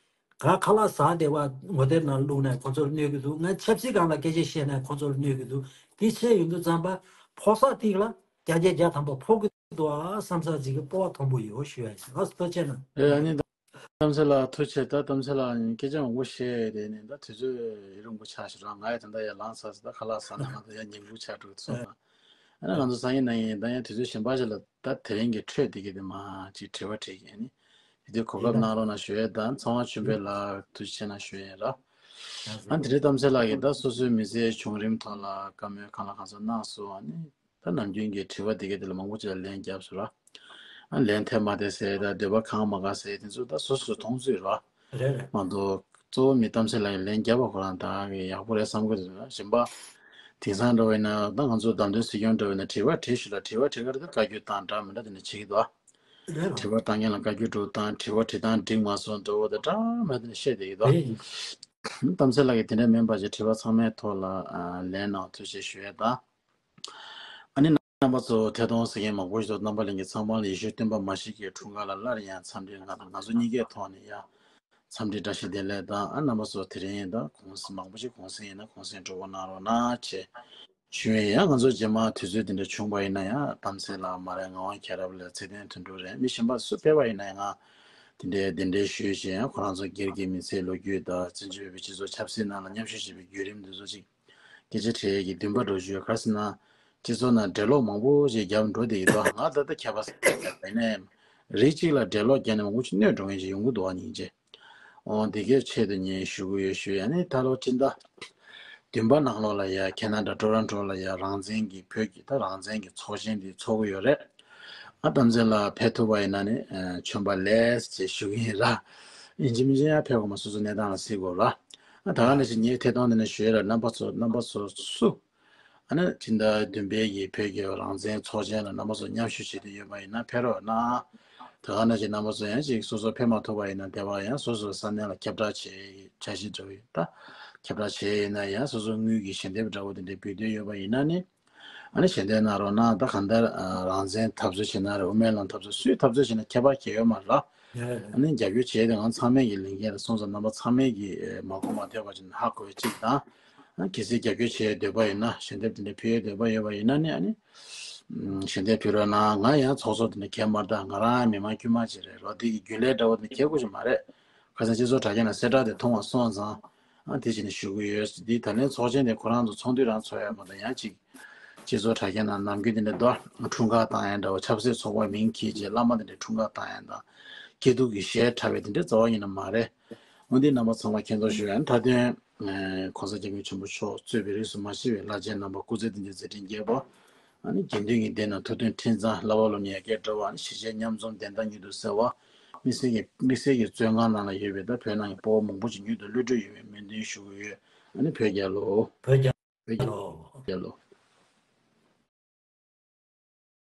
ག་ཁ་ལག་ཟ་བདེ་བ་ངོ་དེབ་ནང་བླུགས་ན་ཁོ་ཚོ་ལ་གནོད་ཀྱི་འདུག་ང་ཆབ་སྲིད་སྒང་ལ་སྐད་ཆ་བཤད་ན་ཁོ་ཚོ་ལ་གནོད་ཀྱི་འདུག་དེ་བཤད་ཡོང་དུས་ཙམ་པ་ཕོ་གསར་ཐིག་ལ་བརྒྱ་ཆ་བརྒྱ་ཐམ་པ་ཕོག་གི་འདུག་ཨ་བསམ་ས་ཅིག་གི་སྤོབས་པ་མཐོན་པོ་ཡོད་ཞུ་ཡ་ཡིན། ལགས་སོ་ཐུགས་རྗེ་གནང་། ཨེ་ཨ་ནི་ད་གཏམ་ཚེ་ལགས་ཐུགས་རྗེ་ཆེ། ད་གཏམ་ཚེ་ལགས་སྐད་ཆ་མང་པོ་བཤད་དེ་ནས་ད་དུས་ཚོད་ཡུན་རིང་པོ་ཆགས་ཤག་ར། ང་ཡང་ད་ལྟ་ཡར་ལངས་ཚར་སོང་། ད་ཁ་ལག་ཟ་ན་ང་ད་ཡར་ཉིན་གུང་ཆགས་འགྲོ་གི་སོང་ན། ཨ་ནི་ང་ཚོ་སང་ཉིན་གནངས་ཉིན་ད་ཡང་དུས་ཚོད་གཞན་པ་ཞིག་ལ་ད་དེ་རིང་གི་འཕྲོས་དེ་གི་དེ་མ་ཅིག་དྲི་བ་དྲིས་ཀྱི་ཨ་ནི་དེ་དུས་གོ་སྐབས་གནང་རོགས་གནང་ཞུ་ཡས་དང་ཚང་མ་ཆུན་པའི་ལ་ཐུགས་རྗེ་ཆེ་གནང་ཞུ་ཡས་ར། ཨ་དེ་རིང་གཏམ་ཚེ་ལགས་ཀྱིས་ད་སོ་སོའི་མི་ཚེའི་བྱུང་རིམ་ཐོག་ལ་བཀའ་མོལ་གང་ལ་གང་འཚམ་གནང་སོང་། ཨ་ནི་ད་ནམ་རྒྱུན་གྱི་དྲི་བ་དེ་གའི་དེ་ལ་མང་པོ་ཅིག་ལ་ལན་བརྒྱབ་སོང་ར། ཨ་ལན་ཐེབས་མ་ཐེབས་ཟེར་ད་འདོད་པ་གང་མ་གང་ཟེར་དེ་ཚོ་ད་སོ་སོ་མཐོང་ཚུལ་ར། རེད་རེད། མ་གཏོགས་གཙོ་བོ་མི་གཏམ་ཚེ་ལགས་ཀྱིས་ལན་བརྒྱབ་པ་ཁོ་རང་ད་གི་ཡག་པོ་རེད་བསམ་གི་འདུག་ན་གཞན་པ། དེང་སང་འདྲ་བ་ཡིན་ན་ད་ང་ཚོ་བདམས་ཐོན་སྲིད་སྐྱོང་འདྲ་བ་ཡིན་ན་དྲི་བ་དྲིས་ཞུ་ལ་དྲི་བ་དྲི་གར་ད་བཀའ་བཀྱོན་དང་འདྲ་མི་འདྲ་དེ་འདྲ་བྱེད་ཀྱི་འདུག་ཨ། རེད་རེད། དྲི་བ་བཏང་མཁན་ལ་བཀའ་བཀྱོན་འགྲོ་དང་དྲི་བ་དྲི་སྟངས་འགྲིག་མ་སོང་འདྲ་བོ་དེ་འདྲ་མི་འདྲ་བཤད་བསྡད་ཀྱི་འདུག་ཨ། རེད། གཏམ་ཚེ་ལགས་ཀྱིས་དེ་འདྲ་མིན་པ་ཅིག་དྲི་བ་ཚང་མའི་ཐོག་ལ་ཨ་ལན་གནང་ཐུགས་རྗེ་ཆེ་ཞུ་ཡས་དང་། ཨ་ནི་རྣམ་པ་ཚོ་ཐད་གཏོང་གཟིགས་མཁན་མང་པོ་ཞིག་འདུག་རྣམ་པ་ལྷན་རྒྱས་ཚང་མ་ལ་ཡེ་ཤུའི་སྟོན་པ་མ་ཤི་ཀའི་འཁྲུངས་སྐར་ལ་སླར་ཡང་འཚམས་འདྲི་ང་དང་ང་ཚོ་གཉིས་ཀའི་ཐོག་ནས་ཡང་འཚམས་འདྲི་བཀྲ་ཤིས་བདེ་ལེགས་དང་ཨ་རྣམ་པ་ཚོ་དེ་རིང་ཡིན་ད་གུང་སེང་མང་པོ་ཞིག་གུང་སེང་ཡིན་ན་གུང་སེང་གྲོགས་པོ་གནང་རོགས་གནང་བྱས་ཞུ་ཡས་ཡང་ང་ཚོ་རྗེས་མ་དུས་ཚོད་དེ་འདྲ་བྱུང་བ་ཡིན་ན་ཡང་གཏམ་ཚེ་ལགས་མ་རེད་ངག་དབང་མཁྱེན་རབ་ལགས་ཚེ་བརྟན་དོན་གྲུབ་རེད་མི་གཞན་པ་སུ་ཕེབས་པ་ཡིན་ན་ཡང་དེ་འདྲའི་གདན་འདྲེན་ཞུས་བྱས་ཡང་ཁོ་རང་ཚོ་སྒེར་གྱི་མི་ཚེའི་ལོ་རྒྱུས་དང་བཙན་བྱོལ་བོད་པའི་སྤྱི་ཚོགས་ཆབ་སྲིད་ནང་ལ་མཉམ་ཞུགས་བྱེད་པའི་བརྒྱུད་རིམ་འདི་ཚོ་ཅིག་སྐད་ཆ་དྲི་ཡས་ཀྱི་འདུན་པ་འགྲོ་རྒྱུ་ཡོད་ག་རེ་ཟེར་ན། སྤྱི་ཚོགས་ནང་འགྲེལ་ལོག་མང་པོ་ཞིག་བརྒྱབ་འགྲོ་བསྡད་ཀྱི་འདུག་ང་ད་ལྟ་ཁྱད་པར་ཡིན་ནའི་རིགས་གཅིག་ལ་འགྲེལ་ལོག་བརྒྱབ་ནས་མང་པོ་ཞིག་གནོད་འགྲོ་མཁན་ཞིག་ཡོང་གི་འདུག་བ་སྙིང་རྗེ། འོ་འདི་གའི་ཆེད་དུ་ངས་ཞུ་གི་ཡོད་ཞུ་ཡ་ནི་ད་ལོ་སྤྱི་ཟླ་བདུན་པ་ནང་ལོགས་ལ་ཡ་ཁེ་ན་ཌ་ཊོ་རོན་ཊོ་ལ་ཡ་རང་བཙན་གྱི་བོད་ཀྱི་ད་རང་བཙན་གྱི་ཚོགས་ཆེན་འདི་ཚོགས་ཀྱི་ཡོད་རེད། ཨ་གཏམ་ཚེ་ལགས་ཕེབས་ཐུབ་པ་ཡིན་ན་ནི་ཨ་བྱོན་པ་ལེགས་ཅེས་ཞུ་གི་ཡིན་ར། ཡིན་གཅིག་མིན་གཅིག་ཡང་ཕེབས་དགོས་མ་སོ་སོ་གནས་སྟངས་ལ་གཟིགས་དགོས་ར། ཨ་ད་ག་ནང་བཞིན་ངས་ཐད་གཏོང་འདི་ནས་ཞུ་ཡས་ལ་རྣམ་པ་ཚོ་རྣམ་པ་ཚོ་སུ། ཨ་ནི་སྤྱི་ཟླ་བདུན་པའི་གི་བོད་ཀྱི་རང་བཙན་ཚོགས་ཆེན་ལ་རྣམ་པ་ཚོ་མཉམ་ཞུགས་བྱེད་འདོད་ཡོད་པ་ཡིན་ན་ཕེབས་རོགས་གནང་། ད་ག་ནང་བཞིན་རྣམ་པ་ཚོ་ཡང་ཅིག་སོ་སོ་ཕེབས་མ་ཐུབ་པ་ཡིན་ན་དེ་བ་ཡང་སོ་སོའི་ས་གནས་ལ་ཁྱབ་བསྒྲགས་བྱེད་འཆར་གཞི་འདྲ་བོ་ཡིན་ད། ཁྱབ་བསྒྲགས་བྱེད་ཡིན་ན་ཡང་སོ་སོའི་དངུལ་གྱི་ཞལ་འདེབས་འདྲ་བོ་དེ་འདྲ་འབུལ་འདོད་ཡོད་པ་ཡིན་ན་ནི། ཨ་ནི་ཞལ་འདེབས་གནང་རོགས་གནང་། ད་གང་ལྟར་ཨ་རང་བཙན་འཐབ་རྩོད་བྱེད་ན་རེད། དབུ་མའི་ལམ་འཐབ་རྩོད་སུའི་འཐབ་རྩོད་བྱེད་ན་ཁྱད་པར་གང་ཡོད་མ་རེད། ཨ་ནི་རྒྱབ་སྐྱོར་བྱེད་དེ་ང་ཚང་མས་ཀྱི་ལས་འགན་རེད། སོང་ཙང་རྣམ་པ་ཚང་མས་ཀྱི་མ་གོ་མ་ཐོས་པ་ཅིག་ཧ་གོ་བའི་གཅིག་དང་། ཨ་གལ་སྲིད་རྒྱབ་སྐྱོར་བྱེད་འདོད་པ་ཡིན་ན་ཞལ་འདེབས་དེ་འདྲ་ཕུལ་འདོད་པ་ཡོད་པ་ཡིན་ན་ནི་ཨ་ནི། ཞལ་འདེབས་ཕུལ་རོགས་གནང་། ང་ཡང་ཚོགས་གཙོ་དེ་འདྲ་གལ་མ་རེད། ད་ང་རང་མི་མང་དཀྱུས་མ་ཅིག་རེད་རོ། དེ་གི་རྒྱུན་ལས་འདྲ་བོ་དེ་གལ་དགོས་ཀྱི་མ་རེད། ཁ་སང་སྤྱི་ཚོགས་དྲ་རྒྱ་ནང་གསལ་བསྒྲགས་དེ་མཐོང་བ་སོང་ཙང་། ཨ་དེ་བྱས་ནས་ཞུ་གི་ཡོད། འདི་ད་ལན་ཚོགས་ཆེན་དེ་ཁོ་རང་ཚོ་ཚོགས་དུས་རང་ཚོགས་ཡ་མ་གཏོགས་ཡང་ཅིག་སྤྱི་ཚོགས་དྲ་རྒྱ་ནང་ནམ་རྒྱུན་དེ་འདྲ་འདུག་འཁྲུངས་སྐར་བཏང་ཡ་འདྲ་བོ་ཆབ་སྲིད་ཚོགས་པ་མིང་འཁྱེར་རྗེས་བླ་མ་དེ་འདྲའི་འཁྲུངས་སྐར་བཏང་ཡ་དང་། སྐྱིད་སྡུག་གི་གཞས་འཁྲབ་པའི་དེ་འདྲའི་རྩ་བ་ཉིད་ནས་མ་རེད། འོན་ཏེ་རྣམ་པ་ཚང་མ་མཁྱེན་རྟོགས་ཞུ་ཡ་ནི་མཐའ་དོན། ཨེ་༸གོང་ས་༸སྐྱབས་མགོན་ཆེན་པོ་མཆོག་གཙོས་པའི་རིས་སུ་མ་ཆད་པའི་བླ་ཆེན་རྣམ་པ་སྐུ་ཚེ་བརྟན་ཅིང་མཛད་འཕྲིན་རྒྱས་པ། ཨ་ནི་དགེ་འདུན་གྱི་སྡེ་ནང་ཐུགས་མཐུན་ཁྲིམས་གཙང་བསླབ་པ་སློབ་གཉེར་ཡར་རྒྱས་འགྲོ་བ། ཨ་ནི་གཞིས་བྱེས་མཉམ་འཛོམས་བདེན་མཐའ་མྱུར་དུ་གསལ་བ། དམིགས་བསལ་གྱི་དམིགས་བསལ་གྱི་བཙོན་ཁང་ནང་ལ་ཡོད་པའི་ད་བོད་ནང་གི་དཔའ་བོ་མང་པོ་ཅིག་མྱུར་དུ་གློད་གྲོལ་ཡོང་བའི་སྨོན་འདུན་ཞུ་གི་ཡོད། ཨ་ནི་བོད་རྒྱལ་ལོ། བོད་རྒྱལ་ལོ། བོད་རྒྱལ་ལོ།